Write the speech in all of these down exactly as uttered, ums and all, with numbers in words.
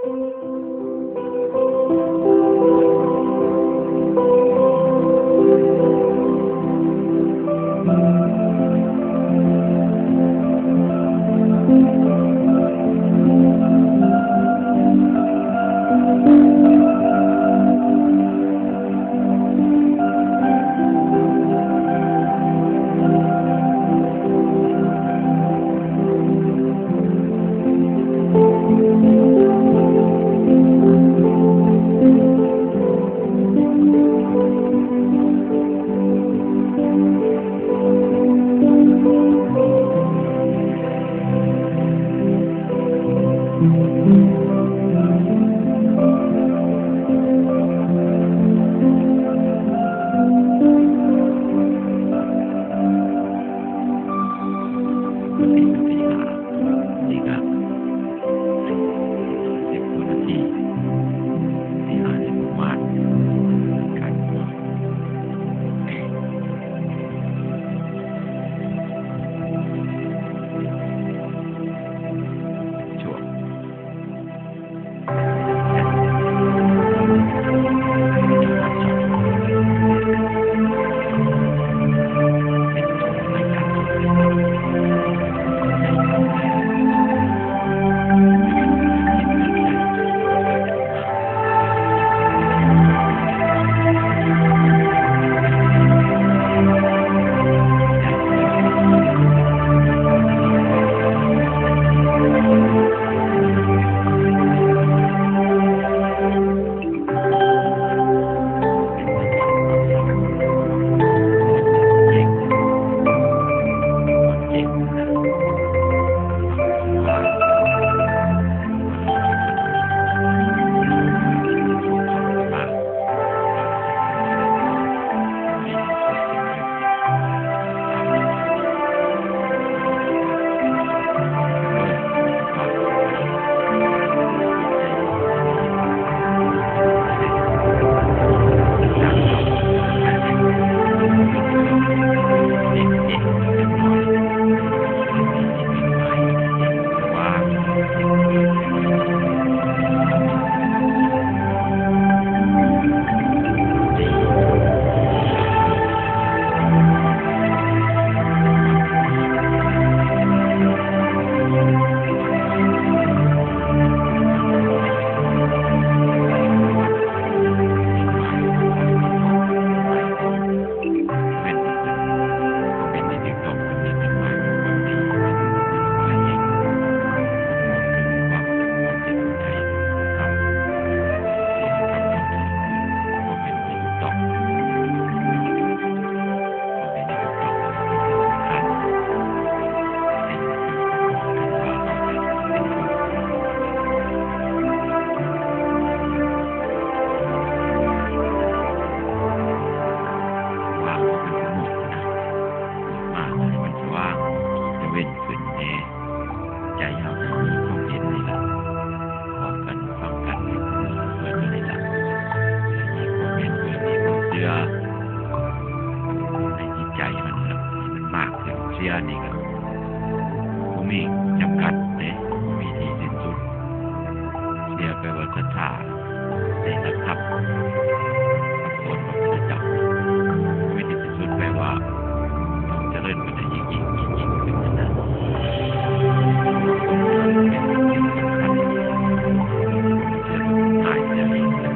วันนี้วันที่ห้า นี่ก็สิบกว่านาที ที่ห้าสิบประมาณ การ ช่วง ว่างก็เป็นสมุดนะ มาให้มันสว่าง จะเว้นขึ้นแน่ ใจเฮาจะมีความเห็นนี่ล่ะ พร้อมกันฟังกัน เพื่อจะได้หลับ มีความเห็นเพื่อมีความเชื่อ ในจิตใจมันล่ะ มันมากขึ้น เชื่อนี่ก็บ่มีจำกัดเด้ บ่มีที่สิ้นสุด เชื่อแปลว่าศรัทธา ในหลักธรรมคำสอนของพระพุทธเจ้า มีที่สิ้นสุดแปลว่า เจริญไปได้ยิ่งๆ ยิ่งๆ ขึ้นนั่นนะ เป็นสิ่งสำคัญ เชื่อหายใจ เชื่อ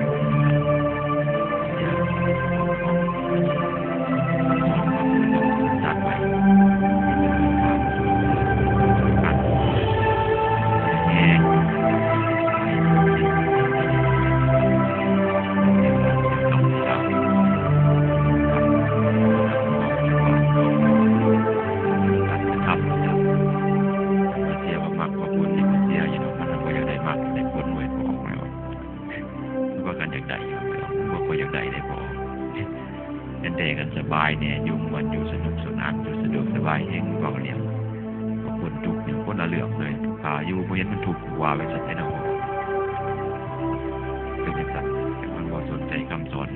เสียบ่มักบ่ผลนี่ก็เสียอยู่ดอก มันก็อยากได้มักได้ผลไว้พอออกมา ว่ากันอยากได้อยู่ ว่าก็อยากได้ได้พอ เห็นแต่กันสบายเนี่ย อยู่ม่วน อยู่สนุกสนาน อยู่สะดวกสบาย แฮงเว้าเรื่องบ่พ้นทุกข์นี่คนละเรื่องเลย ถ้าอยู่บ่เห็นมันทุกข์ ว่าไปซั่นเด้เนาะ เป็นจังซั่น แต่มันบ่สนใจคำสอน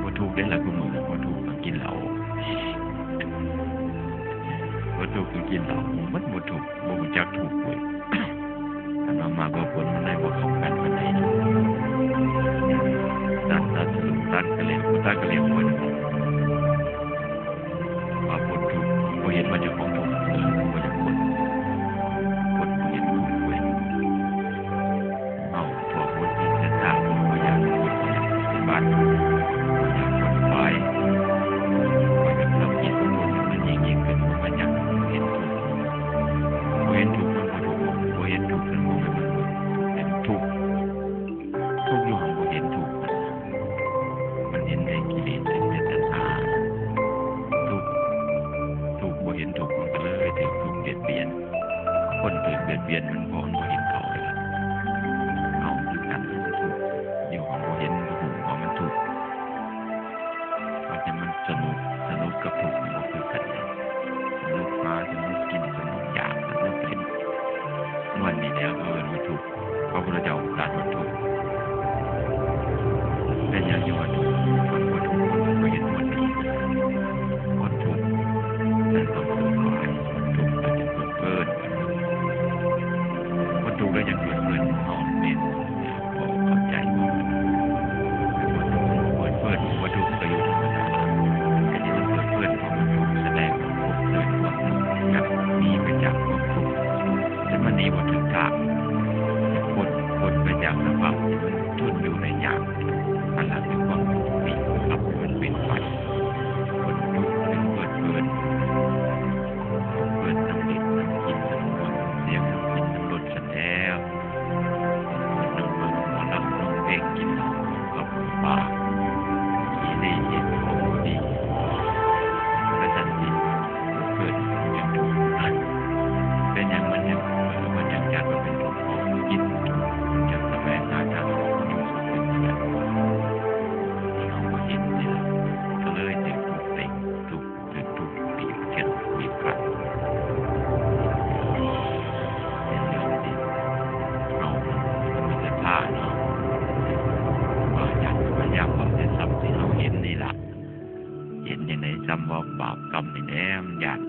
บ่ทุกข์เด้ล่ะ คุมื้อนี้บ่ทุกข์ก็กินเหล้า บ่ทุกข์ก็กินเหล้า มันบ่ทุกข์ บ่รู้จักทุกข์เว้ย อันว่ามากกว่าฝนมันได้บ่เข้ากันปานใดนะ ตัด ตัดสรุปตัดกะเหลี่ยง ตัดกะเหลี่ยงฝน ว่าฝนทุกข์ บ่เห็นว่าเจ้าของทุกข์ เออ บ่อยากฝน ฝนบ่เห็นทุกข์เว้ย เฮาพวกคนที่ศรัทธา บ่อยากฝน บ่อยากปฏิบัติ บ่อยากขวนขวาย บ่อยากทำกิจของตนให้มันยิ่งๆขึ้น บ่อยากเห็นทุกข์ บ่เห็นทุกข์มันบ่ทุกข์ บ่เห็นทุกข์มันบ่แม่นมันเป็นทุกข์ ทุกข์อยู่หั้นบ่เห็นทุกข์มัน มันเห็นแต่กิเลส เห็นแต่ตัณหา ทุกข์ ทุกข์บ่เห็นทุกข์มันก็เลยถืกทุกข์เบียดเบียน คนถืกเบียดเบียนมันบ่ มันบ่เห็นเขาเลยล่ะ เฮาคือกัน ทุกข์อยู่หั้นบ่เห็น บ่ฮู้ว่ามันทุกข์ ว่าแต่มันสนุก สนุกกับทุกข์มันบ่คือกันเลย สนุกหา สนุกกิน สนุกอยาก สนุกเล่น ม่วนนี่แหละเขาเอิ้นว่าทุกข์ พระพุทธเจ้าตรัสว่าทุกข์ เป็นหยังจึงว่าทุกข์ คนบ่ทุกข์คนบ่เห็นม่วนดี คนทุกข์นั่นต้องทุกข์หลาย คนทุกข์ก็จะเกิดเกิน คนทุกข์แล้วจะเกิดเกิน เฮาแม่น บ่เข้าใจ คนทุกข์เกิดเกิน คนทุกข์ก็อยู่ธรรมดา แต่ที่มันเกิดเกินเพราะมันทุกข์แสดงว่าทุกข์เกิดความทุกข์ อยากหนีไปจากความทุกข์ แต่มันหนีบ่ถึงทาง คน คนไปจากสภาพที่มันทนอยู่ได้ยาก อันนั้นคือความทุกข์ที่ทำให้มันเป็นไป คนทุกข์จึงเกิดเกิน เกิดน้ำดิบน้ำกินน้ำนวลน้ำเสียงน้ำกินน้ำรสสันแล้ว เกิดน้ำเบิ่งหมอลำน้ำเพลงกินเหล้ากับปลา อีนี่เห็นของบ่ดี และสันติเกิดเป็นทุกข์ เป็นหยังมันยัง เออ มันยังจัดว่าเป็นทุกข์ เพราะมันกินทุกข์ มันจะแสวงหาทางออกอยู่สุขเป็นอย่าง ที่เขาบ่เห็นนี่แหละ ก็เลยถืกทุกข์เต็งทุกข์ ถืกทุกข์ปีกเข็นปีกขัน เป็นเรื่องที่เรามีศรัทธาเนาะ ว่าอาจารย์พยายามบอกแต่ทรัพย์ที่เราเห็นนี่ล่ะ เห็นจั่งใด๋ ซ้ำว่าบาปกรรมนี่แหละ มันย้าน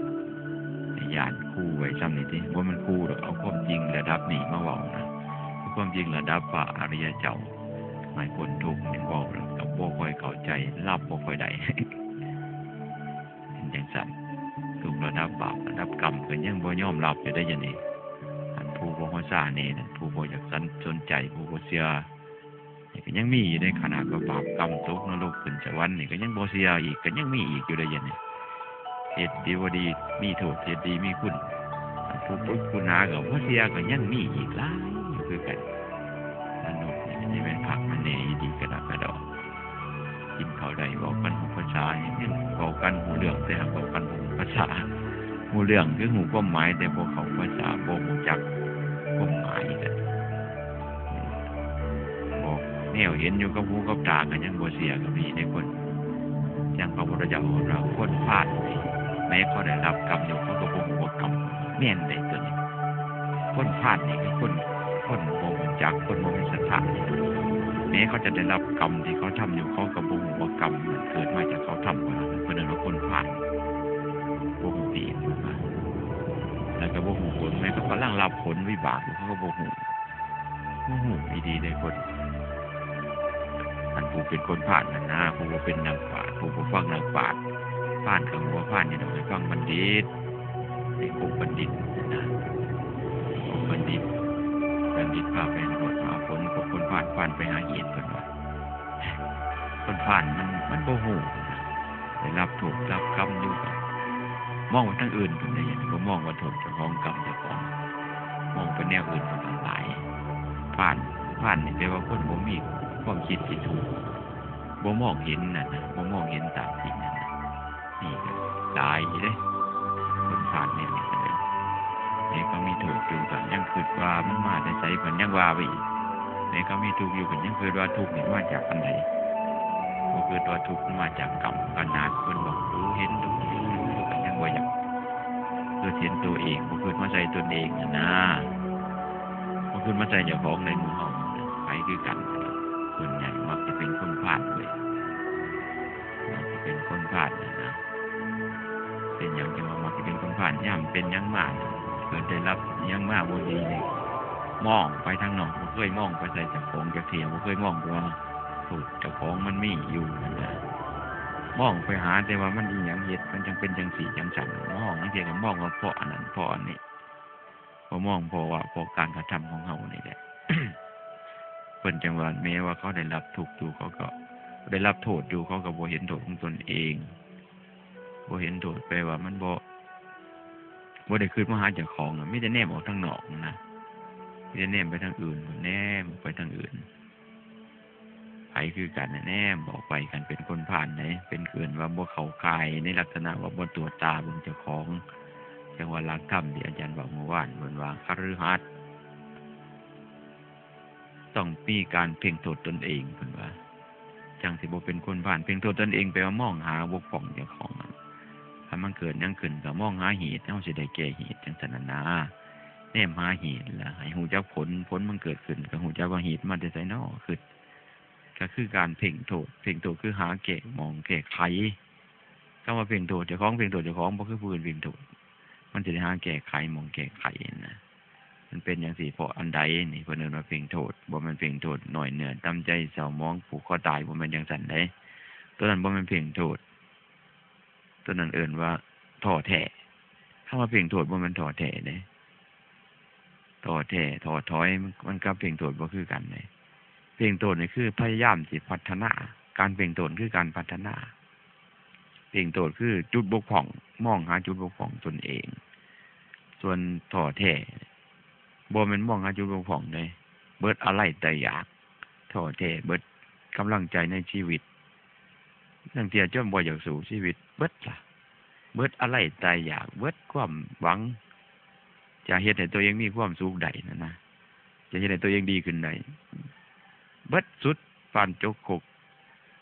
ย้านคู่ไว้ซ้ำนี่ติ บ่แม่นคู่ดอก เอาความจริงระดับนี้มาเว้านะ ความจริงระดับพระอริยเจ้า ให้พ้นทุกข์นี่เว้าแล้วก็บ่ค่อยเข้าใจ รับบ่ค่อยได้ เป็นจั่งซั้น ทุกข์ระดับบาป ระดับกรรมก็ยังบ่ยอมรับอยู่เด้อ เดี๋ยวนี้ อันผู้บ่ฮู้ซานี่นะ ผู้บ่อยากสัน สนใจ ผู้บ่เชื่อ นี่ก็ยังมีอยู่เด้ ขนาดว่าบาปกรรมตกนรกขึ้นสวรรค์นี่ก็ยังบ่เชื่ออีก ก็ยังมีอีกอยู่เด้ เดี๋ยวนี้ เฮ็ดดีบ่ดีมีโทษ เฮ็ดดีมีคุณ ผู้ปึกผู้หนาก็บ่เชื่อ ก็ยังมีอีกหลายอยู่คือกัน มนุษย์นี่ก็สิแม่นคักแม่นแน่อีหลีกะดอกกะดอ กินข้าวได้ เว้ากันฮู้ภาษา ยังเว้ากันฮู้เรื่อง แต่หากเว้ากันบ่ฮู้ภาษา ฮู้เรื่องคือฮู้ความหมาย แต่บ่เข้าภาษา บ่ฮู้จักความหมายกัน บอกแนวเห็นอยู่กับหูกับตาก็ยังบ่เชื่อก็มีเด้คน อย่างพระพุทธเจ้าบอกว่าคนพาลนี่ แม้เขาได้รับกรรมอยู่ เขาก็บ่ฮู้ว่ากรรม แม่นเด้ตัวนี้ คนพาลนี่คือคน คนบ่รู้จัก คนบ่มีศรัทธา แม้เขาจะได้รับกรรมที่เขาทำอยู่ เขาก็บ่ฮู้ว่ากรรมมันเกิดมาจากเขาทำบ่ล่ะ เพิ่นเอิ้นว่าคนพาล บ่ฮู้ดีบ่ฮู้งาม แล้วก็บ่ฮู้ผล แม้เขากำลังรับผลวิบากอยู่ เขาก็บ่ฮู้ บ่ฮู้อีหลีเด้คน อันผู้เป็นคนพาลนั่นนะ ผู้บ่เป็นนักปราชญ์ ผู้บ่ฟังนักปราชญ์ พาลก็ฮู้ว่าพาลนี่ดอก ให้ฟังบัณฑิต ให้คบบัณฑิตนะ คบบัณฑิต บัณฑิตพาไปหาเหตุหาผล พวกคนพาล พาลไปหาเหตุ เพิ่นว่า คนพาลมัน มันบ่ฮู้ ได้รับโทษรับกรรมอยู่ มองไปทางอื่นพุ้นเด้ บ่มองว่าโทษเจ้าของกรรมเจ้าของ มองไปแนวอื่นพุ้นหลาย พาล พาลนี่แปลว่าคนบ่มีความคิดที่ถูก บ่มองเห็นนั่นนะ บ่มองเห็นตามจริงนั่นนะ นี่ก็หลายอยู่เด้ คนพาลนี่ก็ได้ แม้เขามีโทษอยู่ก็ยังคิดว่ามันมาแต่ไส เพิ่นยังว่าไปอีก แม้เขามีทุกข์อยู่ เพิ่นยังคิดว่าทุกข์นี่มาจากอันใด บ่คิดว่าทุกข์มันมาจากกรรม ขนาดเพิ่นบอกรู้เห็นทุกข์อยู่ ก็ยังบ่อยากคิดเห็นตัวเอง บ่คิดมาใส่ตนเองนั่นนะ บ่คิดมาใส่เจ้าของในหมู่เฮา ไผคือกัน ส่วนใหญ่มักจะเป็นคนพาลเว้ย มักจะเป็นคนพาลนั่นนะ เป็นหยังจั่งว่ามักจะเป็นคนพาล ยามเป็นหยังมา เกิดได้รับหยังมาบ่ดีนี่ มองไปทางนอก บ่เคยมองไปใส่เจ้าของจักเทื่อ บ่เคยมองไปว่าโทษเจ้าของมันมีอยู่นั่นนะ มองไปหาแต่ว่ามันอีหยังเฮ็ด มันจังเป็นจังซี่จังซั่น มองจังซี่ก็มองว่าเพราะอันนั้นเพราะอันนี้ บ่มองเพราะว่าเพราะการกระทำของเฮานี่แหละ เพิ่นจังว่าแม้ว่าเขาได้รับทุกข์อยู่ เขาก็ได้รับโทษอยู่ เขาก็บ่เห็นโทษของตนเอง บ่เห็นโทษ แปลว่ามันบ่ บ่ได้คิดมาหาเจ้าของอะ มีแต่แนมออกทางนอกนะ มีแต่แนมไปทางอื่น แนมออกไปทางอื่น ไผคือกันน่ะ แนมออกไป คันเป็นคนพาลใด เป็นเอิ้นว่าบ่เข้าข่ายในลักษณะว่าบ่ตรวจตาเบิ่งเจ้าของ จังว่าหลักธรรมที่อาจารย์เว้าเมื่อวาน เพิ่นว่าคฤหัสถ์ต้องมีการเพ่งโทษตนเอง เพิ่นว่า จังสิบ่เป็นคนพาล เพ่งโทษตนเอง แปลว่ามองหาบกพร่องเจ้าของ คันมันเกิดหยังขึ้นก็มองหาเหตุ เฮาสิได้แก้เหตุ จังซั่นน่ะนะ แนมหาเหตุ แล้วให้ฮู้จักผล ผลมันเกิดขึ้นก็ฮู้จักว่าเหตุมาแต่ไสน้อ คิด ก็คือการเพ่งโทษ เพ่งโทษคือหาแก้หม่องแก้ไข คำว่าเพ่งโทษเจ้าของ เพ่งโทษเจ้าของ บ่คือผู้อื่นเพ่งโทษ มันสิได้หาแก้ไขหม่องแก้ไขนะ มันเป็นจังซี่เพราะอันใดนี่ เพิ่นเอิ้นว่าเพ่งโทษ บ่แม่นเพ่งโทษน้อยเนื้อต่ำใจ เศร้าหมอง ผูกคอตาย บ่แม่นจังซั่นเด้ ตัวนั้นบ่แม่นเพ่งโทษ ตัวนั้นเอิ้นว่าท้อแท้ คำว่าเพ่งโทษบ่แม่นท้อแท้เด้ ท้อแท้ ท้อถอย มัน มันกับเพ่งโทษบ่คือกันเด้ เพ่งโทษนี่คือพยายามสิพัฒนา การเพ่งโทษคือการพัฒนา เพ่งโทษคือจุดบกพร่อง มองหาจุดบกพร่องตนเอง ส่วนท้อแท้ บ่แม่นมองหาจุดบกพร่องเด้ เบิดอาลัยตายอยาก ท้อแท้ เบิดกำลังใจในชีวิต ลางเทื่อจนบ่อยากสู้ชีวิต เบิดล่ะ เบิดอาลัยตายอยาก เบิดความหวัง จะเฮ็ดให้ตัวเองมีความสุขได้นั่นนะ จะเฮ็ดให้ตัวเองดีขึ้นได้ เบิดสุด ปานจกครก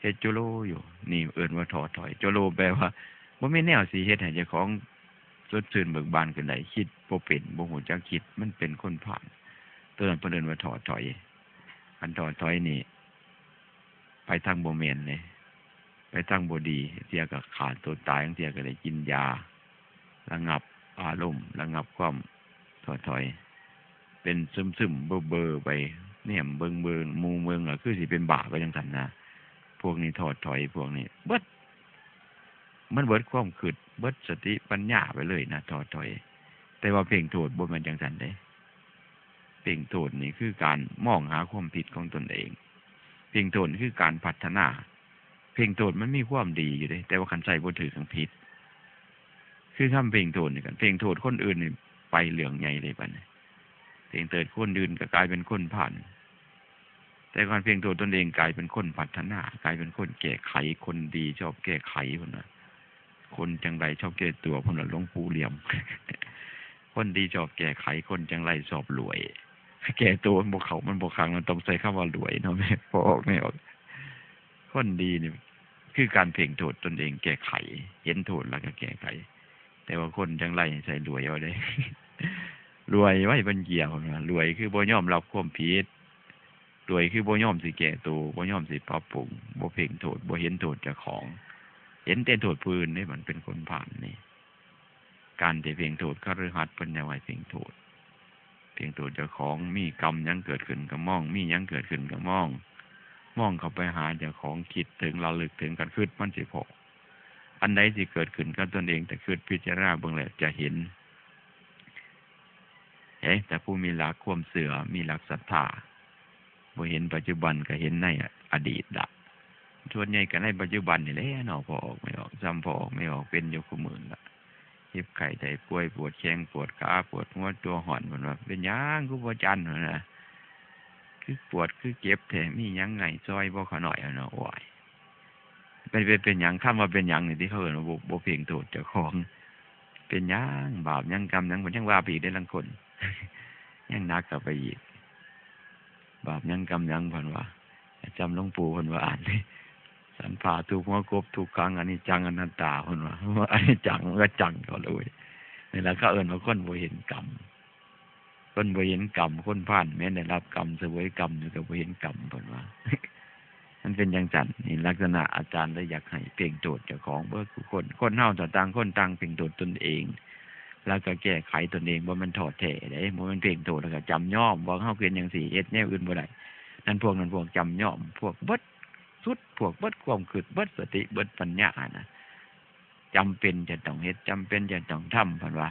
เฮ็ดโจโลอยู่ นี่เอิ้นว่าท้อถอย โจโลแปลว่าบ่มีแนวสิเฮ็ดให้เจ้าของสดชื่นเบิกบานขึ้นได้ คิดบ่เป็น บ่ฮู้จักคิด มันเป็นคนพาล ตัวนั้นเพิ่นเอิ้นว่าท้อถอย อันท้อถอยนี่ ไปทางบ่แม่นเด้ ไปทางบ่ดี เทื่อก็ฆ่าตัวตาย เทื่อก็ได้กินยาระงับอารมณ์ ระงับความท้อถอย เป็นซึมๆ เบลอๆ ไป แนมเบิ่ง เบิ่งหมู่เบิ่ง ก็คือสิเป็นบ้าไปจังซั่นนะ พวกนี้ท้อถอย พวกนี้เบิด มันเบิดความคิด เบิดสติปัญญาไปเลยนะ ท้อถอย แต่ว่าเพ่งโทษบ่แม่นจังซั่นเด้ เพ่งโทษนี่คือการมองหาความผิดของตนเอง เพ่งโทษคือการพัฒนา เพ่งโทษมันมีความดีอยู่เด้ แต่ว่าคันใช้บ่ถูก จั่งผิด คือคำเพ่งโทษนี่ คันเพ่งโทษคนอื่นนี่ ไปเรื่องใหญ่เลยบัดนี้ เพ่งโทษคนอื่นก็กลายเป็นคนพาล แต่การเพ่งโทษตนเองกลายเป็นคนพัฒนา กลายเป็นคนแก้ไข คนดีชอบแก้ไข เพิ่นว่า คนจั่งใดชอบแก้ตัว เพิ่นว่า หลวงปู่เหลี่ยม คนดีชอบแก้ไข คนจั่งใดชอบรวย แก้ตัวมันบ่เข้า มันบ่คลัง มันต้องใช้คำว่ารวยเนาะ แม่ พอออกไม่ออก คนดีนี่คือการเพ่งโทษตนเอง แก้ไข เห็นโทษแล้วก็แก้ไข แต่ว่าคนจั่งใดใช้รวยเอาเด้ รวยไว้เป็นเกี่ยวนะ รวยคือบ่ยอมรับความผิด รวยคือบ่ยอมสิแก้ตัว บ่ยอมสิปรับปรุง บ่เพ่งโทษ บ่เห็นโทษเจ้าของ เห็นแต่โทษผู้อื่นเด้ มันเป็นคนพาลนี่ การที่เพ่งโทษคฤหัสถ์ เพิ่นจั่งว่าเพ่งโทษ เพ่งโทษเจ้าของ มีกรรมหยังเกิดขึ้นก็มอง มีหยังเกิดขึ้นก็มอง มองเข้าไปหาเจ้าของ คิดถึง ระลึกถึง คันคิดมันสิพ้อ อันใดสิเกิดขึ้นกับตนเอง ถ้าคิดพิจารณาเบิ่งแล้วจะเห็น เอ๊ะ แต่ผู้มีหลักความเชื่อ มีหลักศรัทธา บ่เห็นปัจจุบันก็เห็นในอดีตละ ส่วนใหญ่ก็ในปัจจุบันนี่แหละเนาะ พอออกไม่ออก ซ้ำพอออกไม่ออก เป็นอยู่คู่มื้อละ เจ็บไข้ได้ป่วย ปวดแข้งปวดขา ปวดหัวตัวฮ้อน เพิ่นว่า เป็นหยังคือบ่จัน เพิ่นว่า คือปวดคือเจ็บแท้ มีหยังไงซอยบ่ ขะน้อย เพิ่นว่า โอ้ย เป็น เป็น เป็นหยัง คำว่าเป็นหยังนี่ที่เขาเอิ้นว่าบ่ บ่เพ่งโทษเจ้าของ เป็นหยัง บาปหยังกรรมหยัง เพิ่นยังว่าไปอีกเด้ ลางคน ยังหนักเข้าไปอีก บาปหยังกรรมหยัง เพิ่นว่า จำหลวงปู่เพิ่นว่าอ่าน สันผ้าทุบหัวกบทุกขัง อนิจจังอนัตตา เพิ่นว่า อนิจจังมันก็จังเขาเลย นี่แหละเขาเอิ้นว่าคนบ่เห็นกรรม คนบ่เห็นกรรม คนพาลแม้นได้รับกรรม เสวยกรรมอยู่ก็บ่เห็นกรรม เพิ่นว่า มันเป็นจั่งซั่น นี่ลักษณะอาจารย์เลยอยากให้เพ่งโทษเจ้าของเบิดทุกคน คนเฮาถ้าต่างคนต่างเพ่งโทษตนเอง แล้วก็แก้ไขตนเอง บ่แม่นท้อแท้เด้ บ่แม่นเพ่งโทษแล้วก็จำยอมว่าเฮาเป็นจั่งซี้ เฮ็ดแนวอื่นบ่ได้ นั่นพวกนั้นพวกจำยอม พวกเบิดสุด พวกเบิดความคิด เบิดสติ เบิดปัญญานะ จำเป็นจะต้องเฮ็ด จำเป็นจะต้องทำ เพิ่นว่า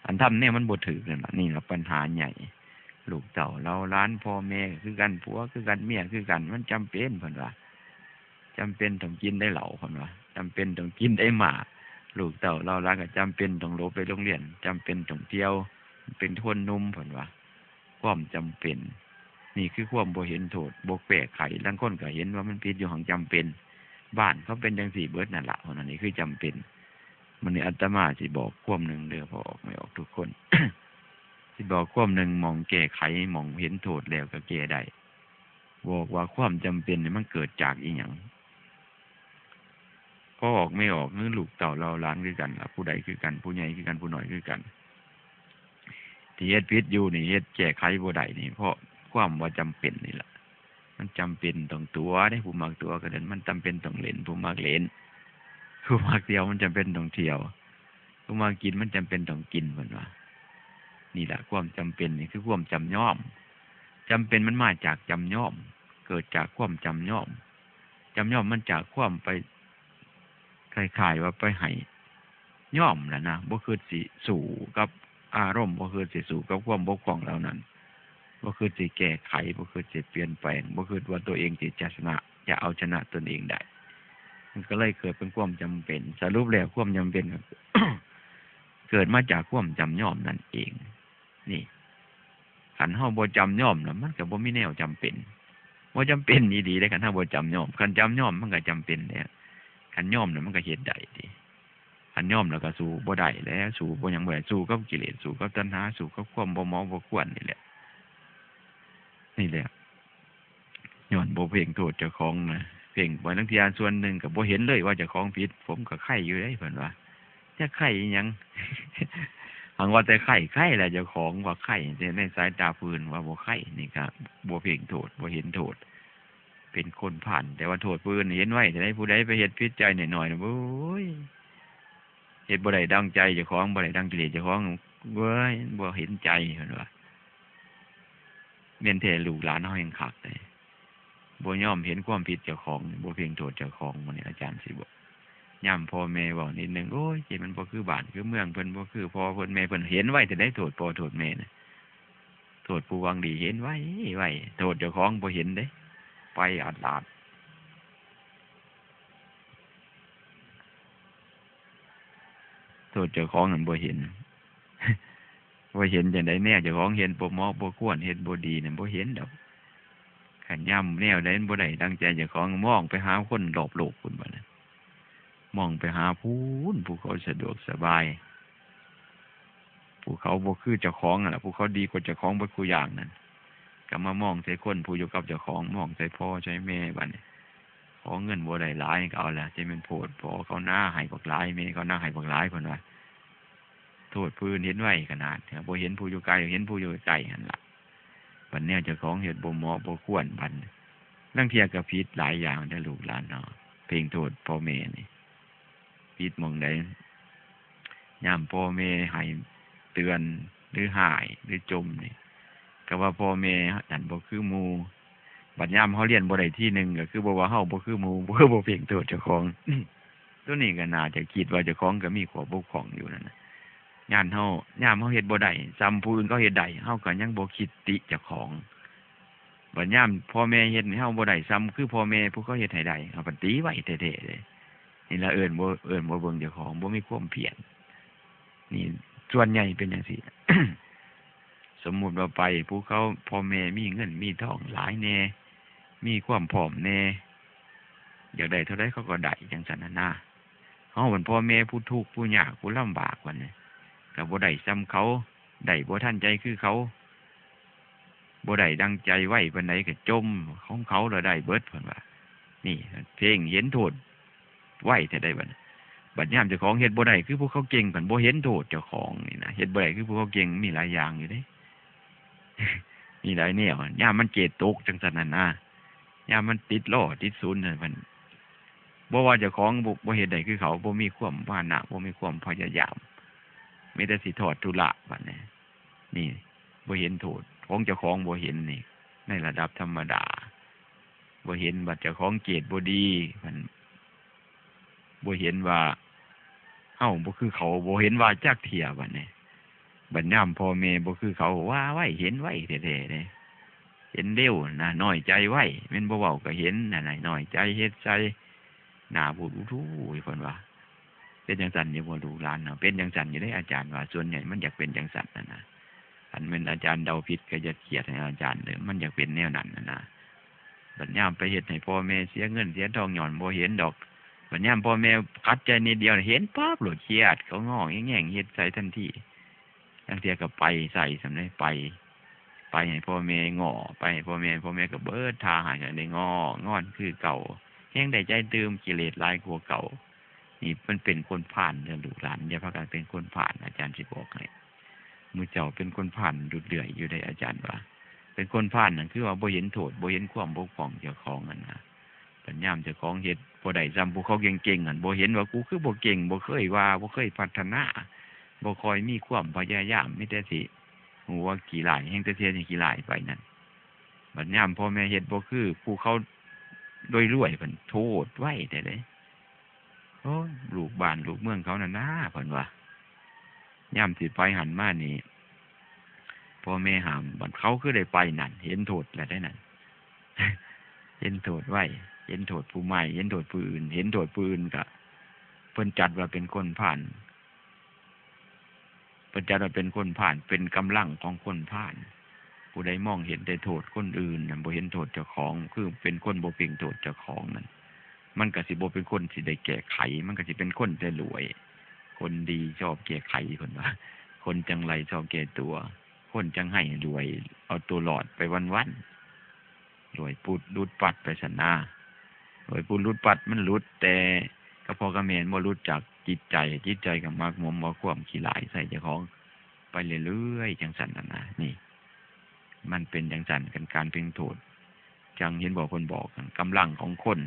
อันทำแนวมันบ่ถูกนั่นล่ะ นี่ล่ะปัญหาใหญ่ ลูกเต้าเหล่าหลาน พ่อแม่คือกัน ผัวคือกัน เมียคือกัน มันจำเป็น เพิ่นว่า จำเป็นต้องกินได้เหล้า เพิ่นว่า จำเป็นต้องกินได้หมาก ลูกเต้าเหล่าหลานก็จำเป็นต้องหลบไปโรงเรียน จำเป็นต้องเที่ยว เป็นคนหนุ่ม เพิ่นว่า ความจำเป็น นี่คือความบ่เห็นโทษ บ่แก้ไข ลางคนก็เห็นว่ามันผิดอยู่ หั้นจำเป็น บ้านเขาเป็นจั่งซี้เบิดนั่นล่ะ เพิ่นว่า นี่คือจำเป็น มื้อนี้อาตมาสิบอกความหนึ่งเด้อ พอออกไม่ออกทุกคน สิบอกความหนึ่ง หม่องแก้ไข หม่องเห็นโทษแล้วก็แก้ได้ บอกว่าความจำเป็นนี่มันเกิดจากอิหยัง พอออกไม่ออก คือลูกเต้าเหล่าหลานคือกันล่ะ ผู้ใดคือกัน ผู้ใหญ่คือกัน ผู้น้อยคือกัน ที่เฮ็ดผิดอยู่นี่ เฮ็ดแก้ไขบ่ได้นี่ เพราะความว่าจำเป็นนี่ล่ะ มันจำเป็นต้องตั๋วเด้ ผู้มักตั๋วก็เล่น มันจำเป็นต้องเล่น ผู้มักเล่น ผู้มักเที่ยว มันจำเป็นต้องเที่ยว ผู้มักกิน มันจำเป็นต้องกิน เพิ่นว่า นี่ล่ะความจำเป็น นี่คือความจำยอม จำเป็นมันมาจากจำยอม เกิดจากความจำยอม จำยอมมันจากความไป คล้ายๆว่าไปให้ยอมแหละนะ บ่คิดสิสู้กับอารมณ์ บ่คิดสิสู้กับความบกพร่องเหล่านั้น บ่คิดสิแก้ไข บ่คิดสิเปลี่ยนแปลง บ่คิดว่าตัวเองสิจะชนะ จะเอาชนะตนเองได้ มันก็เลยเกิดเป็นความจำเป็น สรุปแล้วความจำเป็นก็ เกิดมาจากความจำยอมนั่นเอง นี่ คันเฮาบ่จำยอมน่ะ มันก็บ่มีแนวจำเป็น บ่จำเป็นอีหลีเด้ คันเฮาบ่จำยอม คันจำยอมมันก็จำเป็นแล้ว คันยอมน่ะมันก็เฮ็ดได้ติ คันยอมแล้วก็สู้บ่ได้แล้ว สู้บ่หยังบ่ได้ สู้กับกิเลส สู้กับตัณหา สู้กับความบ่เหมาะบ่ควรนี่แหละ นี่แหละ ย้อนบ่เพ่งโทษเจ้าของนะ เพ่งไปลางเทื่อส่วนหนึ่งก็บ่เห็นเลยว่าเจ้าของผิด ผมก็ไคร้อยู่เด้ เพิ่นว่า จักไคร้อิหยัง หั้นว่าแต่ไคร้ ไคร้แหละเจ้าของว่าไคร้ แต่ในสายตาผู้อื่นว่าบ่ไคร้ นี่ก็บ่เพ่งโทษ บ่เห็นโทษ เป็นคนพาล แต่ว่าโทษผู้อื่นเห็นไวเท่าใด ผู้ใดไปเฮ็ดผิดใจน้อยๆน่ะ โอ้ย เฮ็ดบ่ได้ดังใจเจ้าของ บ่ได้ดังกิเลสเจ้าของ เว้ย บ่เห็นใจ เพิ่นว่า แม่นแท้ลูกหลานเฮาแฮ่งคักเด้ บ่ยอมเห็นความผิดเจ้าของ บ่เพ่งโทษเจ้าของ มื้อนี้อาจารย์สิบอก ยามพ่อแม่เว้านิดหนึ่ง โอ้ย เจ้ามันบ่คือบ้านคือเมืองเพิ่น บ่คือพ่อเพิ่นแม่เพิ่น เห็นไวเท่าใดโทษพ่อโทษแม่น่ะ โทษผู้หวังดี เห็นไวไว โทษเจ้าของบ่เห็นเด้ ไปอาดลาด โทษเจ้าของนั่นบ่เห็น บ่เห็นจั่งใด แนวเจ้าของเฮ็ดบ่เหมาะบ่ควร เฮ็ดบ่ดีนั่นบ่เห็นดอก คันยามแนวใดมันบ่ได้ดังใจเจ้าของ มองไปหาคนรอบโลกพุ้นบัดนั้น มองไปหาพู้น ผู้เขาสะดวกสบาย ผู้เขาบ่คือเจ้าของนั่นล่ะ ผู้เขาดีกว่าเจ้าของเบิดคู่อย่างนั่น ก็มามองใส่คนผู้อยู่กับเจ้าของ มองใส่พ่อใส่แม่บัดนี้ ขอเงินบ่ได้หลายก็เอาละ จะแม่นโพด พ่อเขานาให้บักหลาย แม่เขานาให้บักหลาย เพิ่นว่า โทษผู้อื่นเห็นไวขนาด บ่เห็นผู้อยู่ไกล เห็นผู้อยู่ใกล้หั่นล่ะ บัดแนวเจ้าของเฮ็ดบ่เหมาะบ่ควร บัดลางเทื่อก็ผิดหลายอย่างเด้อลูกหลานเนาะ เพ่งโทษพ่อแม่นี่ ผิดหม่องใด ยามพ่อแม่ให้เตือน หรือฮ้าย หรือจ่มนี่ ก็ว่าพ่อแม่นั่นบ่คือหมู่ บัดยามเฮาเรียนบ่ได้ทีหนึ่ง ก็คือบ่ว่าเฮาบ่คือหมู่ บ่ คือบ่เพ่งโทษเจ้าของ ตัวนี้ก็น่าจะคิดว่าเจ้าของก็มีข้อบกพร่องอยู่นั่นน่ะ ยามเฮา ยามเฮาเฮ็ดบ่ได้ส่ำผู้อื่นเขาเฮ็ดได้ เฮาก็ยังบ่คิดติเจ้าของ บัดยามพ่อแม่เฮ็ดให้เฮาบ่ได้ส่ำคือพ่อแม่ผู้เขาเฮ็ดให้ได้ เฮาก็ติไว้แท้ๆเด้ นี่ล่ะเอิ้นบ่ เอิ้นบ่เบิ่งเจ้าของ บ่มีความเพียร นี่ส่วนใหญ่เป็นจั่งซี้ สมมุติว่าไปผู้เขา พ่อแม่มีเงินมีทองหลายแน่ มีความพร้อมแน่ อยากได้เท่าใดเขาก็ได้จั่งซั้นน่ะนะ เฮาเป็นพ่อแม่ผู้ทุกข์ผู้ยากผู้ลำบากบัดนี้ ก็บ่ได้ส่ำเขา ได้บ่ทันใจคือเขา บ่ได้ดังใจไวปานใดก็จ่ม ของเขาละได้เบิด เพิ่นว่า นี่เพ่งเห็นโทษไวแท้ใดบัดนี้ บัดยามเจ้าของเฮ็ดบ่ได้คือผู้เขาเก่ง เพิ่นบ่เห็นโทษเจ้าของนี่นะ เฮ็ดบ่ได้คือผู้เขาเก่ง มีหลายอย่างอยู่เด้ มีหลายแนว ยามมันเกรดตกจั่งซั้นน่ะนะ ยามมันติดลอติดศูนย์นั่น เพิ่น บ่ว่าเจ้าของบ่ บ่เฮ็ดได้คือเขา บ่มีความมานะ บ่มีความพยายาม มีแต่สิทอดธุระบัดนี้ นี่ บ่เห็นโทษของเจ้าของ บ่เห็นนี่ ในระดับธรรมดา บ่เห็นว่าเจ้าของเจตบ่ดี มัน บ่เห็นว่าเฮาบ่คือเขา บ่เห็นว่าจักเทื่อบัดนี้ บัดยามพ่อแม่บ่คือเขา ว่าไว้ เห็นไว้แท้ๆเด้ เห็นเร็วนะ น้อยใจไว แม่นบ่เว้าก็เห็นนั่นน่ะ น้อยใจเฮ็ดใส่ หน้าบูดอู้ทู่เพิ่นว่า เป็นจังซั่นอยู่บ่ลูกหลานเนาะ เป็นจังซั่นอยู่เด้ อาจารย์ว่า ส่วนใหญ่มันอยากเป็นจังซั่นนั่นนะ คันแม่นอาจารย์เดาผิดก็อย่าเขียดให้อาจารย์เด้อ มันอยากเป็นแนวนั้นนั่นนะ บัดยามไปเฮ็ดให้พ่อแม่เสียเงินเสียทองย้อนบ่เห็นดอก บัดยามพ่อแม่ขัดใจนิดเดียวเห็นปั๊บโลด เครียด เขาง้อแง่งๆ เฮ็ดใส่ทันที ลางเทื่อก็ไปใส่ส่ำเด้ ไป ไปให้พ่อแม่ง้อ ไปให้พ่อแม่ พ่อแม่ก็เบิดท่าให้ จั่งได้ง้องอนคือเก่า แฮ่งได้ใจตื่ม กิเลสหลายกว่าเก่า นี่มันเป็นคนพาลเด้อลูกหลาน อย่าพากันเป็นคนพาล อาจารย์สิบอกให้ หมู่เจ้าเป็นคนพาลอยู่เรื่อยอยู่เด้ อาจารย์ว่า เป็นคนพาลนั่นคือว่าบ่เห็นโทษ บ่เห็นความบกพร่องเจ้าของนั่นนะ บัดยามเจ้าของเฮ็ดบ่ได้ส่ำผู้เขาเก่งๆหั่น บ่เห็นว่ากูคือบ่เก่ง บ่เคยว่า บ่เคยพัฒนา บ่ค่อยมีความพยายาม มีแต่สิหัวขี้ร้าย แฮ่งแต่เสียขี้ร้ายไปนั่น บัดยามพ่อแม่เฮ็ดบ่คือผู้เขารวยๆ เพิ่นโทษไวแท้เด้ โอ้ย ลูกบ้านลูกเมืองเขานั่นนา เพิ่นว่า ยามสิไปหั่นมานี่ พ่อแม่ห้าม บัดเขาคือได้ไปนั่น เห็นโทษแล้วเด้นั่น เห็นโทษไว เห็นโทษผู้ใหม่ เห็นโทษผู้อื่น เห็นโทษผู้อื่นก็ เพิ่นจัดว่าเป็นคนพาล เพิ่นจัดว่าเป็นคนพาล เป็นกำลังของคนพาล ผู้ใดมองเห็นแต่โทษคนอื่นน่ะ บ่เห็นโทษเจ้าของ คือเป็นคนบ่เพ่งโทษเจ้าของนั่น มันก็สิบ่เป็นคนสิได้แก้ไข มันก็สิเป็นคนแต่รวย คนดีชอบแก้ไข เพิ่นว่า คนจังไรชอบแก้ตัว คนจังไห้รวย เอาตัวรอดไปวันๆ รวยปุดหลุดปัดไปซั้นนา รวยปุดหลุดปัด มันหลุดแต่กับพ่อกับแม่ บ่หลุดจากจิตใจ จิตใจก็หมักหมมเอาความขี้ร้ายใส่เจ้าของไปเรื่อยๆ จังซั่นน่ะนะ นี่ มันเป็นจังซั่น กัน การเพ่งโทษ จังเห็นบ่ เพิ่นบอกกัน กำลังของคน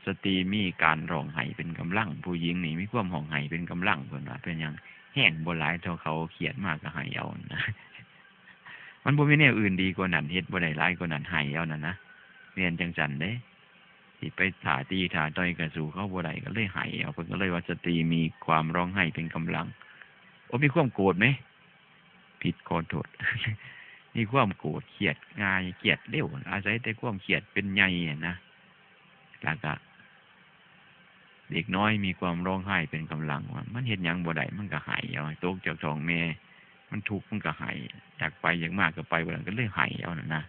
สตรีมีการร้องไห้เป็นกำลัง ผู้หญิงนี่มีความร้องไห้เป็นกำลัง เพิ่นว่า เป็นหยัง แฮงบ่หลายเท่าเขา เครียดมาก็ไห้เอานะ มันบ่มีแนวอื่นดีกว่านั้น เฮ็ดบ่ได้หลายกว่านั้น ไห้เอานั่นนะ แม่นจังซั่นเด้ สิไปท้าตีท้าต่อยก็สู้เขาบ่ได้ ก็เลยไห้เอา เพิ่นก็เลยว่าสตรีมีความร้องไห้เป็นกำลัง โอ้ มีความโกรธไหม ผิด ขอโทษ มีความโกรธ เครียดง่าย เครียดเร็ว อาศัยแต่ความเครียดเป็นใหญ่อะนะ แล้วก็ เด็กน้อยมีความร้องไห้เป็นกำลัง ว่ามันเฮ็ดหยังบ่ได้ มันก็ไห้เอา ตกจากท้องแม่ มันทุกข์มันก็ไห้ อยากไปอยากมาก็ไปบ่ได้ ก็เลยไห้เอานั่นนะ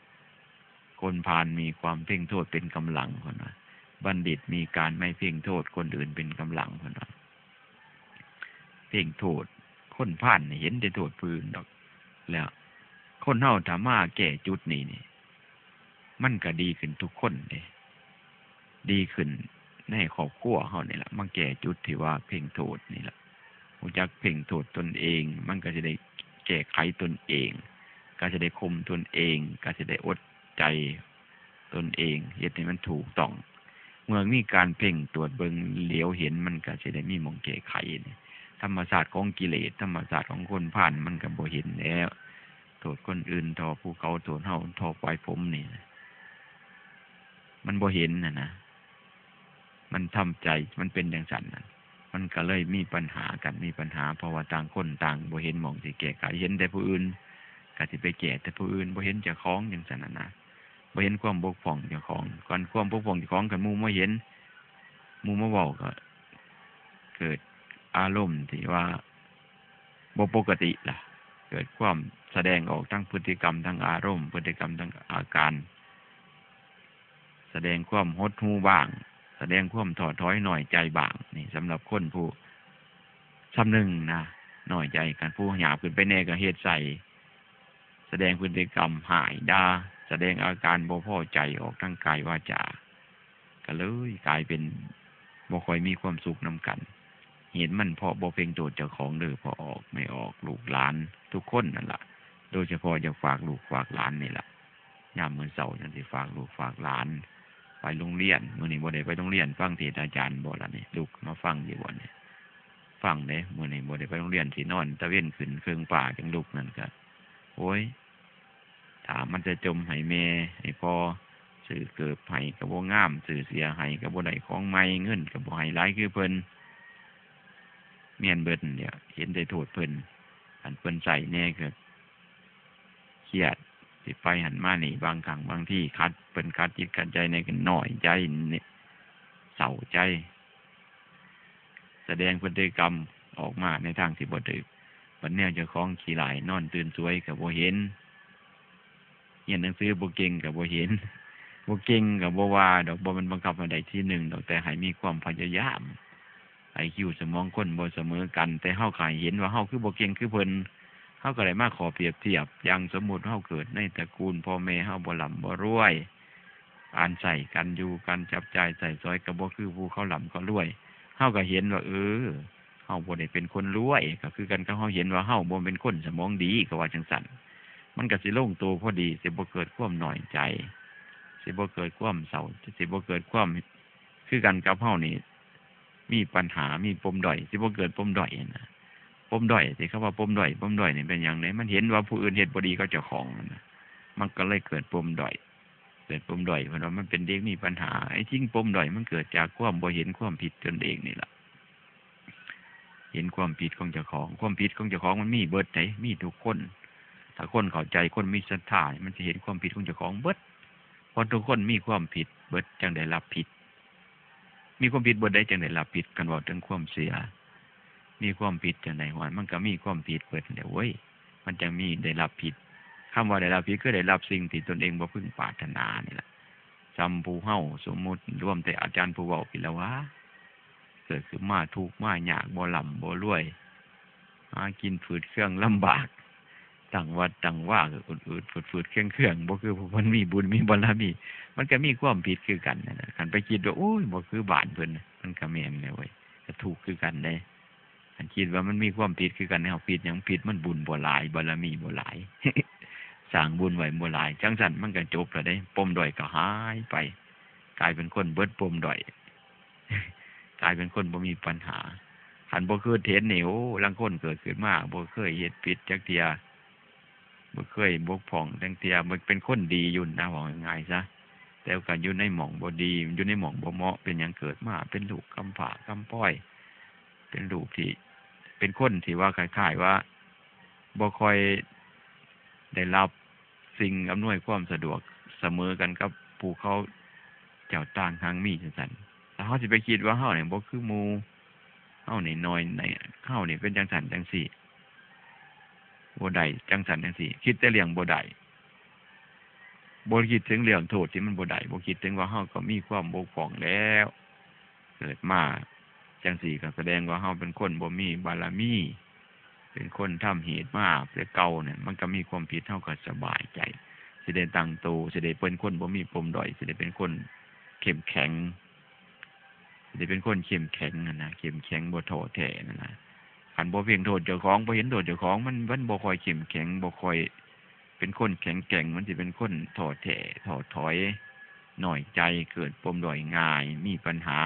คนพาลมีความเพ่งโทษเป็นกำลัง เพิ่นว่า บัณฑิตมีการไม่เพ่งโทษคนอื่นเป็นกำลัง เพิ่นว่า เพ่งโทษ คนพาลนี่เห็นแต่โทษผู้อื่นดอก แล้วคนเฮาถ้ามาแก้จุดนี้นี่ มันก็ดีขึ้นทุกคนเด้ ดีขึ้นในครอบครัวเฮานี่ล่ะ มาแก้จุดที่ว่าเพ่งโทษนี่ล่ะ รู้จักเพ่งโทษตนเอง มันก็สิได้แก้ไขตนเอง ก็สิได้ข่มตนเอง ก็สิได้อดใจตนเอง เฮ็ดให้มันถูกต้อง เมื่อมีการเพ่งตรวจเบิ่งเหลียวเห็น มันก็สิได้มีหม่องแก้ไขนี่ ธรรมชาติของกิเลส ธรรมชาติของคนพาล มันก็บ่เห็นแล้ว โทษคนอื่นเท่าผู้เขา โทษเฮาเท่าปลายผมนี่นะ มันบ่เห็นน่ะนะ มันทำใจ มันเป็นจังซั่นน่ะ มันก็เลยมีปัญหากัน มีปัญหา เพราะว่าต่างคนต่างบ่เห็นหม่องสิแก้ไข เห็นแต่ผู้อื่น ก็สิไปแก้แต่ผู้อื่น บ่เห็นเจ้าของจังซั่นน่ะนะ บ่เห็นความบกพร่องเจ้าของ คันความบกพร่องเจ้าของคันหมู่มาเห็น หมู่มาเว้าก็เกิดอารมณ์ที่ว่าบ่ปกติล่ะ เกิดความแสดงออกทางพฤติกรรม ทางอารมณ์ พฤติกรรม ทางอาการ แสดงความหดหู่บ้าง แสดงความท้อถอยน้อยใจบ้าง นี่สำหรับคนผู้ส่ำหนึ่งนะ น้อยใจกัน ผู้หยาบขึ้นไปแน่ก็เฮ็ดใส่ แสดงพฤติกรรมฮ้ายด่า แสดงอาการบ่พอใจออกทางกายวาจา ก็เลยกลายเป็นบ่ค่อยมีความสุขนำกัน เหตุมันเพราะบ่เพ่งโทษเจ้าของเด้อ พ่อออกแม่ออก ลูกหลานทุกคนนั่นล่ะ โดยเฉพาะอยากฝากลูกฝากหลานนี่ล่ะ ยามมื้อเช้าจั่งสิฝากลูกฝากหลาน ไปโรงเรียน มื้อนี้บ่ได้ไปโรงเรียน ฟังเทศน์อาจารย์บ่ล่ะนี่ ลุกมาฟังอยู่บ่นี่ ฟังเด้ มื้อนี้บ่ได้ไปโรงเรียน สินอนตะเว็นขึ้นเคิ่งฟ้าจั่งลุกนั่นก็ โอ้ย ถ้ามันจะจ่มให้แม่ให้พ่อ ซื้อเกิบให้ก็บ่งาม ซื้อเสื้อให้ก็บ่ได้ของใหม่ เงินก็บ่ให้หลายคือเพิ่น แม่นเบิดนั่นแหละ เห็นแต่โทษเพิ่น คันเพิ่นใช้แหน่ก็เครียด สิไปหั้นมานี่ บางครั้งบางทีขัด เพิ่นขัดจิตขัดใจแหน่ก็น้อยใจ เศร้าใจ แสดงพฤติกรรมออกมาในทางที่บ่ถูก บัดแนวเจ้าของขี้ร้าย นอนตื่นสวยก็บ่เห็น เรียนหนังสือบ่เก่งก็บ่เห็น บ่เก่งก็บ่ว่าดอก บ่แม่นบังคับให้ได้ที่หนึ่งดอก แต่ให้มีความพยายาม ไอคิวสมองคนบ่เสมอกัน แต่เฮาก็ให้เห็นว่าเฮาคือบ่เก่งคือเพิ่น เฮาก็ได้มาข้อเปรียบเทียบ อย่างสมมุติเฮาเกิดในตระกูลพ่อแม่เฮาบ่ร่ำบ่รวย การใช้การอยู่ การจับจ่ายใช้สอยก็บ่คือผู้เขาร่ำเขารวย เฮาก็เห็นว่า เออ เฮาบ่ได้เป็นคนรวย ก็คือกันกับเฮาเห็นว่าเฮาบ่เป็นคนสมองดี ก็ว่าจั่งซั้น มันก็สิลงตัวพอดี สิบ่เกิดความน้อยใจ สิบ่เกิดความเศร้า สิบ่เกิดความ คือกันกับเฮานี่ มีปัญหา มีปมด้อย สิบ่เกิดปมด้อยหั้นนะ ปมด้อย ที่เขาว่าปมด้อย ปมด้อยนี่เป็นหยังเด้ มันเห็นว่าผู้อื่นเฮ็ดบ่ดีกับเจ้าของหั้นนะ มันก็เลยเกิดปมด้อย เกิดปมด้อย เพิ่นว่ามันเป็นเด็กมีปัญหา ไอ้สิ่งปมด้อยมันเกิดจากความบ่เห็นความผิดตนเองนี่ล่ะ เห็นความผิดของเจ้าของ ความผิดของเจ้าของมันมีเบิดได มีทุกคน ถ้าคนเข้าใจ คนมีศรัทธานี่ มันสิเห็นความผิดของเจ้าของเบิด เพราะทุกคนมีความผิดเบิด จั่งได้รับผิด มีความผิดเบิดได จั่งได้รับผิด คันเว้าถึงความเชื่อ มีความผิดจั่งใด ฮ้วย มันก็มีความผิดเบิดแหละเว้ย มันจั่งมีได้รับผิด คำว่าได้รับผิด คือได้รับสิ่งที่ตนเองบ่พึงปรารถนานี่ล่ะ ส่ำผู้เฮา สมมุติรวมแต่อาจารย์ผู้เว้าพี้ละหวา เกิดขึ้นมาทุกข์มายาก บ่ร่ำบ่รวย หากินฝืดเคืองลำบาก ตั้งวัดตั้งวาก็อืดๆ ฝืดๆ เคืองๆ บ่คือผู้เพิ่นมีบุญมีบารมี มันก็มีความผิดคือกันนั่นน่ะ คันไปคิดว่า โอ้ย บ่คือบ้านเพิ่นน่ะ มันก็แม่นแล้วเว้ย ก็ทุกข์คือกันเด้ คันคิดว่ามันมีความผิดคือกัน เฮาผิดหยัง ผิดมันบุญบ่หลาย บารมีบ่หลาย สร้างบุญไว้บ่หลาย จั่งซั้นมันก็จบแล้วเด้ ปมด้อยก็หายไป กลายเป็นคนเบิดปมด้อย กลายเป็นคนบ่มีปัญหา คันบ่คือเห็นนี่ โอ้ ลางคนเกิดขึ้นมาบ่เคยเฮ็ดผิดจักเทื่อ บ่เคยบกพร่องจักเทื่อ บ่เป็นคนดีอยู่นะ เว้าง่ายๆซะ แต่ก็อยู่ในหม่องบ่ดี อยู่ในหม่องบ่เหมาะ เป็นหยังเกิดมาเป็นลูกกำพร้ากำพร้อย เป็นลูกที่ เป็นคนที่ว่าคล้ายๆว่า บ่ค่อยได้รับสิ่งอำนวยความสะดวกเสมอกันกับผู้เขาเจ้าต่างหากมีจั่งซั้น ถ้าเฮาสิไปคิดว่าเฮานี่บ่คือหมู่ เฮานี่น้อย ใน เฮานี่เป็นจั่งซั้นจั่งซี้ บ่ได้จั่งซั้นจั่งซี้ คิดแต่เรื่องบ่ได้ บ่คิดถึงเรื่องโทษที่มันบ่ได้ บ่คิดถึงว่าเฮาก็มีความบกพร่องแล้ว เกิดมาจั่งซี้ก็แสดงว่าเฮาเป็นคนบ่มีบารมี เป็นคนทำเหตุมาแต่เก่าเนี่ย มันก็มีความผิด เฮาก็สบายใจ สิได้ตั้งโต สิได้เป็นคนบ่มีปมด้อย สิได้เป็นคนเข้มแข็ง สิได้เป็นคนเข้มแข็งหั้นนะ เข้มแข็งบ่ท้อแท้นั่นนะ คันบ่เพ่งโทษเจ้าของ บ่เห็นโทษเจ้าของ มัน มันบ่ค่อยเข้มแข็ง บ่ค่อยเป็นคนแข็งแกร่ง มันสิเป็นคนท้อแท้ ท้อถอย น้อยใจ เกิดปมด้อยง่าย มีปัญหา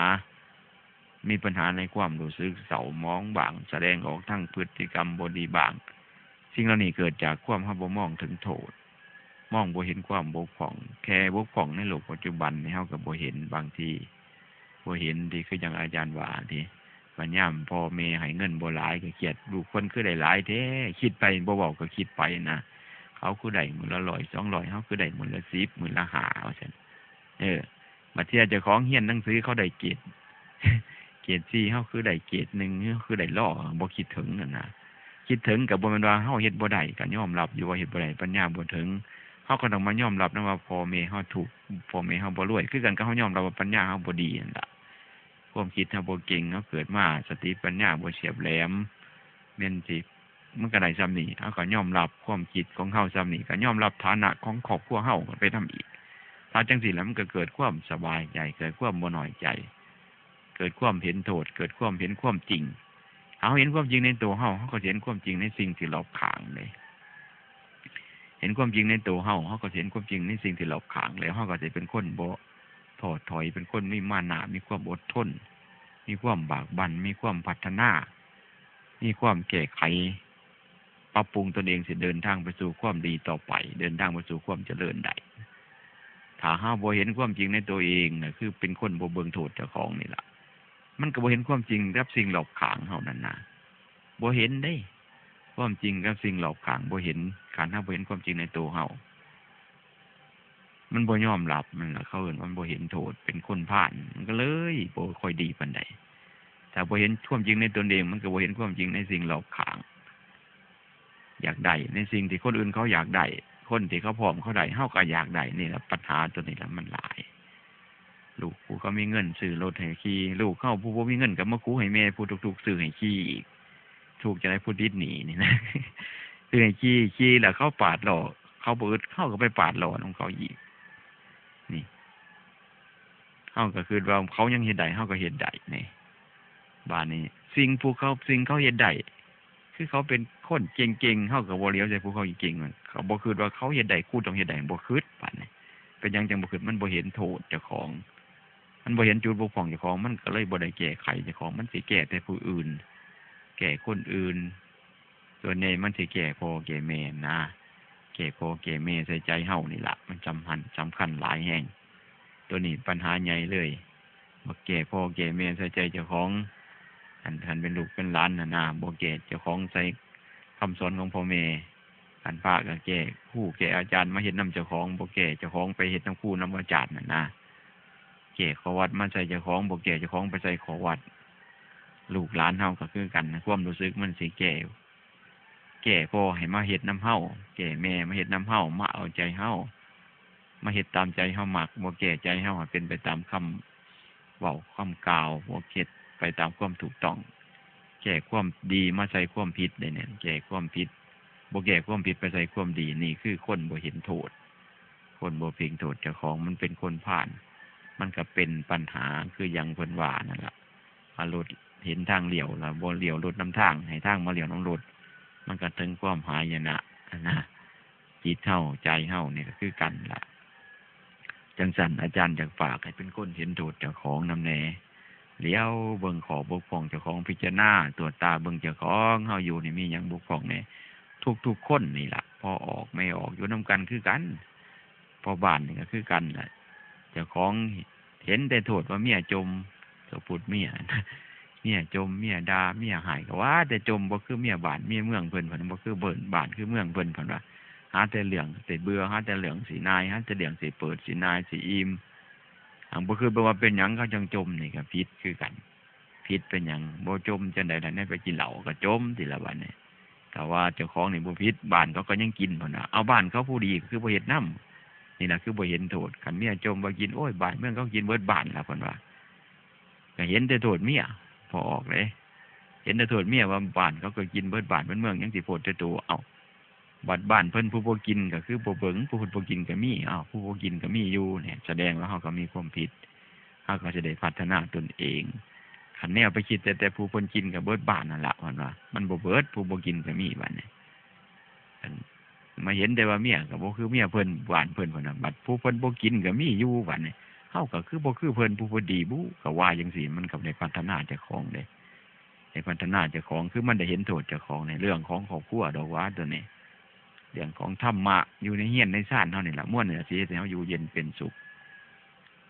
มีปัญหาในความรู้สึกเศร้าหมองบ้าง แสดงออกทางพฤติกรรมบ่ดีบ้าง สิ่งเหล่านี้เกิดจากความเฮาบ่มองถึงโทษ มองบ่เห็นความบกพร่อง แค่บกพร่องในโลกปัจจุบันนี่เฮาก็บ่เห็น บางทีบ่เห็น ที่คือจั่งอาจารย์ว่า ที่ว่ายามพ่อแม่ให้เงินบ่หลายก็เครียด ลูกเพิ่นคือได้หลายแท้ คิดไป บ่เว้าก็คิดไปนะ เขาคือได้มื้อละร้อยสองร้อย เฮาคือได้มื้อละสิบ มื้อละห้า ว่าซั่น เออ บางเทื่อเจ้าของเรียนหนังสือเขาได้เกรด เกรดสี่ เฮาคือได้เกรดหนึ่ง เฮาคือได้ลอ บ่คิดถึงนั่นนะ คิดถึงก็บ่แม่นว่าเฮาเฮ็ดบ่ได้ ก็ยอมรับอยู่ว่าเฮ็ดบ่ได้ ปัญญาบ่ถึง เฮาก็ต้องมายอมรับนะว่าพ่อแม่เฮาทุกข์ พ่อแม่เฮาบ่รวย คือกันกับเฮายอมรับว่าปัญญาเฮาบ่ดีนั่นล่ะ ความคิดเฮาบ่เก่ง เฮาเกิดมาสติปัญญาบ่เฉียบแหลม แม่นสิ มันก็ได้ส่ำนี้ เฮาก็ยอมรับความคิดของเฮาส่ำนี้ ก็ยอมรับฐานะของครอบครัวเฮาไปนำอีก ถ้าจั่งซี้แล้วมันก็เกิดความสบายใจ เกิดความบ่น้อยใจ เกิดความเห็นโทษ เกิดความเห็นความจริง เฮาเห็นความจริงในตัวเฮา เฮาก็สิเห็นความจริงในสิ่งที่รอบข้างเด้ เห็นความจริงในตัวเฮา เฮาก็สิเห็นความจริงในสิ่งที่รอบข้าง แล้วเฮาก็สิเป็นคนบ่ท้อถอย เป็นคนมีมานะ มีความอดทน มีความบากบั่น มีความพัฒนา มีความแก้ไข ปรับปรุงตนเองสิเดินทางไปสู่ความดีต่อไป เดินทางไปสู่ความเจริญได้ ถ้าเฮาบ่เห็นความจริงในตัวเองน่ะ คือเป็นคนบ่เบิ่งโทษเจ้าของนี่ล่ะ มันก็บ่เห็นความจริงกับสิ่งรอบข้างเฮานั่นนะ บ่เห็นเด้ ความจริงกับสิ่งรอบข้างบ่เห็น คันเฮาบ่เห็นความจริงในตัวเฮา มันบ่ยอมรับ มันล่ะ เขาเอิ้นว่ามันบ่เห็นโทษ เป็นคนพาล มันก็เลยบ่ค่อยดีปานใด ถ้าบ่เห็นความจริงในตนเอง มันก็บ่เห็นความจริงในสิ่งรอบข้าง อยากได้ในสิ่งที่คนอื่นเขาอยากได้ คนที่เขาพร้อมเขาได้ เฮาก็อยากได้ นี่ล่ะปัญหาตัวนี้ล่ะมันหลาย ลูกผู้เขามีเงินซื้อรถให้ขี่ ลูกเขาผู้บ่มีเงินก็มาคูให้แม่ผู้ทุกข์ๆซื้อให้ขี่อีก ทุกข์จั่งใดผู้ติดหนี้นี่นะ ซื้อให้ขี่ ขี่แล้วเขาปาดล้อ เขาบ่อึด เขาก็ไปปาดล้อนำเขาอีก นี่ เฮาก็คิดว่าเขายังเฮ็ดได้ เฮาก็เฮ็ดได้นี่ บาดนี้สิ่งผู้เขา สิ่งเขาเฮ็ดได้ คือเขาเป็นคนเก่งๆ เฮาก็บ่เหลียวใส่ผู้เขาเก่งๆ เขาบ่คิดว่าเขาเฮ็ดได้ กูต้องเฮ็ดได้ บ่คิด บาดนี้ เป็นหยังจั่งบ่คิด มันบ่เห็นโทษเจ้าของ มันบ่เห็นจุดบกพร่องเจ้าของ มันก็เลยบ่ได้แก้ไขเจ้าของ มันสิแก้แต่ผู้อื่น แก้คนอื่น ส่วนใหญ่มันสิแก้พ่อแก้แม่นะ แก้พ่อแก้แม่ใส่ใจเฮานี่ล่ะ มันสำคัญ สำคัญหลายแฮง ตัวนี้ปัญหาใหญ่เลย บ่แก้พ่อแก้แม่ใส่ใจเจ้าของ อัน คันเป็นลูกเป็นหลานหั่นนะ บ่แก้เจ้าของใส่คำสอนของพ่อแม่ คันพระก็แก้ครูแก้อาจารย์มาเฮ็ดนำเจ้าของ บ่แก้เจ้าของไปเฮ็ดนำครูนำอาจารย์หั่นนะ แก้ข้อวัดมาใส่เจ้าของ บ่แก้เจ้าของไปใส่ข้อวัด ลูกหลานเฮาก็คือกันนะ ความรู้สึกมันสิแก้ แก้พ่อให้มาเฮ็ดนำเฮา แก้แม่มาเฮ็ดนำเฮา มาเอาใจเฮา มาเฮ็ดตามใจเฮามัก บ่แก้ใจเฮาให้เป็นไปตามคำเว้าคำกล่าว บ่เฮ็ดไปตามความถูกต้อง แก้ความดีมาใส่ความผิดได้เนี่ย แก้ความผิด บ่แก้ความผิดไปใส่ความดี นี่คือคนบ่เห็นโทษ คนบ่เพ่งโทษเจ้าของ มันเป็นคนพาล มันก็เป็นปัญหาคืออย่างเพิ่นว่านั่นล่ะ ว่ารถเห็นทางเลี้ยวแล้วบ่เลี้ยวรถนำทาง ให้ทางมาเลี้ยวนำรถ มันก็ถึงความหายนะ นะ จิตเฮาใจเฮานี่ก็คือกันล่ะ จั่งซั้นอาจารย์อยากฝากให้เป็นคนเห็นโทษเจ้าของนำแหน่ เหลียวเบิ่งข้อบกพร่องเจ้าของ พิจารณาตรวจตาเบิ่งเจ้าของเฮาอยู่นี่มีหยังบกพร่องแหน่ ทุกๆคนนี่ล่ะ พ่อออกแม่ออกอยู่นำกันคือกัน พ่อบ้านนี่ก็คือกันล่ะ เจ้าของเห็นแต่โทษว่าเมียจ่ม สมมุติเมีย เมียจ่ม เมียด่า เมียฮ้าย ก็ว่าแต่จ่ม บ่คือเมียบ้านเมียเมืองเพิ่น เพิ่นบ่คือเบิ่นบ้านคือเมืองเพิ่น เพิ่นว่า หาแต่เรื่องสิเบื่อ หาแต่เรื่องสินาย หาแต่เรื่องสิเปิด สินาย สิอิ่ม หั้งบ่คือว่าเป็นหยังเขาจั่งจ่ม นี่ก็ผิดคือกัน ผิดเป็นหยัง บ่จ่มจั่งใดล่ะ แนวไปกินเหล้าก็จ่มติล่ะบัดนี้ ก็ว่าเจ้าของนี่บ่ผิด บ้านเขาก็ยังกิน เพิ่นว่า เอา บ้านเขาผู้ดีก็คือบ่เฮ็ดนำ นี่ล่ะคือบ่เห็นโทษ คันเมียจ่มว่ากิน โอ้ย บ้านเมืองเขากินเบิดบ้านล่ะ เพิ่นว่า ก็เห็นแต่โทษเมีย พ่อออกเด้ เห็นแต่โทษเมียว่าบ้านเขาก็กินเบิดบ้านเบิดเมือง ยังสิโพดแต่โต เอ้า บัดบ้านเพิ่นผู้บ่กินก็คือบ่เบิ่ง ผู้เพิ่นบ่กินก็มี เอ้า ผู้บ่กินก็มีอยู่เนี่ย แสดงว่าเฮาก็มีความผิด เฮาก็สิได้พัฒนาตนเอง คันแนวไปคิดแต่ แต่ผู้เพิ่นกินก็เบิดบ้านนั่นล่ะ เพิ่นว่า มันบ่เบิด ผู้บ่กินก็มีบัดนี้ อัน มาเห็นแต่ว่าเมียก็บ่คือเมียเพิ่น บ้านเพิ่น เพิ่นน่ะ บัดผู้เพิ่นบ่กินก็มีอยู่บัดนี้ เฮาก็คือบ่คือเพิ่น ผู้เพิ่นดีบุ ก็ว่าจั่งซี้ มันก็ได้พัฒนาเจ้าของเด้ ได้พัฒนาเจ้าของ คือมันได้เห็นโทษเจ้าของในเรื่องของครอบครัวดอกหว่าตัวนี้ เรื่องของธรรมะอยู่ในเฮือนในซานเฮานี่ล่ะ ม่วนนี่ล่ะสิเฮ็ดให้เฮาอยู่เย็นเป็นสุข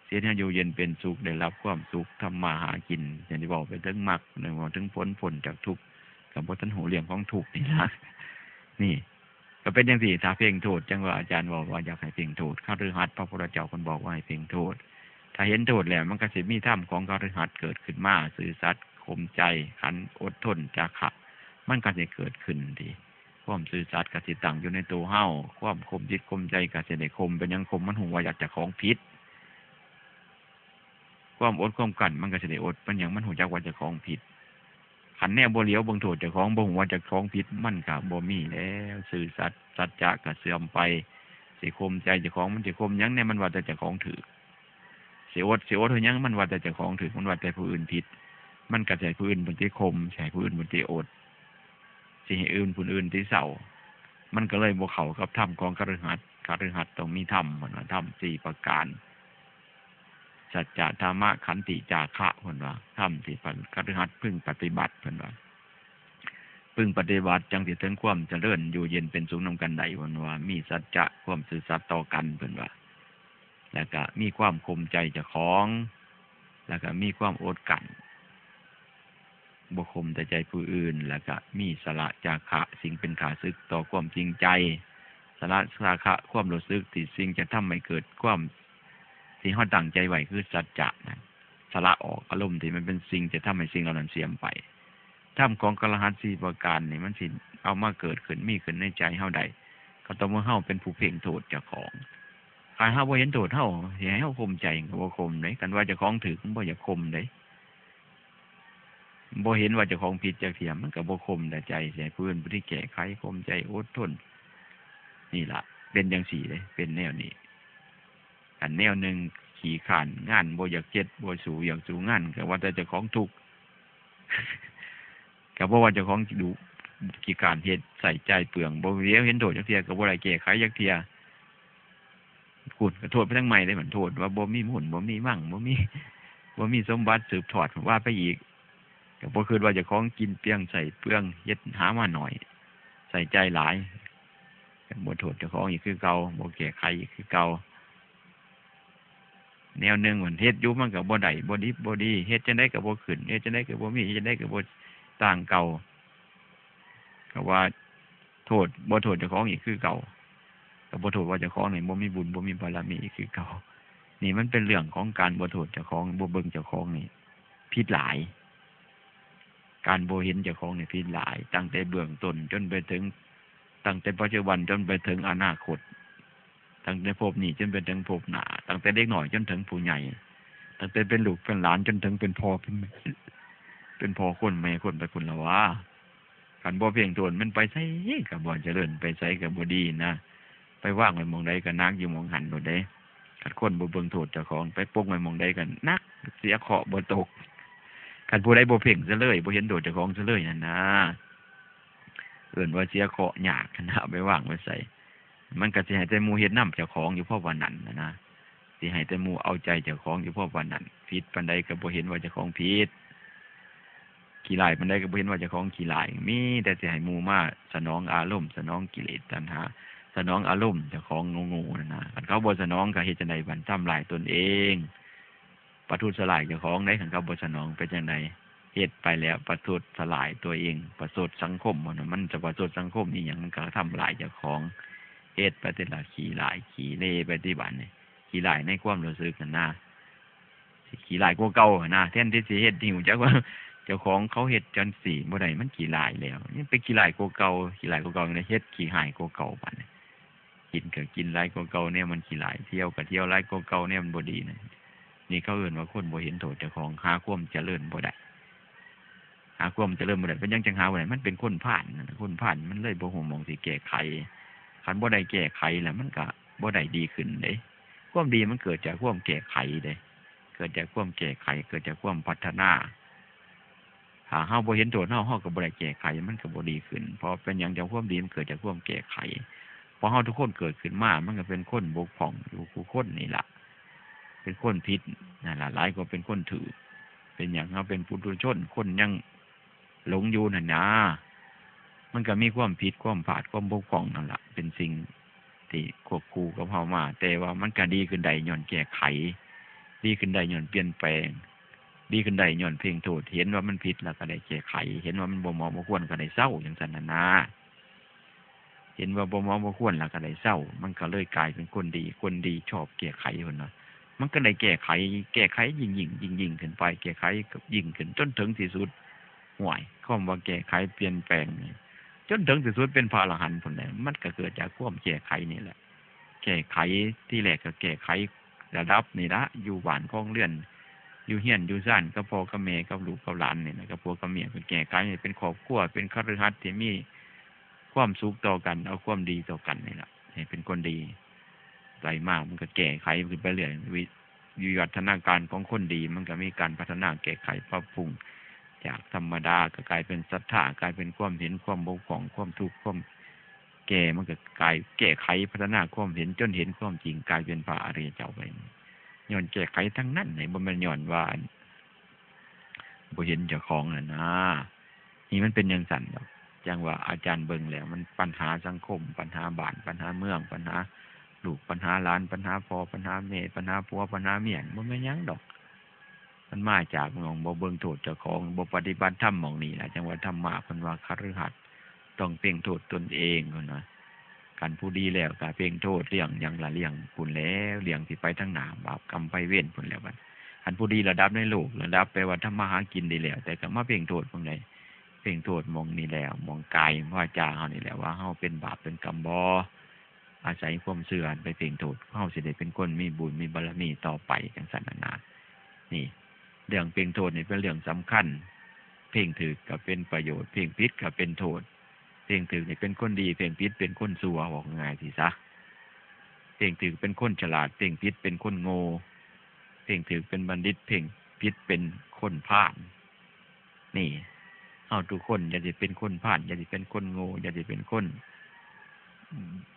สิเฮ็ดให้เฮาอยู่เย็นเป็นสุข ได้รับความสุข ทำมาหากิน อย่างที่เว้าไปถึงมรรค เว้าถึงผลพ้นจากทุกข์ ก็บ่ทันฮู้เรื่องของทุกข์นี่ล่ะ นี่ ก็เป็นจั่งซี้ ถ้าเพ่งโทษ จั่งว่าอาจารย์เว้าว่าอยากให้เพ่งโทษ คฤหัสถ์ พระพุทธเจ้าเพิ่นบอกว่าให้เพ่งโทษ ถ้าเห็นโทษแล้ว มันก็สิมีธรรมของคฤหัสถ์เกิดขึ้นมา ซื่อสัตย์ ข่มใจ ขัน อดทน จาคะ มันก็สิเกิดขึ้นติ ความซื่อสัตย์ก็สิตั้งอยู่ในตัวเฮา ความข่มจิตข่มใจก็สิได้ข่ม เป็นหยังข่ม มันฮู้ว่าอยากเจ้าของผิด ความอดความกลั้นมันก็สิได้อด เป็นหยัง มันฮู้จักว่าเจ้าของผิด คันแนวบ่เหลียวเบิ่งโทษเจ้าของ บ่ฮู้ว่าเจ้าของผิด มันก็บ่มีแล้ว ซื่อสัตย์ สัจจะก็เสื่อมไป สิข่มใจเจ้าของ มันสิข่มหยังแหน่ มันว่าแต่เจ้าของถูก สิอด สิอดเฮ็ดหยัง มันว่าแต่เจ้าของถูก มันว่าแต่ผู้อื่นผิด มันก็สิให้ผู้อื่นเพิ่นติข่ม สิให้ผู้อื่นเพิ่นติอด สิให้อื่นผู้อื่นติเซา มันก็เลยบ่เข้ากับธรรมของคฤหัสถ์ คฤหัสถ์ต้องมีธรรม เพิ่นว่า ธรรมสี่ประการ สัจจะ ธรรมะ ขันติ จาคะ เพิ่นว่า ธรรมที่คฤหัสถ์พึงปฏิบัติ เพิ่นว่า พึงปฏิบัติจั่งสิถึงความเจริญอยู่เย็นเป็นสุขนำกันได้ เพิ่นว่ามีสัจจะความซื่อสัตย์ต่อกัน เพิ่นว่า แล้วก็มีความข่มใจเจ้าของ แล้วก็มีความอดกลั้น บ่ข่มแต่ใจผู้อื่น แล้วก็มีสละจาคะสิ่งเป็นข้าศึกต่อความจริงใจ สละจาคะความรู้สึกที่สิ่งจะทำให้เกิดความที่เฮาตั้งใจไว้คือสัจจะนะ สละออกอารมณ์ที่มันเป็นสิ่งจะทำให้สิ่งเหล่านั้นเสื่อมไป ธรรมของอรหันต์สี่ประการนี่มันสิเอามาเกิดขึ้นมีขึ้นในใจเฮาได้ ก็ต่อเมื่อเฮาเป็นผู้เพ่งโทษเจ้าของ คันเฮาบ่เห็นโทษเฮา สิให้เฮาข่มใจก็บ่ข่มเด้ คันว่าเจ้าของถูกมันบ่อยากข่มเด้ บ่เห็นว่าเจ้าของผิดจักเทื่อ มันก็บ่ข่มแต่ใจ สิให้ผู้อื่นผู้ที่แก้ไข ข่มใจอดทน นี่ล่ะ เป็นจั่งซี้เด้ เป็นแนวนี้ คันแนวหนึ่งขี้คร้านงาน บ่อยากเฮ็ด บ่สู้อยากสู้งาน ก็ว่าแต่เจ้าของทุกข์ ก็บ่ว่าเจ้าของดุ ขี้คร้านเฮ็ด ใช้จ่ายเปลือง บ่เหลียวเห็นโทษจักเทื่อ ก็บ่ได้แก้ไขจักเทื่อ คุณก็โทษไปทางใหม่เลย มันโทษว่าบ่มีมูล บ่มีมั่ง บ่มี บ่มีสมบัติสืบทอด ว่าไปอีก ก็บ่คิดว่าเจ้าของกินเปลือง ใช้เปลือง เฮ็ดหามาน้อย ใช้จ่ายหลาย ก็บ่โทษเจ้าของอีกคือเก่า บ่แก้ไขอีกคือเก่า แนวหนึ่งมันเฮ็ดอยู่มันก็บ่ได้ บ่ดิบบ่ดี เฮ็ดจั่งใดก็บ่ขึ้น เฮ็ดจั่งใดก็บ่มี เฮ็ดจั่งใดก็บ่ต่างเก่า ก็ว่าโทษ บ่โทษเจ้าของอีกคือเก่า ก็บ่โทษว่าเจ้าของนี่บ่มีบุญ บ่มีบารมีอีกคือเก่า นี่มันเป็นเรื่องของการบ่โทษเจ้าของ บ่เบิ่งเจ้าของนี่ผิดหลาย การบ่เห็นเจ้าของนี่ผิดหลาย ตั้งแต่เบื้องต้นจนไปถึง ตั้งแต่ปัจจุบันจนไปถึงอนาคต ตั้งแต่ภพนี้จนไปถึงภพหน้า ตั้งแต่เด็กน้อยจนถึงผู้ใหญ่ ตั้งแต่เป็นลูกเป็นหลานจนถึงเป็นพ่อเป็นแม่ เป็นพ่อคนแม่คนไปพุ้นละว่า คันบ่เพ่งโทษมันไปไสก็บ่เจริญ ไปไสก็บ่ดีนะ ไปวางไว้หม่องใดก็หนักอยู่หม่องหั้นโลดเด้ คันคนบ่เบิ่งโทษเจ้าของ ไปปกไว้หม่องใดก็หนัก เสียเคราะห์บ่ตก คันผู้ใดบ่เพ่งซะเลย บ่เห็นโทษเจ้าของซะเลยนั่นนะ เอิ้นว่าเสียเคราะห์ยากนะ เอาไปวางไว้ไส มันก็สิให้แต่หมู่เฮ็ดนำเจ้าของอยู่พอปานนั้นนะ สิให้แต่หมู่เอาใจเจ้าของอยู่พอปานนั้น ผิดปานใดก็บ่เห็นว่าเจ้าของผิด ขี้ร้ายปานใดก็บ่เห็นว่าเจ้าของขี้ร้าย มีแต่สิให้หมู่มาสนองอารมณ์ สนองกิเลสตัณหา สนองอารมณ์เจ้าของโง่ๆนั่นนะ คันเขาบ่สนองก็เฮ็ดจั่งใดบัด ทำลายตนเอง ประทุษร้ายเจ้าของเด้ คันเขาบ่สนองเป็นจั่งใด เฮ็ดไปแล้วประทุษร้ายตัวเอง ประชดสังคม มันน่ะ มันจะประชดสังคมอีหยัง มันก็ทำลายเจ้าของ เฮ็ดไปแต่ละขี้ร้ายขี้เลไปติบัดนี่ ขี้ร้ายในความรู้สึกนั่นนะ สิขี้ร้ายกว่าเก่าหั่นนะ แทนที่สิเฮ็ดให้รู้จักว่าเจ้าของเขาเฮ็ดจั่งซี้บ่ได้ มันขี้ร้ายแล้ว ยังไปขี้ร้ายกว่าเก่า ขี้ร้ายกว่าเก่า ยังได้เฮ็ดขี้ร้ายกว่าเก่าบัดนี้ กินก็กินหลายกว่าเก่า แนวมันขี้ร้าย เที่ยวก็เที่ยวหลายกว่าเก่า แนวมันบ่ดีนะ นี่เขาเอิ้นว่าคนบ่เห็นโทษเจ้าของ หาความเจริญบ่ได้ หาความเจริญบ่ได้ เป็นหยังจั่งหาบ่ได้ มันเป็นคนพาลนั่นน่ะ คนพาลมันเลยบ่ฮู้หม่องสิแก้ไข คันบ่ได้แก้ไขแล้วมันก็บ่ได้ดีขึ้นเด้ ความดีมันเกิดจากความแก้ไขเด้ เกิดจากความแก้ไข เกิดจากความพัฒนา ถ้าเฮาบ่เห็นโทษเฮา เฮาก็บ่ได้แก้ไข มันก็บ่ดีขึ้น เพราะเป็นหยังจั่งความดีมันเกิดจากความแก้ไข เพราะเฮาทุกคนเกิดขึ้นมา มันก็เป็นคนบกพร่องอยู่คู่คนนี่ล่ะ เป็นคนผิดนั่นล่ะ หลายกว่าเป็นคนถูก เป็นหยังเฮาเป็นปุถุชน คนยังหลงอยู่นั่นนะ มันก็มีความผิด ความพลาด ความบกพร่องนั่นล่ะ เป็นสิ่งที่ควบคู่กับเฮามา แต่ว่ามันก็ดีขึ้นได้ย้อนแก้ไข ดีขึ้นได้ย้อนเปลี่ยนแปลง ดีขึ้นได้ย้อนเพ่งโทษ เห็นว่ามันผิดแล้วก็ได้แก้ไข เห็นว่ามันบ่เหมาะบ่ควรก็ได้เซา จั่งซั้นน่ะนะ เห็นว่าบ่เหมาะบ่ควรแล้วก็ได้เซา มันก็เลยกลายเป็นคนดี คนดีชอบแก้ไข เพิ่นว่า มันก็ได้แก้ไข แก้ไขยิ่งๆ ยิ่งๆ ขึ้นไป แก้ไขยิ่งขึ้นจนถึงที่สุด ห้วย คำว่าแก้ไขเปลี่ยนแปลงนี่ จนถึงที่สุดเป็นพระอรหันต์พุ้นแหละ มันก็เกิดจากความแก้ไขนี่แหละ แก้ไข ทีแรกก็แก้ไขระดับนี่ละ อยู่บ้านครองเรือน อยู่เฮือนอยู่ซานกับพ่อกับแม่กับลูกกับหลานนี่นะ กับผัวกับเมีย ก็แก้ไขให้เป็นครอบครัว เป็นคฤหัสถ์ที่มีความสุขต่อกัน เอาความดีต่อกันนี่ละ ให้เป็นคนดี ไปมามันก็แก้ไขขึ้นไปเรื่อย วิ วิวัฒนาการของคนดี มันก็มีการพัฒนาแก้ไขปรับปรุง จากธรรมดาก็กลายเป็นศรัทธา กลายเป็นความเห็น ความบกพร่อง ความทุกข์ ความแก่ มันก็กลายแก้ไขพัฒนาความเห็นจนเห็นความจริง กลายเป็นพระอริยเจ้าไป ย้อนแก้ไขทั้งนั้น นี่บ่แม่นย้อนว่าบ่เห็นเจ้าของน่ะนะ นี่มันเป็นจั่งซั้นดอก จั่งว่าอาจารย์เบิ่งแล้วมันปัญหาสังคม ปัญหาบ้าน ปัญหาเมือง ปัญหาลูก ปัญหาหลาน ปัญหาพ่อ ปัญหาแม่ ปัญหาผัว ปัญหาเมีย บ่แม่นหยังดอก มันมาจากหม่องบ่เบิ่งโทษเจ้าของ บ่ปฏิบัติธรรมหม่องนี้ล่ะ จั่งว่าธรรมะเพิ่นว่าคฤหัสถ์ต้องเพ่งโทษตนเอง เพิ่นว่า คันผู้ดีแล้วก็เพ่งโทษเลี้ยงหยังล่ะ เลี้ยงพุ้นแล้ว เลี้ยงสิไปทางหน้า บาปกรรมภัยเวรพุ้นแล้วบัด คันผู้ดีระดับในโลก ระดับแปลว่าทำมาหากินดีแล้ว แต่ก็มาเพ่งโทษหม่องใด เพ่งโทษหม่องนี้แล้ว หม่องกายวาจาเฮานี่แหละ ว่าเฮาเป็นบาปเป็นกรรมบ่ อาศัยความเชื่อไปเพ่งโทษ เฮาสิได้เป็นคนมีบุญมีบารมีต่อไป จั่งซั้นน่ะนะ นี่ เรื่องเพ่งโทษนี่เป็นเรื่องสำคัญ เพ่งถูกก็เป็นประโยชน์ เพ่งผิดก็เป็นโทษ เพ่งถูกนี่เป็นคนดี เพ่งผิดเป็นคนชั่ว เว้าง่ายๆ ซี้ซะ เพ่งถูกเป็นคนฉลาด เพ่งผิดเป็นคนโง่ เพ่งถูกเป็นบัณฑิต เพ่งผิดเป็นคนพาล นี่ เฮาทุกคนอย่าสิเป็นคนพาล อย่าสิเป็นคนโง่ อย่าสิเป็นคน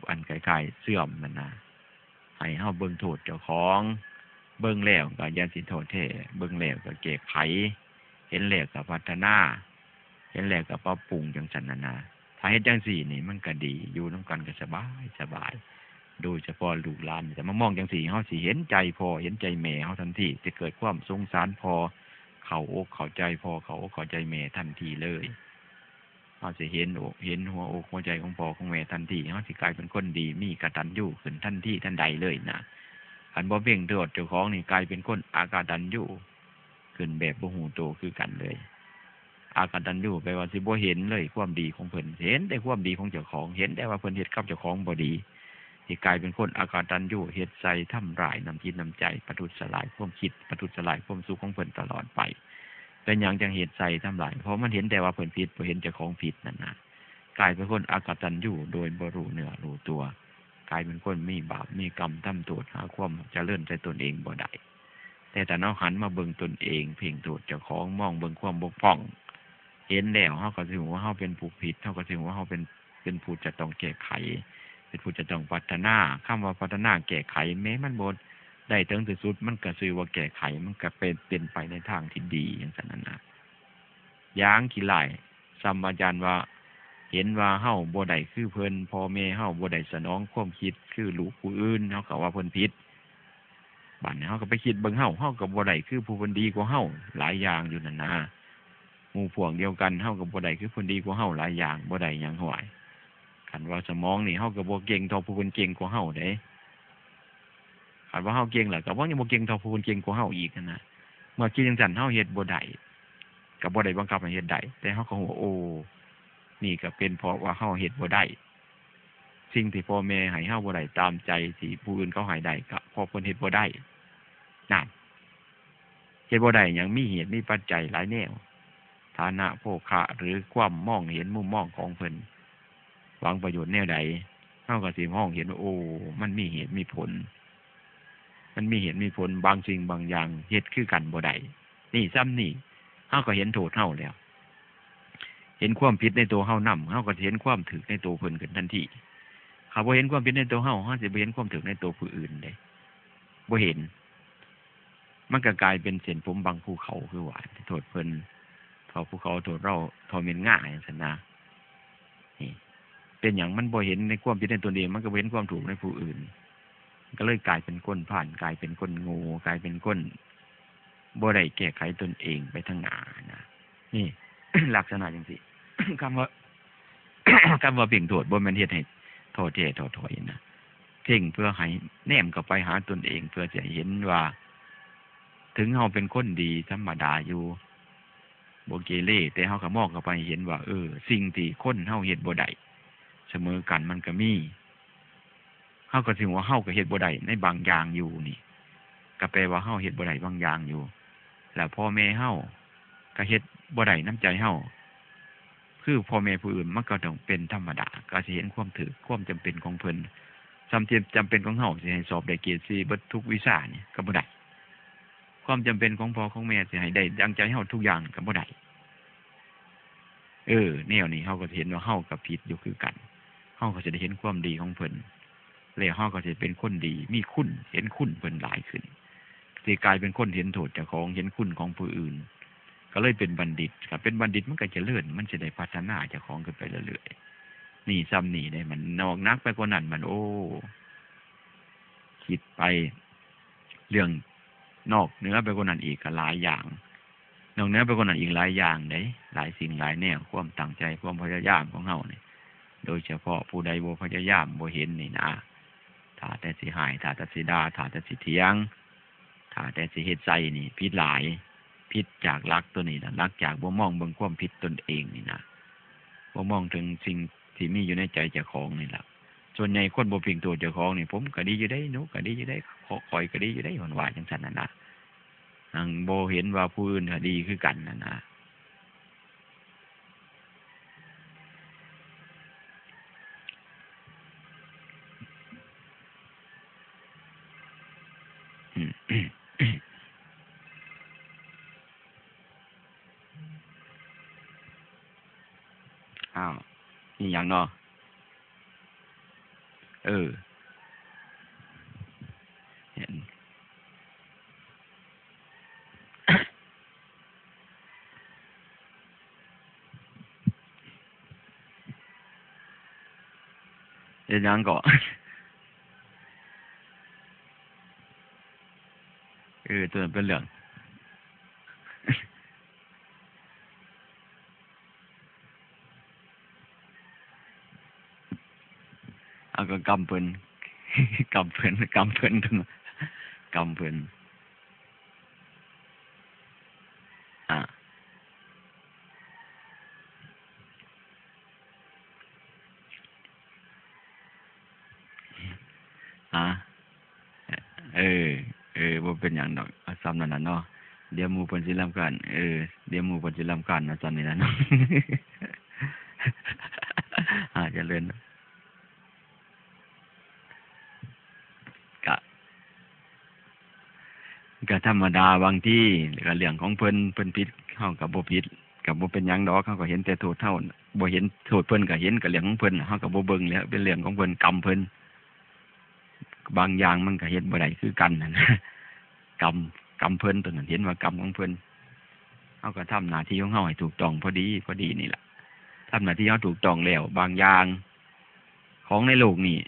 อันคล้ายๆเสื่อมนั่นนะ ให้เฮาเบิ่งโทษเจ้าของ เบิ่งแล้วก็อย่าสิท้อแท้ เบิ่งแล้วก็แก้ไข เห็นแล้วก็พัฒนา เห็นแล้วก็ปรับปรุง จั่งซั้นน่ะนะ ถ้าเฮ็ดจั่งซี้นี่มันก็ดี อยู่นำกันก็สบายสบาย โดยเฉพาะลูกหลาน แต่มามองจั่งซี้ เฮาสิเห็นใจพ่อเห็นใจแม่เฮาทันที สิเกิดความสงสารพ่อ เข้าอกเข้าใจพ่อ เข้าอกเข้าใจแม่ทันทีเลย เฮาสิเห็นอก เห็นหัวอกหัวใจของพ่อของแม่ทันที เฮาสิกลายเป็นคนดี มีกตัญญูขึ้นทันทีทันใดเลยนะ คันบ่เพ่งโทษเจ้าของนี่ กลายเป็นคนอกตัญญูขึ้นแบบบ่ฮู้โตคือกันเลย อกตัญญูแปลว่าสิบ่เห็นเลยความดีของเพิ่น เห็นแต่ความดีของเจ้าของ เห็นแต่ว่าเพิ่นเฮ็ดกับเจ้าของบ่ดี สิกลายเป็นคนอกตัญญู เฮ็ดใส่ทำร้ายน้ำจิตน้ำใจ ประทุษร้ายความคิด ประทุษร้ายความสุขของเพิ่นตลอดไป เป็นหยังจั่งเฮ็ดใส่ทำร้าย เพราะมันเห็นแต่ว่าเพิ่นผิด บ่เห็นเจ้าของผิดนั่นนะ กลายเป็นคนอกตัญญูโดยบ่รู้เนื้อรู้ตัว กลายเป็นคนมีบาปมีกรรม ทำโทษหาความเจริญใส่ตนเองบ่ได้ แต่ถ้าเฮาหันมาเบิ่งตนเอง เพ่งโทษเจ้าของ มองเบิ่งความบกพร่อง เห็นแล้วเฮาก็สิฮู้ว่าเฮาเป็นผู้ผิด เฮาก็สิฮู้ว่าเฮาเป็น เป็นผู้จะต้องแก้ไข เป็นผู้จะต้องพัฒนา คำว่าพัฒนาแก้ไข แม้มันบ่ได้ถึงที่สุด มันก็ชื่อว่าแก้ไข มันก็เป็น เป็นไปในทางที่ดี จั่งซั้นน่ะนะ อย่างขี้ร้าย ส่ำอาจารย์ว่า เห็นว่าเฮาบ่ได้คือเพิ่น พ่อแม่เฮาบ่ได้สนองความคิดคือลูกผู้อื่น เฮาก็ว่าเพิ่นผิด บัดนี้เฮาก็ไปคิดเบิ่งเฮา เฮาก็บ่ได้คือผู้เพิ่นดีกว่าเฮาหลายอย่างอยู่นั่นนะ หมู่พวกเดียวกัน เฮาก็บ่ได้คือเพิ่นดีกว่าเฮาหลายอย่าง บ่ได้หยัง ห้วย คันว่าสมองนี่ เฮาก็บ่เก่งเท่าผู้เพิ่นเก่งกว่าเฮาเด้ คันว่าเฮาเก่งแล้ว ก็บ่ ยังบ่เก่งเท่าผู้เพิ่นเก่งกว่าเฮาอีกหั้นนะ เมื่อคิดจั่งซั้น เฮาเฮ็ดบ่ได้ ก็บ่ได้บังคับให้เฮ็ดได้ แต่เฮาก็ฮู้ว่า โอ้ นี่ก็เป็นเพราะว่าเฮาเฮ็ดบ่ได้ สิ่งที่พ่อแม่ให้เฮาบ่ได้ตามใจที่ผู้อื่นเขาให้ได้ ก็เพราะเพิ่นเฮ็ดบ่ได้ นั่น เฮ็ดบ่ได้หยัง มีเหตุมีปัจจัยหลายแนว ฐานะโภคะ หรือความมองเห็นมุมมองของเพิ่น หวังประโยชน์แนวใด เฮาก็สิมองเห็นว่า โอ้ มันมีเหตุมีผล มันมีเหตุมีผล บางสิ่งบางอย่างเฮ็ดคือกันบ่ได้ นี่ ส่ำนี่ เฮาก็เห็นโทษเฮาแล้ว เห็นความผิดในตัวเฮานำ เฮาก็สิเห็นความถูกในตัวเพิ่นขึ้นทันที ถ้าบ่เห็นความผิดในตัวเฮา เฮาสิบ่เห็นความถูกในตัวผู้อื่นเด้ บ่เห็น มันก็กลายเป็นเส้นผมบังภูเขา คือว่า โทษเพิ่น เท่าภูเขา โทษเรา เท่าแม่นง่า จั่งซั้นนะ นี่ เป็นหยังมันบ่เห็นในความผิดในตนเอง มันก็บ่เห็นความถูกในผู้อื่น ก็เลยกลายเป็นคนพาล กลายเป็นคนโง่ กลายเป็นคนบ่ได้แก้ไขตนเองไปทางหน้านะ นี่ ลักษณะจั่งซี้ คำว่า คำว่าเพ่งโทษบ่แม่นเฮ็ดให้ท้อแท้ท้อถอยนะ เพ่งเพื่อให้แนมเข้าไปหาตนเอง เพื่อสิให้เห็นว่า ถึงเฮาเป็นคนดีธรรมดาอยู่ บ่เกเร แต่เฮาก็มองเข้าไปเห็นว่า เออ สิ่งที่คนเฮาเฮ็ดบ่ได้เสมอกันมันก็มี เฮาก็สิว่าเฮาก็เฮ็ดบ่ได้ในบางอย่างอยู่นี่ ก็แปลว่าเฮาเฮ็ดบ่ได้บางอย่างอยู่ แล้วพ่อแม่เฮาก็เฮ็ดบ่ได้นำใจเฮา คือพ่อแม่ผู้อื่นมันก็ต้องเป็นธรรมดา ก็สิเห็นความถูก ความจำเป็นของเพิ่น ส่ำที่จำเป็นของเฮาสิให้สอบได้เกรดสี่เบิดทุกวิชานี่ก็บ่ได้ ความจำเป็นของพ่อของแม่สิให้ได้ดังใจเฮาทุกอย่างก็บ่ได้ เออ แนวนี้เฮาก็สิเห็นว่าเฮาก็ผิดอยู่คือกัน เฮาก็สิได้เห็นความดีของเพิ่น แล้วเฮาก็สิเป็นคนดี มีคุณ เห็นคุณเพิ่นหลายขึ้น สิกลายเป็นคนเห็นโทษเจ้าของ เห็นคุณของผู้อื่น ก็เลยเป็นบัณฑิต ก็เป็นบัณฑิตมันก็เจริญ มันสิได้พัฒนาเจ้าของขึ้นไปเรื่อยๆ นี่ส่ำนี่เด้ มันนอกหนักไปกว่านั้น มัน โอ้ คิดไป เรื่องนอกเหนือไปกว่านั้นอีกก็หลายอย่าง นอกเหนือไปกว่านั้นอีกหลายอย่างเด้ หลายสิ่งหลายแนว ความตั้งใจ ความพยายามของเฮานี่ โดยเฉพาะผู้ใดบ่พยายาม บ่เห็นนี่นะ ถ้าแต่สิฮ้าย ถ้าแต่สิด่า ถ้าแต่สิเถียง ถ้าแต่สิเฮ็ดใส่นี่ผิดหลาย ผิดจากหลักตัวนี้นะ หลักจากบ่มองเบิ่งความผิดตนเองนี่นะ บ่มองถึงสิ่งที่มีอยู่ในใจเจ้าของนี่ล่ะ ส่วนใหญ่คนบ่เพ่งโทษเจ้าของนี่ ผมก็ดีอยู่เด้ หนูก็ดีอยู่เด้ ขอ ข้อยก็ดีอยู่เด้ เพิ่นว่าจั่งซั้นนั่นนะ หั้งบ่เห็นว่าผู้อื่นก็ดีคือกันนั่นนะ อ้าว อีหยังเนาะ เออ เห็น เฮ็ดหยังเกาะ เออ ตัวนั้นเป็นเรื่อง เอาก็กำเพิ่น กำเพิ่น กำเพิ่น กำเพิ่น อ่ะ อ่ะ เออ เออ บ่เป็นหยังดอก เอาส่ำนั่นน่ะเนาะ เดี๋ยวหมู่เพิ่นสิรำคาญ เออ เดี๋ยวหมู่เพิ่นสิรำคาญ เอาส่ำนี่ล่ะเนาะ อ่า เจริญ กะ กะธรรมดา บางทีกะเรื่องของเพิ่น เพิ่นผิด เฮากะบ่ผิด กะบ่เป็นหยังดอก เฮากะเห็นแต่โทษเฮา บ่เห็นโทษเพิ่นกะเห็น กะเรื่องของเพิ่น เฮากะบ่เบิ่งแหล้ว เป็นเรื่องของเพิ่น กรรมเพิ่น บางอย่างมันกะเฮ็ดบ่ได้คือกันนั่นนะ กรรม กรรมเพิ่นตัวนั้น เห็นว่ากรรมของเพิ่น เฮากะทำหน้าที่ของเฮาให้ถูกต้องพอดี พอดีนี่ล่ะ ทำหน้าที่เฮาถูกต้องแล้ว บางอย่าง ของในโลกนี้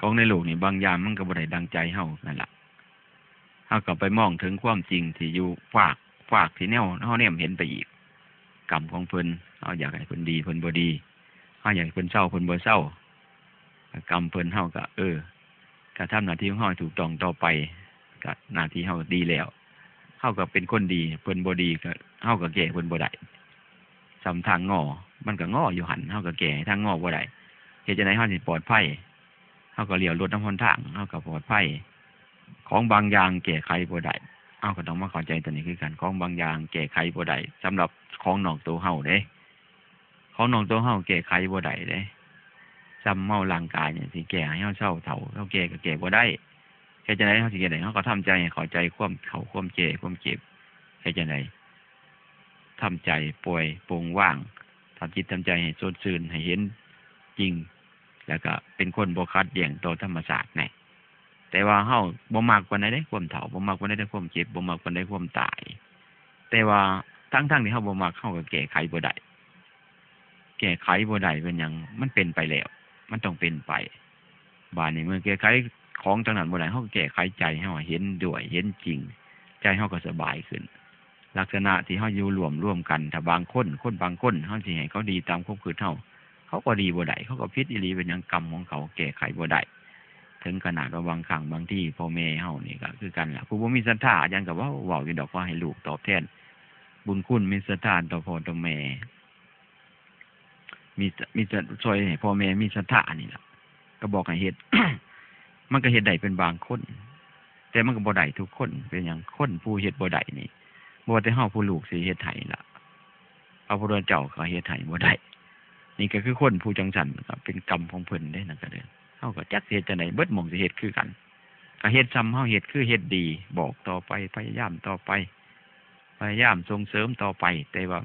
ของในโลกนี้บางอย่างมันกะบ่ได้ดังใจเฮานั่นล่ะ เฮากะไปมองถึงความจริงที่อยู่ฟาก ฟากที่แนวเฮาแนมเห็นไปอีก กรรมของเพิ่น เฮาอยากให้เพิ่นดี เพิ่นบ่ดี เฮาอยากให้เพิ่นเซา เพิ่นบ่เซา กรรมเพิ่น เฮากะ เออ กะทำหน้าที่ของเฮาให้ถูกต้องต่อไป กะหน้าที่เฮาดีแล้ว เฮากะเป็นคนดี เพิ่นบ่ดีกะ เฮากะแก้เพิ่นบ่ได้ ส่ำทางงอ มันกะงออยู่หั่น เฮากะแก้ให้ทางงอบ่ได้ เฮ็ดจั่งใดเฮาสิปลอดภัย เฮากะเลี้ยวรถนำหนทาง เฮากะปลอดภัย ของบางอย่างแก้ไขบ่ได้ เฮากะต้องมาเข้าใจตัวนี้คือกัน ของบางอย่างแก้ไขบ่ได้ สำหรับของนอกตัวเฮาเด้ ของนอกตัวเฮาแก้ไขบ่ได้เด้ ส่ำเมาร่างกายนี่สิแก้ให้เฮาเซาเฒ่า เฮากะแก้กะแก้บ่ได้ เฮ็ดจั่งใดเฮาสิแก้ได้ เฮากะทำใจให้เข้าใจความเฒ่า ความแก่ ความเจ็บ เฮ็ดจั่งใด ทำใจปล่อยปลงวาง ทำจิตทำใจให้สดชื่น ให้เห็นจริง แล้วกะเป็นคนบ่ขัดแย้งต่อธรรมชาติแหน่ แต่ว่าเฮาบ่มักปานใดเด้ความเฒ่า บ่มักปานใดเด้ความเจ็บ บ่มักปานใดความตาย แต่ว่าทั้งๆที่เฮาบ่มัก เฮากะแก้ไขบ่ได้ แก้ไขบ่ได้เป็นหยัง มันเป็นไปแล้ว มันต้องเป็นไป บาดนี้เมื่อแก้ไขของจั่งนั้นบ่ได้ เฮากะแก้ไขใจเฮาให้เห็นด้วย เห็นจริง ใจเฮากะสบายขึ้น ลักษณะที่เฮาอยู่ร่วม ร่วมกัน ถ้าบางคน คนบางคน เฮาสิให้เขาดีตามความคิดเฮา เขากะดีบ่ได้ เขากะผิดอีหลี เป็นหยัง กรรมของเขาแก้ไขบ่ได้ ถึงขนาดว่าบางครั้งบางทีพ่อแม่เฮานี่กะคือกันล่ะ ผู้บ่มีศรัทธาหยังกะเว้า เว้าอยู่ดอก ว่าให้ลูกตอบแทนบุญคุณ มีศรัทธาต่อพ่อต่อแม่ มี มี ช่วยให้พ่อแม่มีศรัทธานี่ล่ะ กะบอกให้เฮ็ด มันกะเฮ็ดได้เป็นบางคน แต่มันกะบ่ได้ทุกคน เป็นหยัง คนผู้เฮ็ดบ่ได้นี่ บ่ว่าแต่เฮาผู้ลูกสิเฮ็ดให้ล่ะ พระพุทธเจ้ากะเฮ็ดให้บ่ได้ นี่กะคือคนผู้จั่งซั้นกะเป็นกรรมของเพิ่นเด้ นั่นกะเด้อ เฮากะจักสิเฮ็ดจั่งใด เบิดหม่องสิเฮ็ดคือกัน กะเฮ็ดส่ำเฮาเฮ็ด คือเฮ็ดดี บอกต่อไป พยายามต่อไป พยายามส่งเสริมต่อไป แต่ว่า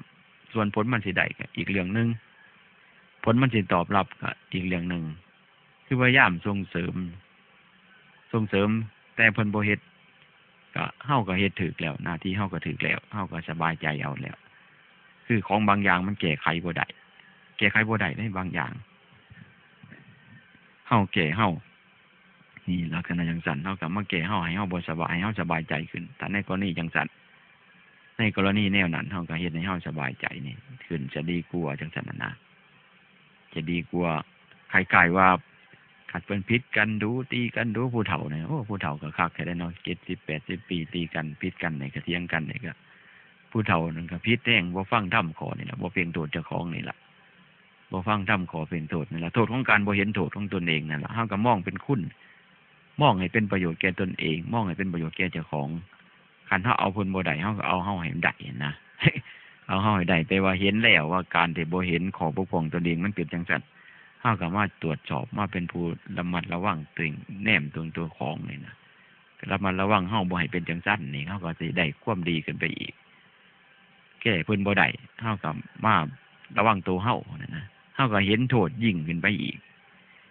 ส่วนผลมันสิได้กะอีกเรื่องหนึ่ง ผลมันสิตอบรับกะอีกเรื่องหนึ่ง คือพยายามส่งเสริม ส่งเสริม แต่เพิ่นบ่เฮ็ด ก็เฮาก็เฮ็ดถูกแล้ว หน้าที่เฮาก็ถูกแล้ว เฮาก็สบายใจเอาแล้ว คือของบางอย่างมันแก้ไขบ่ได้ แก้ไขบ่ได้ในบางอย่าง เฮาแก้เฮา นี่ลักษณะจังซั่น เฮาก็มาแก้เฮาให้เฮาบ่สบาย ให้เฮาสบายใจขึ้น ถ้าในกรณีจังซั่น ในกรณีแนวนั้น เฮาก็เฮ็ดให้เฮาสบายใจนี่ขึ้น จะดีกว่าจังซั่นน่ะนะ จะดีกว่า คล้ายๆว่า คันเพิ่นผิดกันดู๋ ตีกันดู๋ ผู้เฒ่านี่ โอ้ ผู้เฒ่าก็คักแท้เนาะ เจ็ดสิบ แปดสิบ ปี ตีกัน ผิดกันนี่ก็เถียงกันนี่ก็ ผู้เฒ่านั่นก็ผิดแฮง บ่ฟังธรรมข้อนี่ล่ะ บ่เพ่งโทษเจ้าของนี่ล่ะ บ่ฟังธรรมข้อเพ่งโทษนี่ล่ะ โทษของการบ่เห็นโทษของตนเองนั่นล่ะ เฮาก็มองเป็นคุณ มองให้เป็นประโยชน์แก่ตนเอง มองให้เป็นประโยชน์แก่เจ้าของ คันเฮาเอาเพิ่นบ่ได้ เฮาก็เอาเฮาให้มันได้นะ เอาเฮาให้ได้ แต่ว่าเห็นแล้วว่าการที่บ่เห็นข้อบกพร่องตนเองมันเป็นจังซั่น เฮาก็มาตรวจสอบ มาเป็นผู้ระมัดระวังตัวเอง แนมตรงตัวของนี่นะ ระมัดระวังเฮาบ่ให้เป็นจังซั่นนี่ เฮาก็สิได้ความดีขึ้นไปอีก แก้เพิ่นบ่ได้ เฮาก็มาระวังตัวเฮานั่นนะ เฮาก็เห็นโทษยิ่งขึ้นไปอีก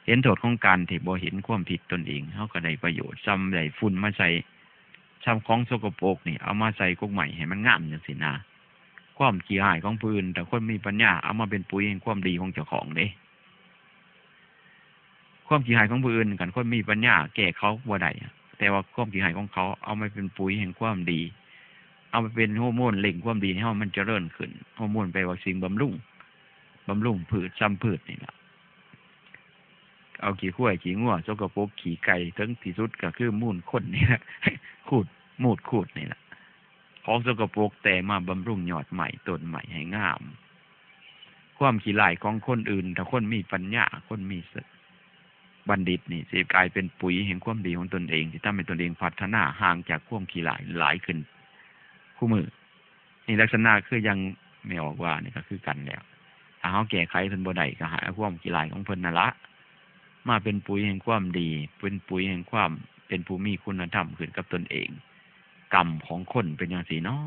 เห็นโทษของการที่บ่เห็นความผิดตนเอง เฮาก็ได้ประโยชน์ ส่ำได้ฝุ่นมาใส่ ส่ำของสกปรกนี่ เอามาใส่กกไม้ให้มันงามจังซี่นะ ความขี้ฮ้ายของผู้อื่น ถ้าคนมีปัญญา เอามาเป็นปุ๋ยแห่งความดีของเจ้าของเด้ ความขี้ฮ้ายของผู้อื่น คันคนมีปัญญาแก้เขาบ่ได้ แต่ว่าความขี้ฮ้ายของเขาเอามาเป็นปุ๋ยแห่งความดี เอามาเป็นฮอร์โมนเร่งความดีให้เฮามันเจริญขึ้น ฮอร์โมนแปลว่าสิ่งบำรุง บำรุงพืช ส่ำพืชนี่ล่ะ เอาขี้ควายขี้งัวสกปรกขี้ไก่ ถึงที่สุดก็คือมูลคนนี่ล่ะ ขูด มูดขูดนี่ล่ะ ของสกปรกแต่มาบำรุงยอดไม้ต้นไม้ให้งาม ความขี้ฮ้ายของคนอื่น ถ้าคนมีปัญญา คนมีส- บัณฑิตนี่ สิกลายเป็นปุ๋ยแห่งความดีของตนเอง สิทำให้ตนเองพัฒนาห่างจากความขี้ฮ้ายหลายขึ้นคู่มื้อ นี่ลักษณะคือยังแม่ออกว่านี่ก็คือกันแล้ว ถ้าเฮาแก้ไขเพิ่นบ่ได้ ก็ให้เอาความขี้ฮ้ายของเพิ่นนั่นละ มาเป็นปุ๋ยแห่งความดี เป็นปุ๋ยแห่งความเป็นผู้มีคุณธรรมขึ้นกับตนเอง กรรมของคนเป็นจังซี่เนาะ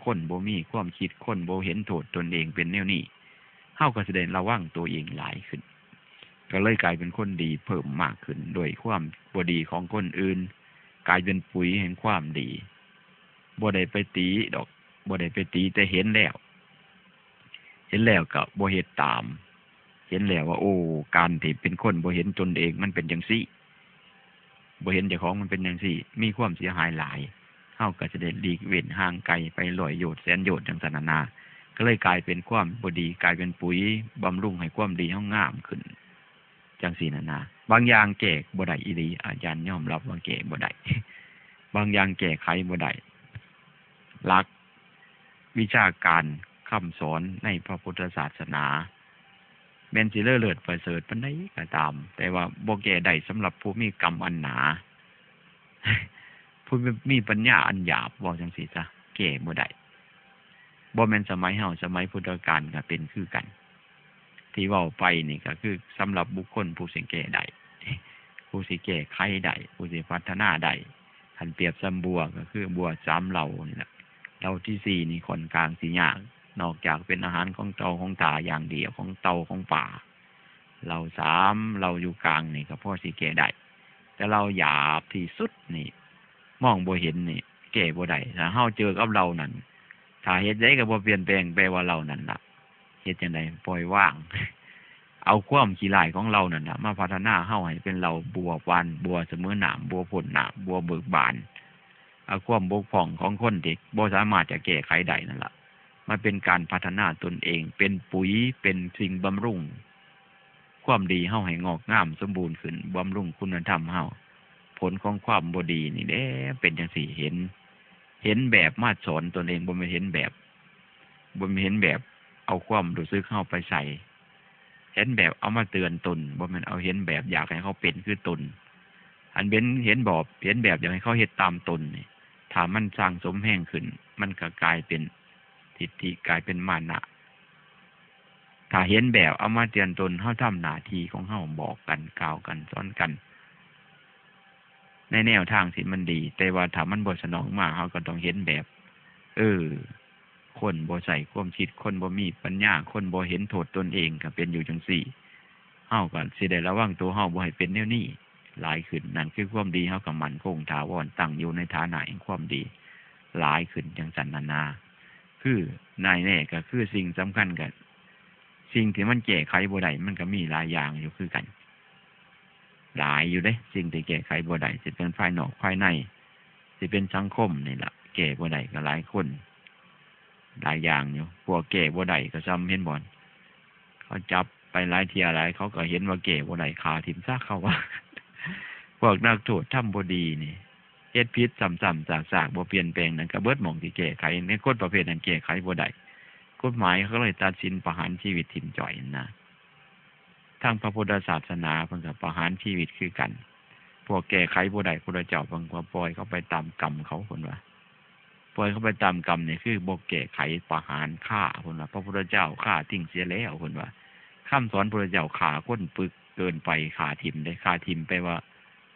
คนบ่มีความคิด คนบ่เห็นโทษตนเองเป็นแนวนี้ เฮาก็สิได้ระวังตัวเองหลายขึ้น ก็เลยกลายเป็นคนดีเพิ่มมากขึ้น ด้วยความบ่ดีของคนอื่น กลายเป็นปุ๋ยแห่งความดี บ่ได้ไปติดอก บ่ได้ไปติ แต่เห็นแล้ว เห็นแล้วก็บ่เฮ็ดตาม เห็นแล้วว่า โอ้ การที่เป็นคนบ่เห็นตนเองมันเป็นจังซี่ บ่เห็นเจ้าของมันเป็นจังซี่ มีความเสียหายหลาย เฮาก็สิได้หลีกเว้นห่างไกลไปร้อยโยชน์แสนโยชน์จังซั่นน่ะนะ ก็เลยกลายเป็นความบ่ดี กลายเป็นปุ๋ยบำรุงให้ความดีเฮางามขึ้น จังซี่น่ะนะ บางอย่างแก้บ่ได้อีหลี อาจารย์ยอมรับว่าแก้บ่ได้ บางอย่างแก้ไขบ่ได้ หลักวิชาการคำสอนในพระพุทธศาสนา แม่นสิเลอเลิศประเสริฐปานใดก็ตาม แต่ว่าบ่แก้ได้สำหรับผู้มีกรรมอันหนา ผู้มีปัญญาอันหยาบ เว้าจังซี่ซะ แก้บ่ได้ บ่แม่นสมัยเฮา สมัยพุทธกาลก็เป็นคือกัน ที่เว้าไปนี่ก็คือสำหรับบุคคลผู้สิแก้ได้ ผู้สิแก้ไขได้ ผู้สิพัฒนาได้ คันเปรียบส่ำบัวก็คือบัวสามเหล่านี่ล่ะ เหล่าที่สี่นี่ค่อนข้างสิยาก นอกจากเป็นอาหารของเต่าของตาอย่างเดียว ของเต่าของปลา เหล่าสามเหล่าอยู่กลางนี่ก็พอสิแก้ได้ แต่เหล่าหยาบที่สุดนี่ มองบ่เห็นนี่ แก้บ่ได้ ถ้าเฮาเจอกับเหล่านั้น ถ้าเฮ็ดใดก็บ่เปลี่ยนแปลง แปลว่าเหล่านั้นล่ะ เฮ็ดจั่งใด ปล่อยวาง เอาความขี้ฮ้ายของเหล่านั้นน่ะ มาพัฒนาเฮาให้เป็นเหล่าบัวบาน บัวเสมอน้ำ บัวพ่นน้ำ บัวเบิกบาน เอาความบกพร่องของคนที่บ่สามารถจะแก้ไขได้นั่นล่ะ มาเป็นการพัฒนาตนเอง เป็นปุ๋ย เป็นสิ่งบำรุง ความดีเฮาให้งอกงามสมบูรณ์ขึ้น บำรุงคุณธรรมเฮา ผลของความบ่ดีนี่แหละ เป็นจั่งซี้ เห็น เห็นแบบมาสอนตนเอง บ่แม่นเห็นแบบ บ่แม่นเห็นแบบเอาความรู้สึกเฮาไปใส่ เห็นแบบเอามาเตือนตน บ่แม่นเอาเห็นแบบอยากให้เขาเป็นคือตน อันเป็นเห็นบอบ เห็นแบบอยากให้เขาเฮ็ดตามตนนี่ ถ้ามันสั่งสมแฮงขึ้น มันก็กลายเป็นทิฏฐิ กลายเป็นมานะ ถ้าเห็นแบบเอามาเตือนตน เฮาทำหน้าที่ของเฮา บอกกัน กล่าวกัน สอนกัน ในแนวทางที่มันดี แต่ว่าถ้ามันบ่สนองมา เฮาก็ต้องเห็นแบบ เออ คนบ่ใช้ความคิด คนบ่มีปัญญา คนบ่เห็นโทษตนเอง ก็เป็นอยู่จั่งซี้ เฮาก็สิได้ระวังตัวเฮาบ่ให้เป็นแนวนี้ หลายขึ้น นั่นคือความดีเฮาก็มั่นคงถาวร ตั้งอยู่ในฐานะแห่งความดีหลายขึ้น จั่งซั้นนั่นนา คือในแน่ก็คือสิ่งสำคัญก็ สิ่งที่มันแก้ไขบ่ได้มันก็มีหลายอย่างอยู่คือกัน หลายอยู่เด้ สิ่งที่แก้ไขบ่ได้ สิเป็นภายนอกภายใน สิเป็นสังคมนี่ล่ะ แก้บ่ได้ก็หลายคน หลายอย่างอยู่ พวกแก้บ่ได้ก็ซ่ำ เห็นบ่ เขาจับไปหลายเทื่อหลาย เขาก็เห็นว่าแก้บ่ได้ ฆ่าถิ่มซะ เขาว่า พวกนักโทษทำบ่ดีนี่ เฮ็ดผิดซ้ำๆซากๆ บ่เปลี่ยนแปลงนั่น ก็เบิดหม่องสิแก้ไข ในคนประเภทนั้นแก้ไขบ่ได้ กฎหมายเขาเลยตัดสินประหารชีวิตถิ่มจ้อยนั่นนะ ทางพระพุทธศาสนาเพิ่นก็ประหารชีวิตคือกัน พวกแก้ไขบ่ได้ พุทธเจ้าเพิ่นก็ปล่อยเขาไปตามกรรมเขา เพิ่นว่า ปล่อยเขาไปตามกรรมนี่คือบ่แก้ไข ประหาร ฆ่า เพิ่นว่า พระพุทธเจ้าฆ่าทิ้งเสียแล้ว เพิ่นว่า คำสอนพุทธเจ้าฆ่าคนปึกเกินไป ฆ่าถิ่มเด้ ฆ่าถิ่มแปลว่า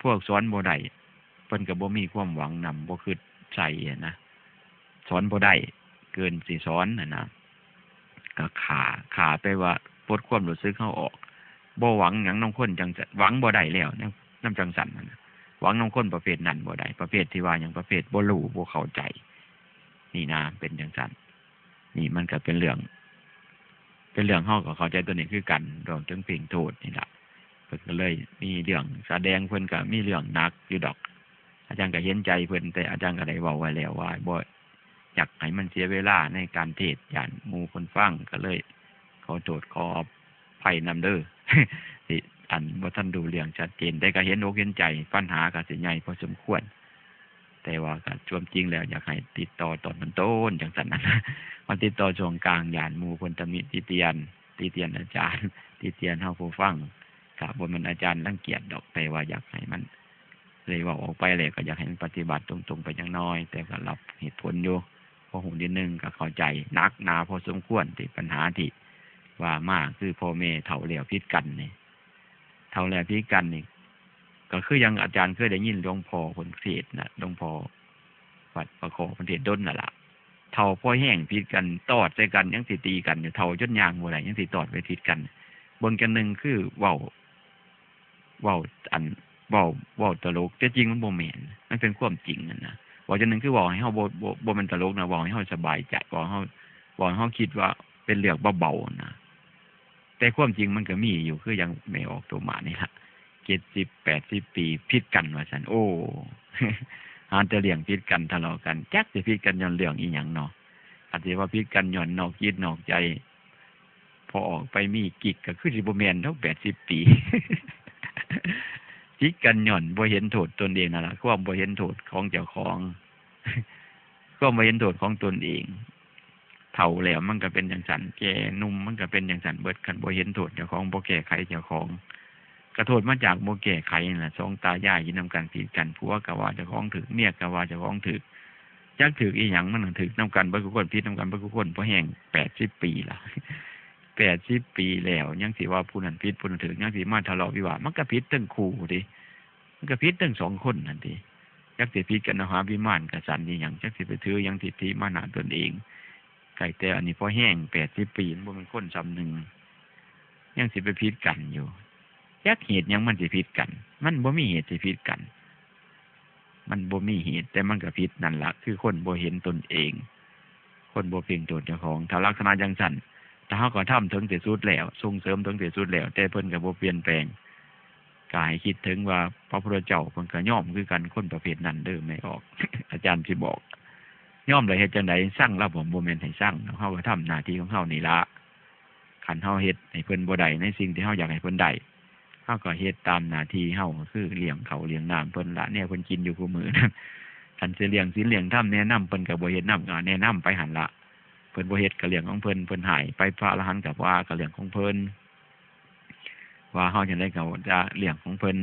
พวกสอนบ่ได้ เพิ่นก็บ่มีความหวังนำ บ่คิดใส่หั้นนะ สอนบ่ได้ เกินสิสอนหั้นนะ ก็ฆ่า ฆ่าแปลว่าปลดความรู้สึกเฮาออก บ่หวังหยังนำคนจั่งซั้น หวังบ่ได้แล้ว นำ นำจั่งซั้นหั้นนะ หวังนำคนประเภทนั้นบ่ได้ ประเภทที่ว่าหยัง ประเภทบ่รู้ บ่เข้าใจ นี่นะ เป็นจั่งซั้น นี่มันก็เป็นเรื่อง เป็นเรื่องเฮาก็เข้าใจตัวนี้คือกัน เรื่องถึงเพ่งโทษนี่ล่ะ เพิ่นก็เลยมีเรื่องแสดง เพิ่นก็มีเรื่องหนักอยู่ดอก อาจารย์ก็เห็นใจเพิ่น แต่อาจารย์ก็ได้เว้าไว้แล้วว่าบ่อยากให้มันเสียเวลาในการเทศน์ ย้านหมู่เพิ่นฟัง ก็เลยขอโทษขออภัยนำเด้อ ที่อันบ่ทันรู้เรื่องชัดเจน แต่ก็เห็นอกเห็นใจ ปัญหาก็สิใหญ่พอสมควร แต่ว่าก็ความจริงแล้วอยากให้ติดต่อตอนต้นๆจั่งซั้นนะ มาติดต่อช่วงกลาง ย้านหมู่เพิ่นตำหนิติเตียน ติเตียนอาจารย์ ติเตียนเฮาผู้ฟัง ก็บ่แม่นอาจารย์รังเกียจดอก แต่ว่าอยากให้มัน เลยเว้าออกไปแล้วก็อยากให้มันปฏิบัติตรงๆไปจักหน่อย แต่ก็รับเหตุผลอยู่ พอฮู้นิดนึงก็เข้าใจ หนักหนาพอสมควร ที่ปัญหาที่ว่ามา คือพ่อแม่เฒ่าแล้วผิดกันนี่ เฒ่าแล้วผิดกันนี่ ก็คืออย่างอาจารย์เคยได้ยินหลวงพ่อเพิ่นเทศน์นะ หลวงพ่อวัดป่าข้อเพิ่นเทศน์ดนนั่นล่ะ เฒ่าพอแฮงผิดกัน ตอดใส่กัน ยังสิตีกันอยู่ เฒ่าจนย่างบ่ได้ ยังสิตอดไปผิดกัน เบิ่งจั่งหนึ่งคือเว้า เว้าอัน เว้า เว้าตลก แต่จริงมันบ่แม่น มันเป็นความจริงนั่นนะ เว้าจั่งหนึ่งคือเว้าให้เฮาบ่ บ่ บ่แม่นตลกนะ เว้าให้เฮาสบายใจ เว้าให้เฮา เว้าให้เฮาคิดว่าเป็นเรื่องเบาๆนะ แต่ความจริงมันก็มีอยู่ คืออย่างแม่ออกโตมานี่ล่ะ เจ็ดสิบ แปดสิบปีผิดกันว่าซั่น โอ้ หาแต่เรื่องผิดกัน ทะเลาะกัน จักสิผิดกันย้อนเรื่องอีหยังเนาะ อาจสิว่าผิดกันย้อนนอกจิตนอกใจ พอออกไปมีกิ๊กก็คือสิบ่แม่นดอก แปดสิบปี ผิดกันย้อนบ่เห็นโทษตนเองนั่นล่ะ ความบ่เห็นโทษของเจ้าของ ความบ่เห็นโทษของตนเอง เฒ่าแล้วมันก็เป็นจั่งซั้น แก่หนุ่มมันก็เป็นจั่งซั้นเบิด คันบ่เห็นโทษเจ้าของ บ่แก้ไขเจ้าของ ก็โทษมาจากบ่แก้ไขนั่นล่ะ สองตายายอยู่นำกันผิดกัน ผัวก็ว่าเจ้าของถูก เมียก็ว่าเจ้าของถูก จักถูกอีหยัง มันถูกนำกันเบิดคู่คน ผิดนำกันเบิดคู่คน พอแฮงแปดสิบปีล่ะ แปดสิบปีแล้ว ยังสิว่าผู้นั้นผิดผู้นั้นถูก ยังสิมาทะเลาะวิวาท มันก็ผิดทั้งคู่เด้ มันก็ผิดทั้งสองคนนั่นติ จักสิผิดกันเอาหาวิมานกษัตริย์อีหยัง จักสิไปถือหยังทิฏฐิมานะตนเอง ไกลแต่อันนี้พอแฮงแปดสิบปี มันบ่แม่นคนส่ำหนึ่ง ยังสิไปผิดกันอยู่ จักเหตุหยังมันสิผิดกัน มันบ่มีเหตุสิผิดกัน มันบ่มีเหตุ แต่มันก็ผิดนั่นล่ะ คือคนบ่เห็นตนเอง คนบ่เพ่งโทษเจ้าของ ถ้าลักษณะจั่งซั้น ถ้าเฮากระทำถึงที่สุดแล้ว ส่งเสริมถึงที่สุดแล้ว แต่เพิ่นก็บ่เปลี่ยนแปลง ก็ให้คิดถึงว่าพระพุทธเจ้าเพิ่นก็ยอมคือกัน คนประเภทนั้นเด้อ แม่ออก อาจารย์สิบอก ยอมแล้วเฮ็ดจั่งใด ซังลาวบ่ บ่แม่นให้ซัง เฮาก็ทำหน้าที่ของเฮานี่ล่ะ คันเฮาเฮ็ดให้เพิ่นบ่ได้ในสิ่งที่เฮาอยากให้เพิ่นได้ เฮาก็เฮ็ดตามหน้าที่เฮา ก็คือเลี้ยงข้าวเลี้ยงน้ำเพิ่นล่ะ แนวเพิ่นกินอยู่คู่มื้อนั้น คันสิเลี้ยงศีลเลี้ยงธรรมแนะนำเพิ่นก็บ่เฮ็ดนำ ก็แนะนำไปหั่นล่ะ เพิ่นบ่เฮ็ดก็เรื่องของเพิ่น เพิ่นให้ไป พระอรหันต์ก็ว่าก็เรื่องของเพิ่น ว่าเฮาจั่งใดก็จะเรื่องของเพิ่น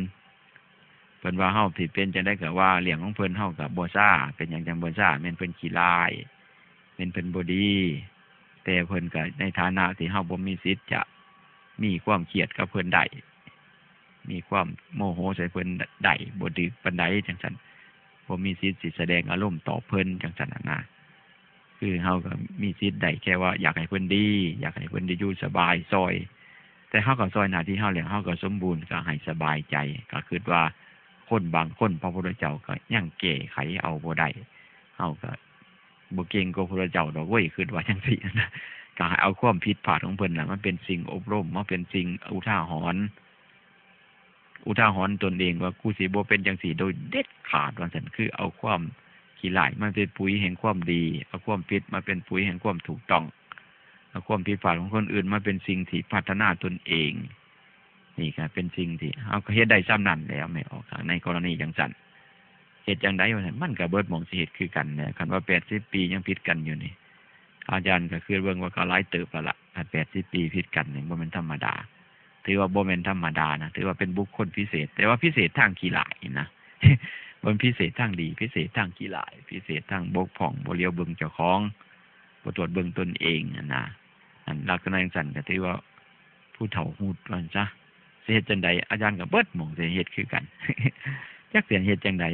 เพิ่นว่าเฮาสิเป็นจั่งใดก็ว่าเรื่องของเพิ่น เฮาก็บ่ซ่า เป็นหยังจั่งบ่ซ่า แม่นเพิ่นขี้ร้าย แม่นเพิ่นบ่ดี แต่เพิ่นก็ในฐานะที่เฮาบ่มีสิทธิ์จะมีความเครียดกับเพิ่นได้ มีความโมโหใส่เพิ่นได้ บ่ถืกปานใดจั่งซั้น บ่มีสิทธิ์สิแสดงอารมณ์ตอบเพิ่นจั่งซั้นน่ะนะ คือเฮาก็มีสิทธิ์ได้แค่ว่าอยากให้เพิ่นดี อยากให้เพิ่นได้อยู่สบายซ่อย แต่เฮาก็ซ่อยหน้าที่เฮาแล้ว เฮาก็สมบูรณ์ ก็ให้สบายใจ ก็คิดว่า คนบางคนพระพุทธเจ้าก็ยังแก้ไขเอาบ่ได้ เฮาก็บ่เก่งกว่าพระพุทธเจ้าดอกเว้ย คิดว่าจั่งซี้นะ ก็ให้เอาความผิดพลาดของเพิ่นน่ะ มันเป็นสิ่งอบรม มาเป็นสิ่งอุทาหรณ์ อุทาหรณ์ตนเองว่า กูสิบ่เป็นจั่งซี้โดยเด็ดขาด ว่าซั่น คือเอาความขี้ร้ายมาเป็นปุ๋ยแห่งความดี เอาความผิดมาเป็นปุ๋ยแห่งความถูกต้อง เอาความผิดพลาดของคนอื่นมาเป็นสิ่งที่พัฒนาตนเอง นี่ก็เป็นสิ่งที่เฮาก็เฮ็ดได้ส่ำนั้นแหล้ว แม่ออก ในกรณีจั่งซั้น เฮ็ดจั่งใด๋ว่าซั่น มันก็เบิดหม่องสิเฮ็ดคือกันแหละ คันว่าแปดสิบปียังผิดกันอยู่นี่ อาจารย์ก็คิดเบิ่งว่าก็หลายเติบแล้วล่ะ คันแปดสิบปีผิดกันนี่บ่แม่นธรรมดา ถือว่าบ่แม่นธรรมดานะ ถือว่าเป็นบุคคลพิเศษ แต่ว่าพิเศษทางขี้ร้ายนะ บ่แม่นพิเศษทางดี พิเศษทางขี้ร้าย พิเศษทางบกพร่อง บ่เหลียวเบิ่งเจ้าของ บ่ตรวจเบิ่งตนเองหั้นนะ อันลักษณะจั่งซั้นก็ถือว่าผู้เฒ่าฮุดว่าซั่นซะ สิเฮ็ดจั่งใด๋ อาจารย์ก็เบิดหม่องสิเฮ็ดคือกัน จักสิเฮ็ดจั่งใด๋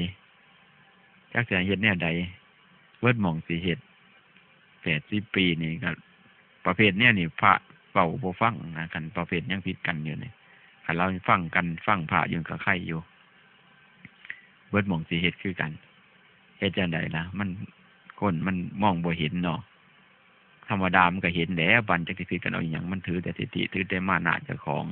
จักสิเฮ็ดแนวใด๋ เบิดหม่องสิเฮ็ด แปดสิบปีนี่ก็ประเภทแนวนี้พระเว้าบ่ฟังนะ คันประเภทยังผิดกันอยู่นี่ คันลาวฟังกัน ฟังพระอยู่ก็ไคอยู่ เบิดหม่องสิเฮ็ดคือกัน เฮ็ดจั่งใด๋ล่ะ มัน คนมันมองบ่เห็นเนาะ ธรรมดามันก็เห็นแหละ ปานจักสิผิดกันเอาอิหยัง มันถือแต่ทิฏฐิ ถือแต่มานะเจ้าของ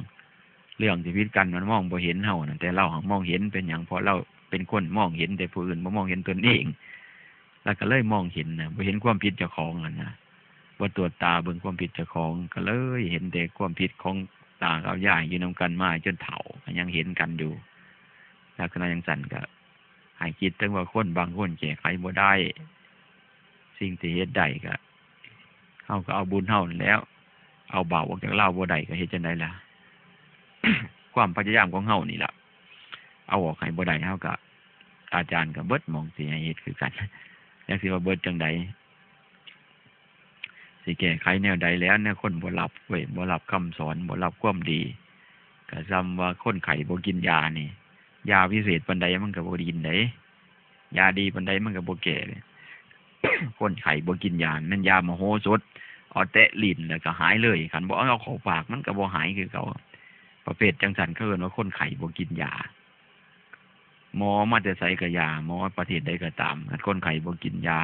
เรื่องที่ผิดกันมันมองบ่เห็นเฮานะ แต่ลาวหั้นมองเห็น เป็นหยัง เพราะลาวเป็นคนมองเห็นแต่ผู้อื่น บ่มองเห็นตนเอง แล้วก็เลยมองเห็นนะ บ่เห็นความผิดเจ้าของหั้นนะ บ่ตรวจตาเบิ่งความผิดเจ้าของ ก็เลยเห็นแต่ความผิดของตากับยายอยู่นำกันมาจนเฒ่า ก็ยังเห็นกันอยู่ ลักษณะจั่งซั้นก็ให้คิดถึงว่าคนบางคนแก้ไขบ่ได้ สิ่งที่เฮ็ดได้ก็ เฮาก็เอาบุญเฮานั่นแหล้ว เอาบาปออกจากลาวบ่ได้ก็เฮ็ดจั่งใด๋ล่ะ ความพยายามของเฮานี่ล่ะ เอาออกให้บ่ได้ เฮาก็ อาจารย์ก็เบิดหม่องสิให้เฮ็ดคือกัน จักสิว่าเบิดจั่งใด๋ สิแก้ไขแนวใด๋แล้ว แนวคนบ่รับเว้ย บ่รับคำสอน บ่รับความดี ก็ส่ำว่าคนไข้บ่กินยานี่ ยาวิเศษปานใดมันก็บ่กินเด้ ยาดีปานใดมันก็บ่แก้เด้ คนไข้บ่กินยา แม่นยามโหสถ เอาแตะลิ้นแล้วก็หายเลย คันบ่เอาเข้าปากมันก็บ่หายคือเก่า ประเภทจั่งซั้นเขาเอิ้นว่าคนไข้บ่กินยา หมอมาแต่ไสก็ยา หมอประเทศใดก็ตาม คันคนไข้บ่กินยา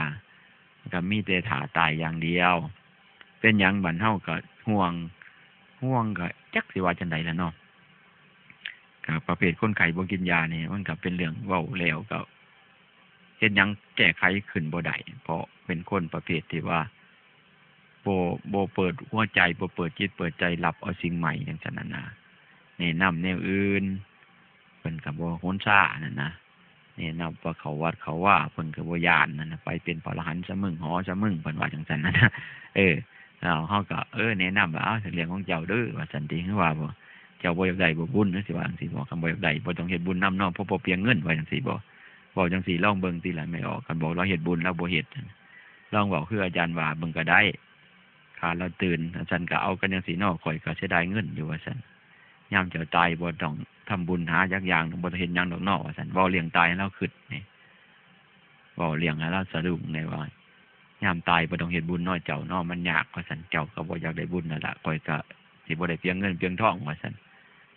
ก็มีแต่ท่าตายอย่างเดียว เป็นหยังบัดเฮาก็ห่วง ห่วงก็จักสิว่าจั่งใด๋ล่ะเนาะ ก็ประเภทคนไข้บ่กินยานี่ มันก็เป็นเรื่องเว้าแล้วก็เฮ็ดหยังแก้ไขขึ้นบ่ได้ เพราะเป็นคนประเภทที่ว่า บ่ บ่เปิดหัวใจ บ่เปิดจิตเปิดใจรับเอาสิ่งใหม่จั่งซั้นน่ะนะ แนะนำแนวอื่น เพิ่นก็บ่หนซานั่นนะ แนะนำว่าเข้าวัดเข้าวา เพิ่นก็บ่ย้านนั่นนะ ไปเป็นพระอรหันต์ซะมึง หอซะมึง เพิ่นว่าจั่งซั้นน่ะนะ เออ แล้วเฮาก็ เออ แนะนำว่า เอ้า เรื่องของเจ้าเด้อ ว่าซั่นติ คือว่าบ่ เจ้าบ่อยากได้บ่บุญ จั่งซี้ ว่าจั่งซี้บ่ คันบ่อยากได้ บ่ต้องเฮ็ดบุญนำเนาะ เพราะบ่เปลืองเงิน ว่าจั่งซี้บ่ เว้าจั่งซี้ ลองเบิ่งติล่ะ แม่ออก คันบอกลาวเฮ็ดบุญ ลาวบ่เฮ็ด ลองเว้าคืออาจารย์ว่าเบิ่งก็ได้ ถ้าลาวตื่น ว่าซั่น ก็เอากันจั่งซี้เนาะ ข้อยก็เสียดายเงินอยู่ ว่าซั่น ยามเจ้าตายบ่ต้องทำบุญหาจักอย่าง บ่ต้องเฮ็ดหยังดอกเนาะ ว่าซั่น เว้าเรื่องตายให้ลาวคิดนี่ เว้าเรื่องให้ลาวสะดุ้งได้ว่า ยามตายบ่ต้องเฮ็ดบุญเนาะเจ้าเนาะ มันยาก ว่าซั่น เจ้าก็บ่อยากได้บุญนั่นล่ะ ข้อยก็สิบ่ได้เปลืองเงินเปลืองทอง ว่าซั่น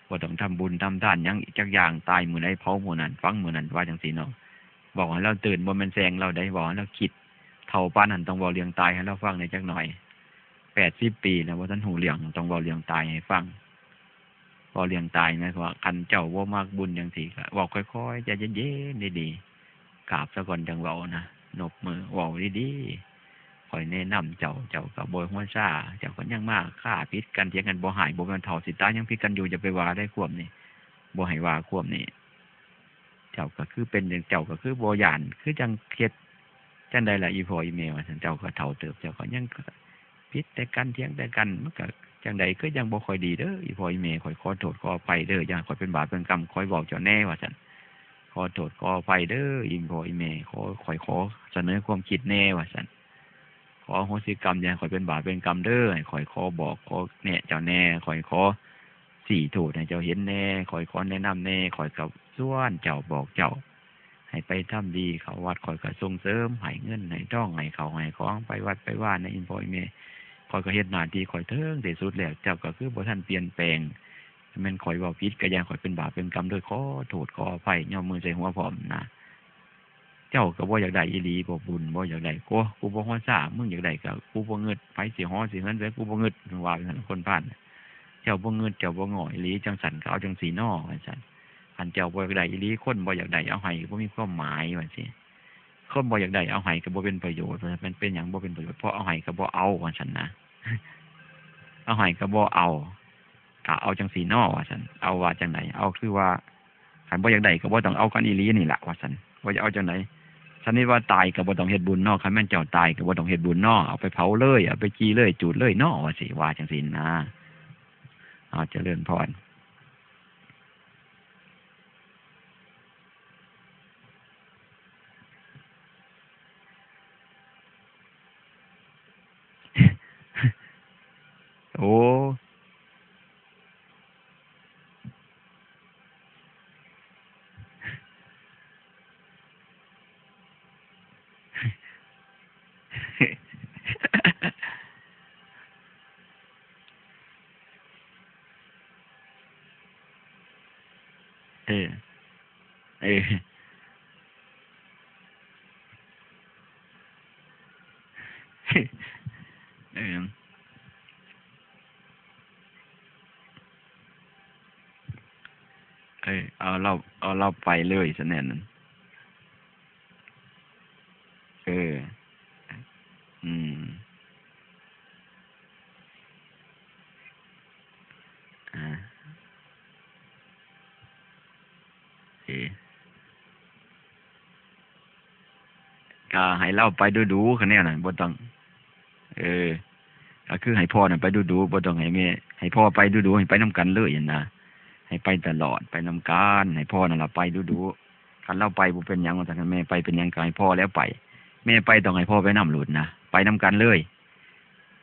บ่ต้องทำบุญทำทานหยังอีกจักอย่าง ตายมื้อใดเผามื้อนั้น ฝังมื้อนั้น ว่าจั่งซี้เนาะ เว้าให้ลาวตื่น บ่แม่นแซงลาวใด๋ เว้าให้ลาวคิด เฒ่าปานนั้นต้องเว้าเรื่องตายให้ลาวฟังแหน่จักหน่อย แปดสิบปีแล้วบ่ทันฮู้เรื่อง ต้องเว้าเรื่องตายให้ฟัง เว้าเรื่องตาย หมายความว่าคันเจ้าบ่มักบุญจั่งซี้ก็เว้าค่อยๆ ใจเย็นๆ ดีๆ กราบซะก่อนจั่งเว้านะ นบมือ เว้าดีๆ ข้อยแนะนำเจ้า เจ้าก็บ่หัวซา เจ้าก็ยังมาคาผิดกันเถียงกัน บ่ฮ้ายบ่แม่นเฒ่าสิตายยังผิดกันอยู่ อย่าไปว่าเด้ความนี่ บ่ให้ว่าความนี่ เจ้าก็คือเป็นจั่ง เจ้าก็คือบ่ย้าน คือจั่งเฮ็ดจั่งใด๋ล่ะอีพ่ออีแม่ ว่าซั่น เจ้าก็เฒ่าเติบ เจ้าก็ยังผิดแต่กัน เถียงแต่กัน มันก็จั่งใด๋คือจั่งบ่ค่อยดีเด้อ อีพ่ออีแม่ ข้อยขอโทษขออภัยเด้อ อย่าให้ข้อยเป็นบาปเป็นกรรม ข้อยเว้าเจ้าแหน่ ว่าซั่น ขอโทษขออภัยเด้อ อีพ่ออีแม่ ขอ ข้อยขอเสนอความคิดแหน่ ว่าซั่น ขออโหสิกรรม อย่าให้ข้อยเป็นบาปเป็นกรรมเด้อ ให้ข้อยขอบอกขอแนะเจ้าแหน่ ข้อยขอ ซี้โทษให้เจ้าเห็นแหน่ ข้อยขอแนะนำแหน่ ข้อยก็ชวนเจ้าบอกเจ้า ให้ไปทำดี เข้าวัดข้อยก็ส่งเสริม ให้เงินให้ทอง ให้ข้าวให้ของ ไปวัดไปวานะอีพ่ออีแม่ ข้อยก็เฮ็ดหน้าที่ข้อยถึงที่สุดแล้ว เจ้าก็คือบ่ทันเปลี่ยนแปลง แม่นข้อยเว้าผิดก็อย่าให้ข้อยเป็นบาปเป็นกรรมเด้อ ขอโทษขออภัย ยกมือใส่หัวพร้อมนะ เจ้าก็บ่อยากได้อีหลีบ่ บุญบ่อยากได้ โอ้ กูบ่ฮอดซ้า มึงอยากได้ก็กูบ่งึด ไผสิหอสิเฮือนใส่กูบ่งึด ว่าจั่งซั้น คนพาลน่ะ เจ้าบ่งึด เจ้าบ่ง้ออีหลี จั่งซั้นก็เอาจั่งซี้น้อ ว่าซั่น คันเจ้าบ่อยากได้อีหลี คนบ่อยากได้เอาให้ก็บ่มีความหมาย ว่าจั่งซี้ คนบ่อยากได้เอาให้ก็บ่เป็นประโยชน์ ว่าซั่น มันเป็นหยังบ่เป็นประโยชน์ เพราะเอาให้ก็บ่เอา ว่าซั่นนะ เอาให้ก็บ่เอา ก็เอาจั่งซี้น้อ ว่าซั่น เอาว่าจั่งใด เอาคือว่า คันบ่อยากได้ก็บ่ต้องเอากันอีหลีนี่ล่ะ ว่าซั่น ว่าจะเอาจั่งใด สำนิทว่าตายก็บ่ต้องเฮ็ดบุญน้อ คันแม่นเจ้าตายก็บ่ต้องเฮ็ดบุญน้อ เอาไปเผาเลย เอาไปจีเลย จูดเลยน้อ ว่าสิ ว่าจั่งซี้นะ เอา เจริญพร โอ้ เออ เออ เออ เออ เอาลาว เอาลาวไปเลยซะแน่นั้น เออ อืม อ่า เออ ก็ให้ลาวไปดู๋ๆ คันแนวนั้น บ่ต้อง เออ ก็คือให้พ่อน่ะไปดู๋ๆ บ่ต้องให้แม่ ให้พ่อไปดู๋ๆ ให้ไปนำกันเลยหั้นนะ ให้ไปตลอด ไปนำกัน ให้พ่อนั่นล่ะไปดู๋ๆ คันลาวไปบ่เป็นหยัง ว่าซั่น คันแม่ไปเป็นหยังก็ให้พ่อแล้วไป แม่ไปต้องให้พ่อไปนำโลดนะ ไปนำกันเลย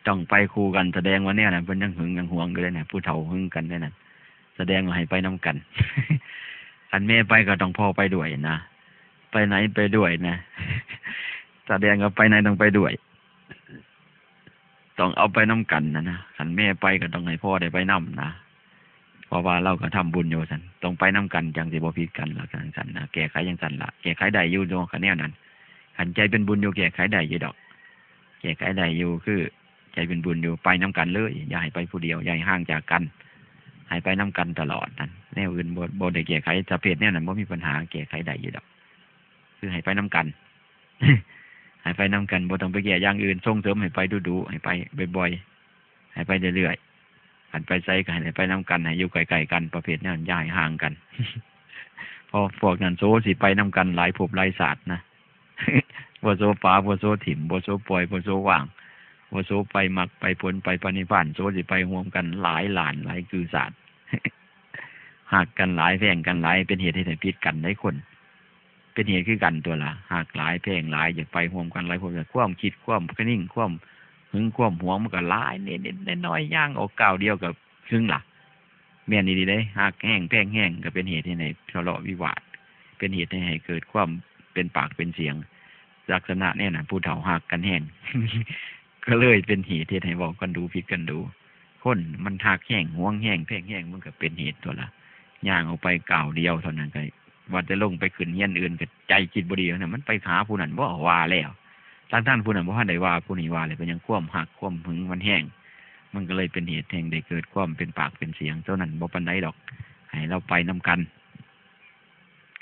ต้องไปคู่กัน แสดงว่าแนวนั้นเพิ่นยังหึงยังหวงอยู่เด้นะ ผู้เฒ่าหึงกันเด้นะ แสดงว่าให้ไปนำกัน คันแม่ไปก็ต้องพ่อไปด้วยนะ ไปไหนไปด้วยนะ แสดงว่าไปไหนต้องไปด้วย ต้องเอาไปนำกันนะนะ คันแม่ไปก็ต้องให้พ่อได้ไปนำนะ เพราะว่าลาวก็ทำบุญอยู่ซั่น ต้องไปนำกันจั่งสิบ่ผิดกัน ลักษณะจั่งซั้นนะ แก้ไขจั่งซั้นล่ะ แก้ไขได้อยู่ดอก คันแนวนั้น คันใจเป็นบุญอยู่แก้ไขได้อยู่ดอก แก้ไขได้อยู่ คือใจเป็นบุญอยู่ ไปนำกันเลย อย่าให้ไปผู้เดียว อย่าให้ห่างจากกัน ให้ไปนำกันตลอดนั่น แนวอื่นบ่ บ่ได้แก้ไข ประเภทแนวนั้นบ่มีปัญหา แก้ไขได้อยู่ดอก คือให้ไปนำกัน ให้ไปนำกัน บ่ต้องไปแก้อย่างอื่น ส่งเสริมให้ไปดู๋ๆ ให้ไปบ่อยๆ ให้ไปเรื่อยๆ คันไปไสก็ให้ได้ไปนำกัน ให้อยู่ใกล้ๆ กัน ประเภทนั้น อย่าให้ห่างกัน เพราะพวกนั้นโสสิไปนำกันหลายภพหลายชาตินะ บ่โสปา บ่โสถิ่ม บ่โสปล่อย บ่โสว่าง บ่โสไปมรรคไปผล ไปพระนิพพาน โสสิไปร่วมกันหลายล้านหลายกือชาติ ฮักกันหลาย แพงกันหลาย เป็นเหตุให้ผิดกันได้คน เป็นเหตุคือกันตัวล่ะ ฮักหลาย แพงหลาย อยากไปร่วมกันหลายคน ความคิด ความคะนิง ความหึง ความหวง มันก็หลาย นิดๆ น้อยๆ ย่างออกก้าวเดียวก็หึงล่ะ แม่นอีหลีเด้ ฮักแฮง แพงแฮง ก็เป็นเหตุให้ทะเลาะวิวาท เป็นเหตุให้ ให้เกิดความเป็นปากเป็นเสียง ลักษณะแนวนั้น ผู้เฒ่าฮักกันแฮง ก็เลยเป็นเหตุเฮ็ดให้เว้ากันดู๋ ผิดกันดู๋ คนมันฮักแฮง หวงแฮง แพงแฮง มันก็เป็นเหตุตัวล่ะ ย่างออกไปก้าวเดียวเท่านั้นก็ ว่าแต่ลงไปขึ้นเฮือนอื่นก็ใจคิดบ่ดีนะ มันไปหาผู้นั้นบ่ ว่าแล้ว ทั้งๆ ผู้นั้นบ่ทันได้ว่า ผู้นี้ว่าแล้ว เป็นหยัง ความฮัก ความหึงมันแฮง มันก็เลยเป็นเหตุแห่งได้เกิดความเป็นปากเป็นเสียง เท่านั้นบ่ปานใดดอก ให้ลาวไปนำกัน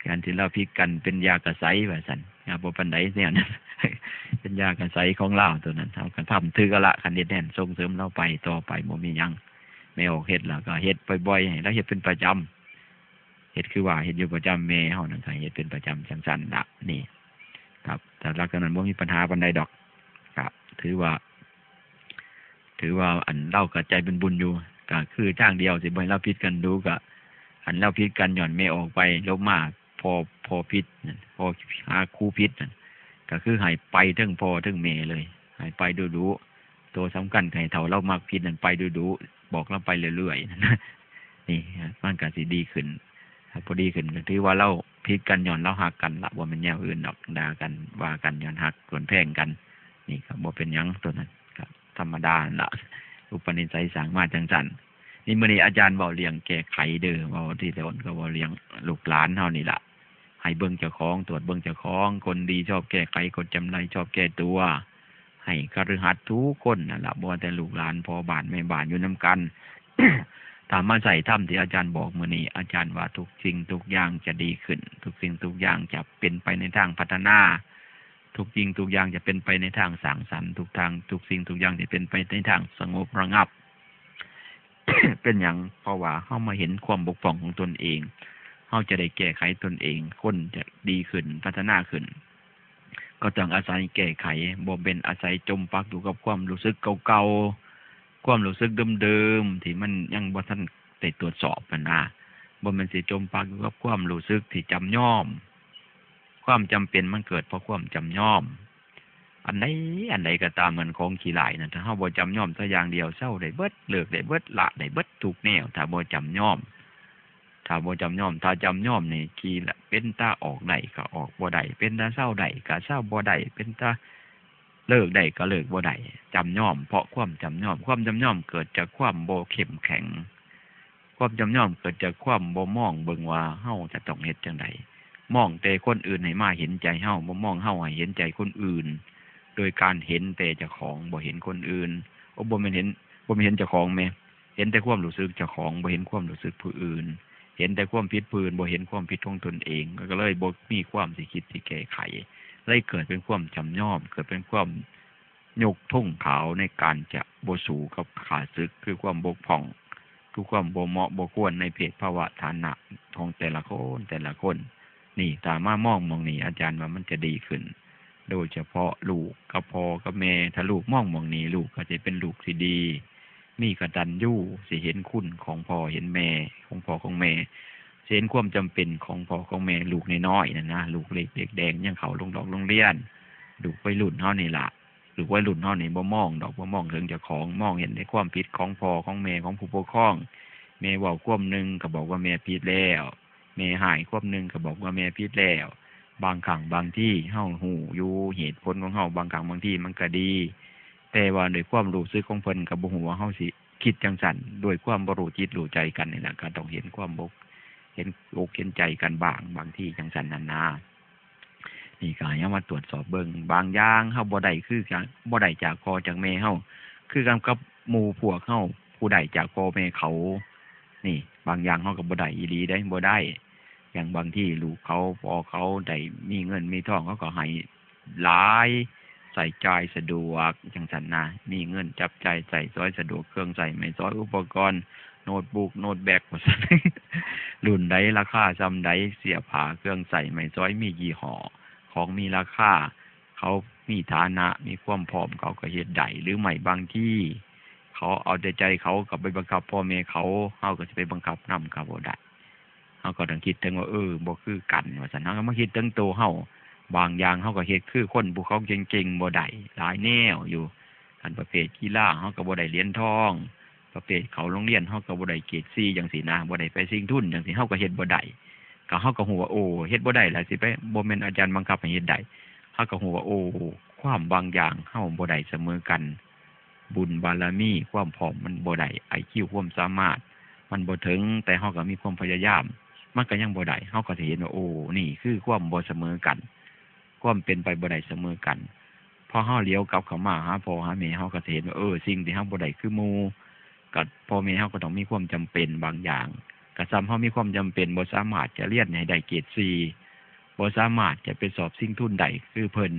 การที่ลาวผิดกันเป็นยากระใสว่าซั่น อ่า บ่ปานใดแนวนั้น เป็นยากระใสของลาวตัวนั้น เฮาก็ทำถือเอาละ คันเฮ็ดแน่น ส่งเสริมลาวไปต่อไป บ่มีหยัง แม่ออกเฮ็ดแล้วก็เฮ็ดบ่อยๆ ให้ลาวเฮ็ดเป็นประจำ เฮ็ดคือว่าเฮ็ดอยู่ประจำ แม่เฮานั่นก็เฮ็ดเป็นประจำจั่งซั้นละ นี่ ครับ แต่หลังจากนั้นบ่มีปัญหาปานใดดอก ครับ ถือว่า ถือว่า อัน ลาวก็ใจเป็นบุญอยู่ ก็คือทางเดียวสิบ่ให้ลาวผิดกันดู๋ ก็ อัน ลาวผิดกันย้อนแม่ออกไป ลบมา พ่อ พ่อผิดนั่น พ่อหาครูผิดนั่น ก็คือให้ไปเทิงพ่อเทิงแม่เลย ให้ไปดู๋ๆ ตัวสำคัญให้เฒ่าลาวมักผิดนั่นไปดู๋ๆ บอกลาวไปเรื่อยๆ นี่ มันก็สิดีขึ้น ถ้าบ่ดีขึ้นก็ถือว่าลาวผิดกันย้อนลาวฮักกันละ บ่แม่นแนวอื่นดอก ด่ากัน ว่ากันย้อนฮัก ย้อนแพงกัน นี่ก็บ่เป็นหยัง ตัวนั้นก็ธรรมดานั่นละ อุปนิสัยสร้างมาจั่งซั้น นี่มื้อนี้อาจารย์เว้าเรื่องแก้ไขเด้อ เว้าที่ตอนก็เว้าเรื่องลูกหลานเฮานี่ล่ะ ให้เบิ่งเจ้าของ ตรวจเบิ่งเจ้าของ คนดีชอบแก้ไข คนจำไรชอบแก้ตัว ให้คฤหัสถ์ทุกคนนั่นล่ะ บ่ว่าแต่ลูกหลาน พ่อบ้าน แม่บ้าน อยู่นำกัน ถ้ามาใช้ธรรมที่อาจารย์บอกมื้อนี้ อาจารย์ว่าทุกสิ่งทุกอย่างจะดีขึ้น ทุกสิ่งทุกอย่างจะเป็นไปในทางพัฒนา ทุกสิ่งทุกอย่างจะเป็นไปในทางสร้างสรรค์ ทุกทาง ทุกสิ่งทุกอย่างจะเป็นไปในทางสงบระงับ เป็นหยัง เพราะว่าเฮามาเห็นความบกพร่องของตนเอง เฮาจะได้แก้ไขตนเอง คนจะดีขึ้น พัฒนาขึ้น ก็ต้องอาศัยแก้ไข บ่แม่นอาศัยจมปักอยู่กับความรู้สึกเก่าๆ ความรู้สึกเดิมๆ ที่มันยังบ่ทันได้ตรวจสอบหั้นนะ บ่แม่นสิจมปักอยู่กับความรู้สึกที่จำยอม ความจำเป็นมันเกิดเพราะความจำยอม อันใด อันใดก็ตาม เหมือนของขี้ร้ายนะ ถ้าเฮาบ่จำยอมซะอย่างเดียว เซาได้เบิด เลิกได้เบิด ละได้เบิดทุกแนว ถ้าบ่จำยอม ถ้าบ่จำยอม ถ้าจำยอมนี่ ขี้ละ เป็นตาออกได้ก็ออกบ่ได้ เป็นตาเซาได้ก็เซาบ่ได้ เป็นตาเลิกได้ก็เลิกบ่ได้ จำยอม เพราะความจำยอม ความจำยอมเกิดจากความบ่เข้มแข็ง ความจำยอมเกิดจากความบ่มองเบิ่งว่าเฮาจะต้องเฮ็ดจั่งใด มองแต่คนอื่นให้มาเห็นใจเฮา บ่มองเฮาให้เห็นใจคนอื่น โดยการเห็นแต่เจ้าของ บ่เห็นคนอื่น โอ้ บ่แม่นเห็น บ่แม่นเห็นเจ้าของแหม เห็นแต่ความรู้สึกเจ้าของ บ่เห็นความรู้สึกผู้อื่น เห็นแต่ความผิดผู้อื่น บ่เห็นความผิดของตนเอง ก็เลยบ่มีความสิคิดสิแก้ไข เลยเกิดเป็นความจำยอม เกิดเป็นความยกธงขาวในการจะบ่สู้กับข้าศึก คือความบกพร่อง คือความบ่เหมาะบ่ควรในเพศภาวะฐานะของแต่ละคน แต่ละคน นี่ ถ้ามามองหม่องนี้ อาจารย์ว่ามันจะดีขึ้น โดยเฉพาะลูกกับพ่อกับแม่ ถ้าลูกมองหม่องนี้ ลูกก็จะเป็นลูกที่ดี มีกตัญญู สิเห็นคุณของพ่อเห็นแม่ ของพ่อของแม่ สิเห็นความจำเป็นของพ่อของแม่ ลูกน้อยๆนั่นนะ ลูกเล็กเด็กแดงยังเข้าโรงดอกโรงเรียน ลูกวัยรุ่นเฮานี่ล่ะ ลูกวัยรุ่นเฮานี่บ่มองดอก บ่มองถึงเจ้าของ มองเห็นแต่ความผิดของพ่อของแม่ ของผู้ปกครอง แม่เว้าความหนึ่งก็บอกว่าแม่ผิดแล้ว แม่ฮ้ายความหนึ่งก็บอกว่าแม่ผิดแล้ว บางครั้งบางทีเฮาฮู้อยู่เหตุผลของเฮา บางครั้งบางทีมันก็ดี แต่ว่าด้วยความรู้สึกของเพิ่นก็บ่ฮู้ว่าเฮาสิคิดจั่งซั้น ด้วยความบ่รู้จิตรู้ใจกันนี่ล่ะ ก็ต้องเห็นความบก เห็นอกเห็นใจกันบ้าง บางทีจั่งซั้นนั่นนา นี่ก็ให้เฮามาตรวจสอบเบิ่ง บางอย่างเฮาบ่ได้คือกัน บ่ได้จากพ่อจากแม่เฮา คือกันกับหมู่พวกเฮาผู้ได้จากพ่อแม่เขา นี่ บางอย่างเฮาก็บ่ได้อีหลีเด้ บ่ได้ อย่างบางทีลูกเขา พ่อเขาได้มีเงินมีทอง เขาก็ให้หลาย ใช้จ่ายสะดวกจั่งซั้นนะ มีเงินจับจ่ายใช้สอยสะดวก เครื่องใช้ไม้สอย อุปกรณ์ โน้ตบุ๊ก โน้ตแบก ว่าซั้น รุ่นใดราคาส่ำใด เสื้อผ้า เครื่องใช้ไม้สอย มียี่ห้อ ของมีราคา เขามีฐานะ มีความพร้อม เขาก็เฮ็ดได้ หรือไม่บางทีเขาเอาแต่ใจเขา ก็ไปบังคับพ่อแม่เขา เฮาก็สิไปบังคับนำเขาบ่ได้ เฮาก็ต้องคิดถึงว่า เออ บ่คือกัน ว่าซั้น เฮาก็มาคิดถึงโตเฮา บางอย่างเฮาก็เฮ็ดคือคนผู้เขาเก่งๆบ่ได้ หลายแนวอยู่ คันประเภทกีฬาเฮาก็บ่ได้เหรียญทอง ประเภทเข้าโรงเรียนเฮาก็บ่ได้เกรดสี่จั่งซี้นะ บ่ได้ไปชิงทุนจั่งซี้ เฮาก็เฮ็ดบ่ได้ ก็เฮาก็ฮู้ว่า โอ้ เฮ็ดบ่ได้ล่ะ สิไป บ่แม่นอาจารย์บังคับให้เฮ็ดได้ เฮาก็ฮู้ว่า โอ้ ความบางอย่างเฮาบ่ได้เสมอกัน บุญบารมี ความพร้อมมันบ่ได้ ไอคิว ความสามารถมันบ่ถึง แต่เฮาก็มีความพยายาม มันก็ยังบ่ได้ เฮาก็สิเห็นว่า โอ้ นี่คือความบ่เสมอกัน ความเป็นไปบ่ได้เสมอกัน พอเฮาเหลียวกลับเข้ามาหาพ่อหาแม่ เฮาก็สิเห็นว่า เออ สิ่งที่เฮาบ่ได้คือหมู่ ก็พ่อแม่เฮาก็ต้องมีความจำเป็นบางอย่าง ก็ส่ำเฮามีความจำเป็นบ่สามารถจะเรียนให้ได้เกรดสี่ บ่สามารถจะไปสอบชิงทุนได้คือเพิ่น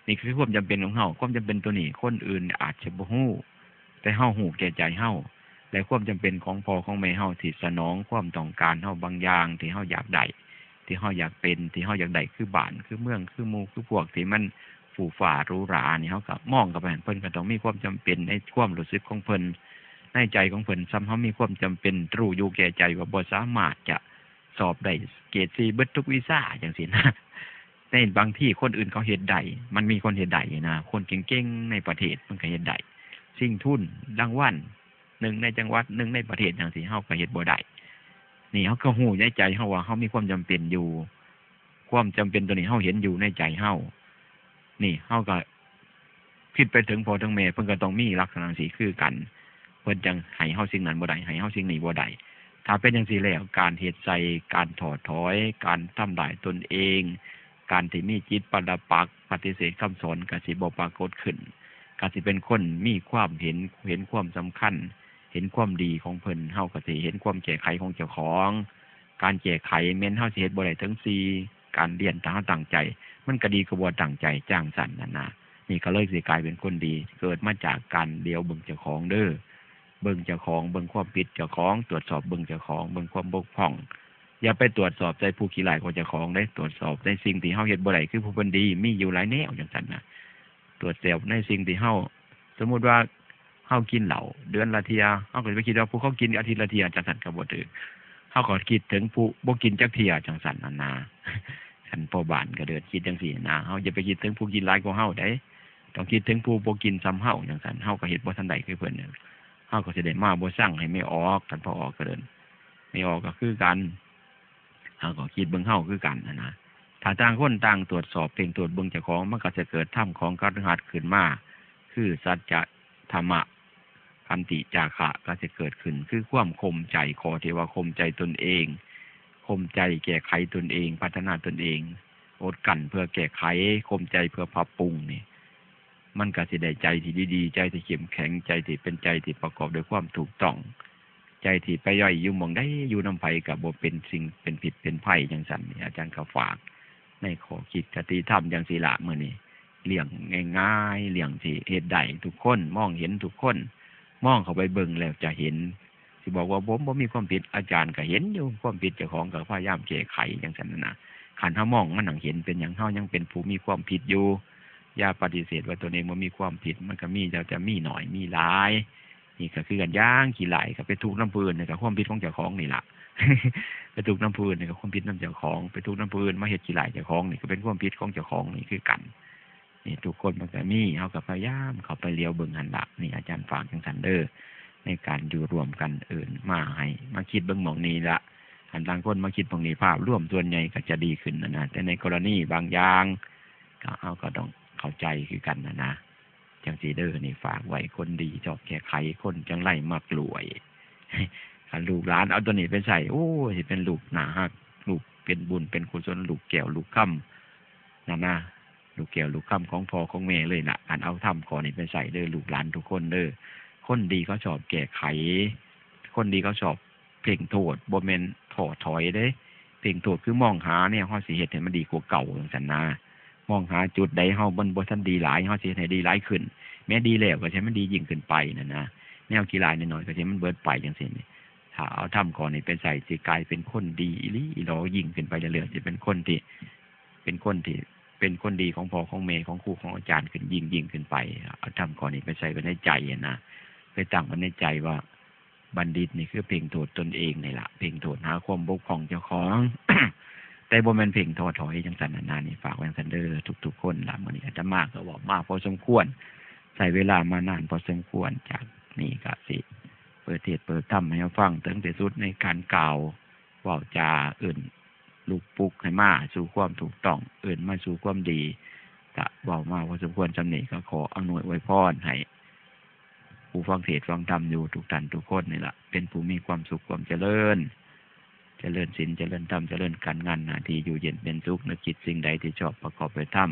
นี่คือความจำเป็นของเฮา ความจำเป็นตัวนี้คนอื่นอาจจะบ่ฮู้ แต่เฮาฮู้แก่ใจเฮา และความจำเป็นของพ่อของแม่เฮาที่สนองความต้องการเฮาบางอย่างที่เฮาอยากได้ ที่เฮาอยากเป็น ที่เฮาอยากได้คือบ้าน คือเมือง คือหมู่ คือพวกที่มันฟู่ฟ้าหรูหรานี่ เฮาก็มองเข้าไปหั่น เพิ่นก็ต้องมีความจำเป็นในความรู้สึกของเพิ่น ในใจของเพิ่น ส่ำเฮามีความจำเป็นรู้อยู่แก่ใจว่าบ่สามารถจะสอบได้เกรดสี่เบิดทุกวิชาจั่งซี้นะ ในบางทีคนอื่นเขาเฮ็ดได้ มันมีคนเฮ็ดได้นี่นะ คนเก่งๆในประเทศมันก็เฮ็ดได้ ชิงทุนรางวัล หนึ่งในจังหวัด หนึ่งในประเทศจั่งซี้ เฮาก็เฮ็ดบ่ได้ นี่เฮาก็ฮู้ในใจเฮาว่าเฮามีความจำเป็นอยู่ ความจำเป็นตัวนี้เฮาเห็นอยู่ในใจเฮา นี่เฮาก็คิดไปถึงพ่อถึงแม่ เพิ่นก็ต้องมีลักษณะจั่งซี้คือกัน พิ่นจั่งให้เฮาสิ่งนั้นบ่ได้ ให้เฮาสิ่งนี้บ่ได้ ถ้าเป็นจั่งซี้แล้ว การเฮ็ดไส้ การท้อถอย การทำร้ายตนเอง การที่มีจิตปรักปักษ์ ปฏิเสธคำสอน ก็สิบ่ปรากฏขึ้น ก็สิเป็นคนมีความเห็น เห็นความสำคัญ เห็นความดีของเพิ่น เฮาก็สิเห็นความแก้ไขของเจ้าของ การแก้ไขแม่นเฮาสิเฮ็ดบ่ได้ทั้งสี่ การเรียนถ้าเฮาตั้งใจ มันก็ดีกว่าบ่ตั้งใจ จั่งซั้นนั่นนะ นี่ก็เลยสิกลายเป็นคนดี เกิดมาจากการเหลียวเบิ่งเจ้าของเด้อ เบิ่งเจ้าของ เบิ่งความผิดเจ้าของ ตรวจสอบเบิ่งเจ้าของ เบิ่งความบกพร่อง อย่าไปตรวจสอบใส่ผู้ขี้ร้ายกว่าเจ้าของเด้ ตรวจสอบในสิ่งที่เฮาเฮ็ดบ่ได้ คือผู้เพิ่นดี มีอยู่หลายแนวจั่งซั้นนะ ตรวจสอบในสิ่งที่เฮา สมมุติว่าเฮากินเหล้าเดือนละเทื่อ เฮาก็สิไปคิดว่าผู้เขากินอาทิตย์ละเทื่อ จั่งซั้นก็บ่ถืก เฮาก็คิดถึงผู้บ่กินจักเทื่อ จั่งซั้นนั่นนะ คันพ่อบ้านก็เดินคิดจั่งซี้นะ เฮาอย่าไปคิดถึงผู้กินหลายกว่าเฮาเด้ ต้องคิดถึงผู้บ่กินส่ำเฮา จั่งซั้น เฮาก็เฮ็ดบ่ทันได้คือเพิ่น เฮาก็สิได้มาบ่ซังให้แม่ออก คันพ่อออกก็เดิน แม่ออกก็คือกัน เฮาก็คิดเบิ่งเฮาคือกันหั้นนะ ถ้าต่างคนต่างตรวจสอบเพ่งโทษเบิ่งเจ้าของ มันก็จะเกิดธรรมของคฤหัสถ์ขึ้นมา คือสัจจะธรรมะ ขันติจาคะก็จะเกิดขึ้น คือความข่มใจ ข้อที่ว่าข่มใจตนเอง ข่มใจแก้ไขตนเอง พัฒนาตนเอง อดกลั้นเพื่อแก้ไข ข่มใจเพื่อปรับปรุงนี่ มันก็สิได้ใจที่ดีๆ ใจที่เข้มแข็ง ใจที่เป็นใจที่ประกอบด้วยความถูกต้อง ใจที่ไปย่อยอยู่หม่องใด อยู่นำไผก็บ่เป็นสิ่งเป็นพิษเป็นภัย จั่งซั้นนี่ อาจารย์ก็ฝากในข้อคิดคติธรรมจั่งซี้ละ มื้อนี้เรื่องง่ายๆ เรื่องที่เฮ็ดได้ทุกคน มองเห็นทุกคน มองเข้าไปเบิ่งแล้วจะเห็น สิบอกว่าผมบ่มีความผิด อาจารย์ก็เห็นอยู่ความผิดเจ้าของ ก็พยายามแก้ไขจั่งซั้นน่ะนะ คันเฮามองมันหั้นเห็น เป็นหยังเฮายังเป็นผู้มีความผิดอยู่ อย่าปฏิเสธว่าตนเองบ่มีความผิด มันก็มี แต่จะมีน้อยมีหลาย นี่ก็คือกันอย่างขี้ร้าย ก็ไปทุกข์นำผู้อื่น นี่ก็ความผิดของเจ้าของนี่ล่ะ ไปทุกข์นำผู้อื่น นี่ก็ความผิดนำเจ้าของ ไปทุกข์นำผู้อื่น มาเฮ็ดขี้ร้ายเจ้าของ นี่ก็เป็นความผิดของเจ้าของนี่คือกัน นี่ทุกคนมันก็มี เฮาก็พยายามเข้าไปเหลียวเบิ่งหั้นล่ะ นี่อาจารย์ฝากจั่งซั้นเด้อ ในการอยู่ร่วมกัน เอิ้นมาให้มาคิดเบิ่งหม่องนี้ล่ะ คันต่างคนมาคิดหม่องนี้ ภาพรวมส่วนใหญ่ก็จะดีขึ้นน่ะนะ แต่ในกรณีบางอย่าง ก็ เฮาก็ต้องเข้าใจคือกันน่ะนะ จั่งซี้เด้อ นี่ฝากไว้ คนดีชอบแก้ไข คนจั่งไรมักรวย คันลูกหลานเอาตัวนี้ไปใช้ โอ้ย สิเป็นลูกน่าฮัก ลูกเป็นบุญเป็นกุศล ลูกแก้วลูกคำ นั่นนะ ลูกแก้วลูกคำของพ่อของแม่เลยล่ะ คันเอาธรรมข้อนี้ไปใช้เด้อ ลูกหลานทุกคนเด้อ คนดีเขาชอบแก้ไข คนดีเขาชอบเพ่งโทษ บ่แม่นท้อถอยเด้ เพ่งโทษคือมองหาแนวเฮาสิเฮ็ดให้มันดีกว่าเก่าจั่งซั้นนะ มองหาจุดใดเฮามันบ่ทันดีหลาย เฮาสิเฮ็ดให้ดีหลายขึ้น แม้ดีแล้วก็สิให้มันดียิ่งขึ้นไปนั่นนะ แนวขี้ร้ายน้อยๆ ก็สิให้มันเบิดไปจั่งซี้นี่ ถ้าเอาธรรมข้อนี้ไปใช้ สิกลายเป็นคนดีอีหลีอีหลอยิ่งขึ้นไปเรื่อยๆ สิเป็นคนที่ เป็นคนที่ เป็นคนดีของพ่อของแม่ ของครูของอาจารย์ขึ้นยิ่งๆ ขึ้นไป เอาธรรมข้อนี้ไปใส่ไว้ในใจหั้นนะ ไปตั้งไว้ในใจว่า บัณฑิตนี่คือเพ่งโทษตนเองนี่ล่ะ เพ่งโทษหาความบกพร่องเจ้าของ แต่บ่แม่นเพ่งท้อถอยจั่งซั้นน่ะนะ นี่ฝากไว้จั่งซั้นเด้อทุกๆ คนล่ะ มื้อนี้อาตมาก็เว้ามาพอสมควร ใช้เวลามานานพอสมควร จากนี้ก็สิเปิดเทศน์เปิดธรรมให้ฟัง ถึงที่สุดในการกล่าว เว้าจาเอิ้นลุกปลุกให้มาสู่ความถูกต้อง เอิ้นมาสู่ความดี ก็เว้ามาพอสมควรส่ำนี้ ก็ขออำนวยอวยพรให้ผู้ฟังเทศน์ฟังธรรมอยู่ทุกท่านทุกคนนี่ล่ะ เป็นผู้มีความสุขความเจริญ เจริญศีล เจริญธรรม เจริญการงานหน้าที่ อยู่เย็นเป็นสุข นึกคิดสิ่งใดที่ชอบประกอบด้วยธรรม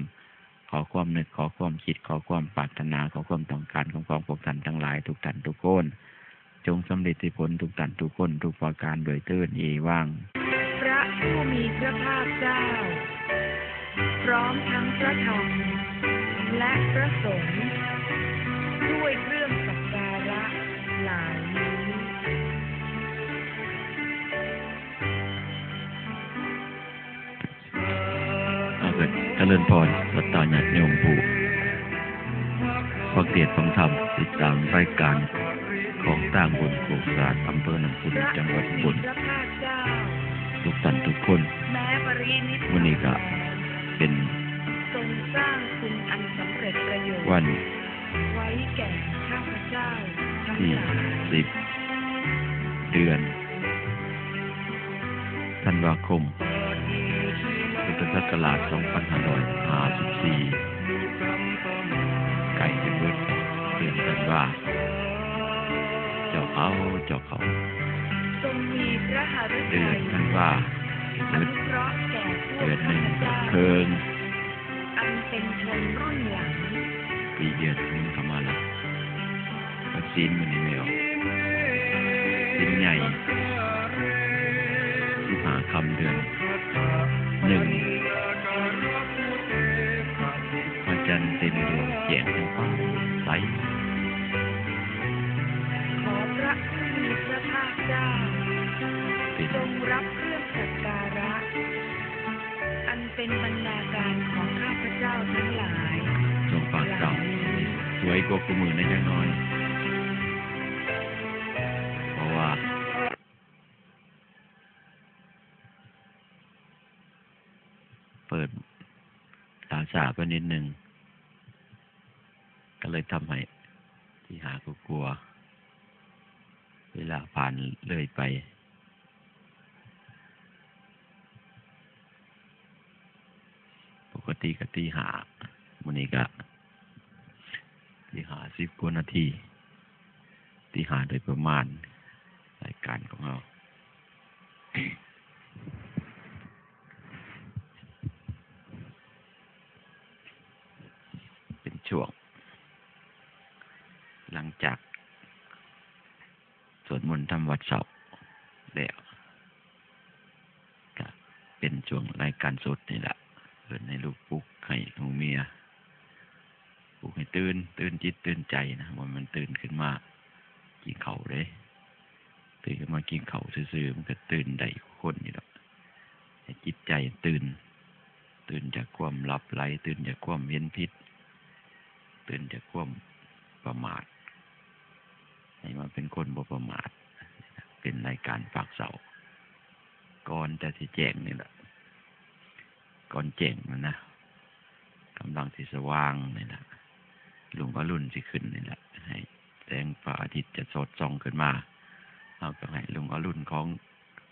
ขอความนึก ขอความคิด ขอความปรารถนา ขอความต้องการของ ของพวกท่านทั้งหลาย ทุกท่านทุกคน จงสำเร็จผลทุกท่านทุกคนทุกประการด้วยเทอญ เอวัง พระผู้มีพระภาคเจ้า พร้อมทั้งพระธรรม และพระสงฆ์ ด้วยเครื่องสักการะเหล่านี้ อาก็เจริญพร ศรัทธาญาติโยมผู้ฟังเทศน์ฟังธรรม ติดตามรายการของตางบนโคกสะอาด อำเภอน้ำขุ่น จังหวัดอุบล ทุกท่านทุกคน มื้อนี้ก็เป็นวันที่สิบ เดือนธันวาคม พุทธศักราชสองพันห้าร้อยห้าสิบสี่ ใกล้จะเบิดเดือนธันวา เอาเจ้าเขา ทรงมีพระหฤ เดื ทั อน ย ธันวา อนุเคราะห์แก่พวก เดือนหนึ่ง ข้าพเจ้า เคิง อันเป็นชนรุ่นหลัง ปีเดือนหนึ่งเข้ามาแล้วก็ศีลมันนี่ไม่ออกศีลใหญ่สิบห้าค่ำเดือนหนึ่งพระจันทร์เต็มดวงแจ่มเป็นฟ้าใส ขอพระผู้มีพระภาคเจ้า เป็น ทรงรับเครื่องสักการะ อันเป็นบรรณาการของข้าพเจ้าทั้งหลาย ดวงปากเจ้าสวยกว่าคู่มือในจักหน่อย เพราะว่า เปิดตาสาไปนิดหนึ่ง ก็เลยทำให้ที่หาก็กลัว เวลาผ่านเลยไป ปกติก็ตีห้า มื้อนี้ก็ตีห้าสิบกว่านาที ตีห้าโดยประมาณ รายการของเรา เป็นช่วง หลังจาก สวดมนต์ทำวัดเช้าแล้ว ก็เป็นช่วงรายการสดนี่แหละ เพิ่นให้ลูกปลุกให้ลูกเมีย ปลุกให้ตื่น ตื่นจิตตื่นใจนะ ว่ามันตื่นขึ้นมากินข้าวเด้ ตื่นขึ้นมากินข้าวซื่อๆ มันก็ตื่นได้คนนี่แหละ ให้จิตใจตื่น ตื่นจากความหลับไหล ตื่นจากความเห็นผิด ตื่นจากความประมาท ให้มาเป็นคนบ่ประมาท เป็นรายการปากเสา ก่อนแต่สิแจ้งนี่แหละ ก่อนแจ้งนะนะ กำลังสิสว่างนี่แหละ รุ่งอรุณสิขึ้นนี่แหละ ให้แสงพระอาทิตย์จะสอดส่องขึ้นมา เฮาก็ให้รุ่งอรุณของ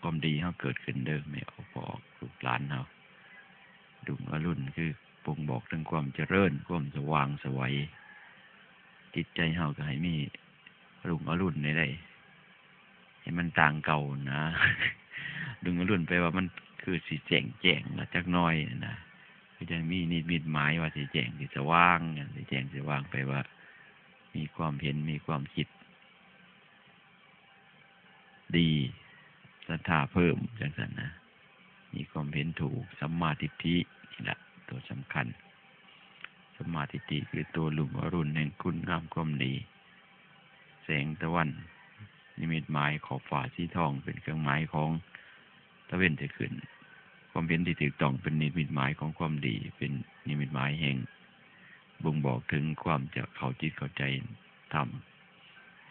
ความดีเฮาเกิดขึ้นเด้อ แม่ออกพ่อออกลูกหลานเฮา รุ่งอรุณคือบ่งบอกถึงความเจริญ ความสว่างไสว จิตใจเฮาก็ให้มีรุ่งอรุณนี่ได้ ให้มันต่างเก่านะ รุ่งอรุณแปลว่ามันคือสิแจ้งแจ้งละจักหน่อยนะ คือจั่งมีนิมิตหมายว่าสิแจ้งสิสว่าง สิแจ้งสิสว่างแปลว่า มีความเห็น มีความคิด ดี ศรัทธาเพิ่มจั่งซั้นนะ มีความเห็นถูก สัมมาทิฏฐินี่แหละตัวสำคัญ สัมมาทิฏฐิคือตัวรุ่งอรุณแห่งคุณงามความดี แสงตะวัน นิมิตหมายขอบฟ้าสีทองเป็นเครื่องหมายของตะเวนที่ขึ้น ความเห็นที่ถูกต้องเป็นนิมิตหมายของความดี เป็นนิมิตหมายแห่งบ่งบอกถึงความจะเข้าจิตเข้าใจธรรม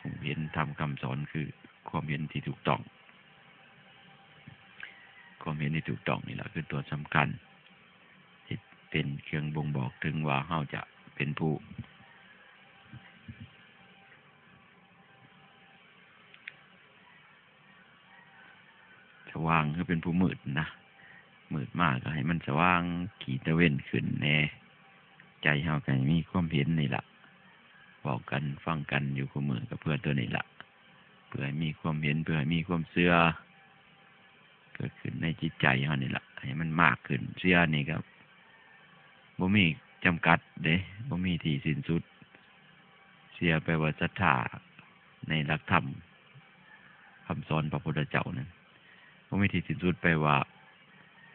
ผู้เห็นธรรมคำสอนคือความเห็นที่ถูกต้อง ความเห็นที่ถูกต้องนี่แหละคือตัวสำคัญ ที่เป็นเครื่องบ่งบอกถึงว่าเฮาจะเป็นผู้ สว่างคือเป็นผู้มืดนะ มืดมากก็ให้มันสว่าง ขีตะเวนขึ้นแน่ ใจเฮาก็ให้มีความเห็นนี่ล่ะ เว้ากันฟังกันอยู่คู่มื้อก็เพื่อตัวนี้ล่ะ เพื่อให้มีความเห็น เพื่อให้มีความเชื่อ เกิดขึ้นในจิตใจเฮานี่ล่ะ ให้มันมากขึ้น เชื่อนี่ก็บ่มีจำกัดเด้ บ่มีที่สิ้นสุด เชื่อแปลว่าศรัทธาในหลักธรรมคำสอนพระพุทธเจ้านั้น บ่มีที่สิ้นสุด แปลว่า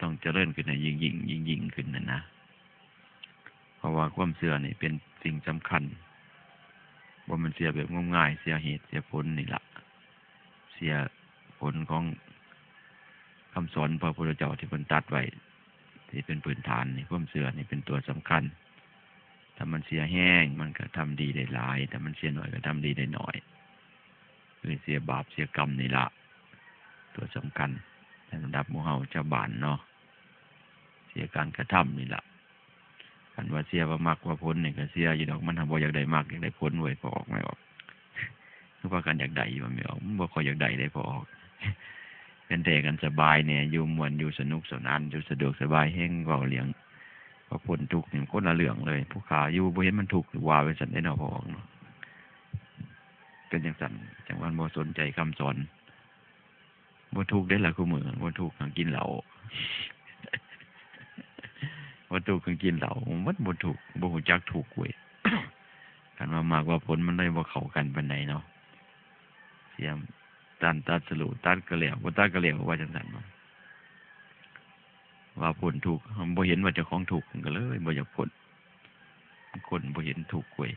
ต้องเจริญขึ้นให้ยิ่งๆ ยิ่งๆ ขึ้นน่ะนะ เพราะว่าความเชื่อนี่เป็นสิ่งสำคัญ บ่แม่นเชื่อแบบงมงาย เชื่อเหตุ เชื่อผลนี่ล่ะ เชื่อผลของคำสอนพระพุทธเจ้าที่เพิ่นตรัสไว้ ที่เป็นพื้นฐานนี่ ความเชื่อนี่เป็นตัวสำคัญ ถ้ามันเชื่อแฮง มันก็ทำดีได้หลาย ถ้ามันเชื่อน้อยก็ทำดีได้น้อย คือเชื่อบาปเชื่อกรรมนี่ล่ะ ตัวสำคัญ ในระดับหมู่เฮาชาวบ้านเนาะ เชื่อการกระทำนี่ล่ะ คันว่าเชื่อว่ามรรคว่าผลนี่ก็เชื่ออยู่ดอก มันหั้นบ่อยากได้มรรค อยากได้ผลเว้ย พอออก แม่ออก คือว่ากันอยากได้อยู่ แม่ออก มันบ่ค่อยอยากได้เด้ พอออก เป็นแต่กันสบายแน่ อยู่ม่วน อยู่สนุกสนาน อยู่สะดวกสบายแฮง เว้าเรื่องว่าพ้นทุกข์นี่คนละเรื่องเลย ผู้ข้าอยู่บ่เห็นมันทุกข์ ว่าไปซั่นเด้เนาะ พอออกเนาะ เป็นจั่งซั้น จั่งว่าบ่สนใจคำสอน บ่ทุกข์เด้ล่ะ คุมื้อ บ่ทุกข์ คันกินเหล้า บ่ทุกข์ คันกินเหล้า มันบ่ทุกข์ บ่ฮู้จักทุกข์เว้ย คันว่ามากว่าผลมันเลยบ่เข้ากันปานใดเนาะ เสียตันตัดสรุป ตัดก็แล้ว บ่ตัดก็แล้ว ว่าจั่งซั้นเนาะ ว่าพ้นทุกข์ บ่เห็นว่าเจ้าของทุกข์ ก็เลยบ่อยากพ้น คนบ่เห็นทุกข์เว้ย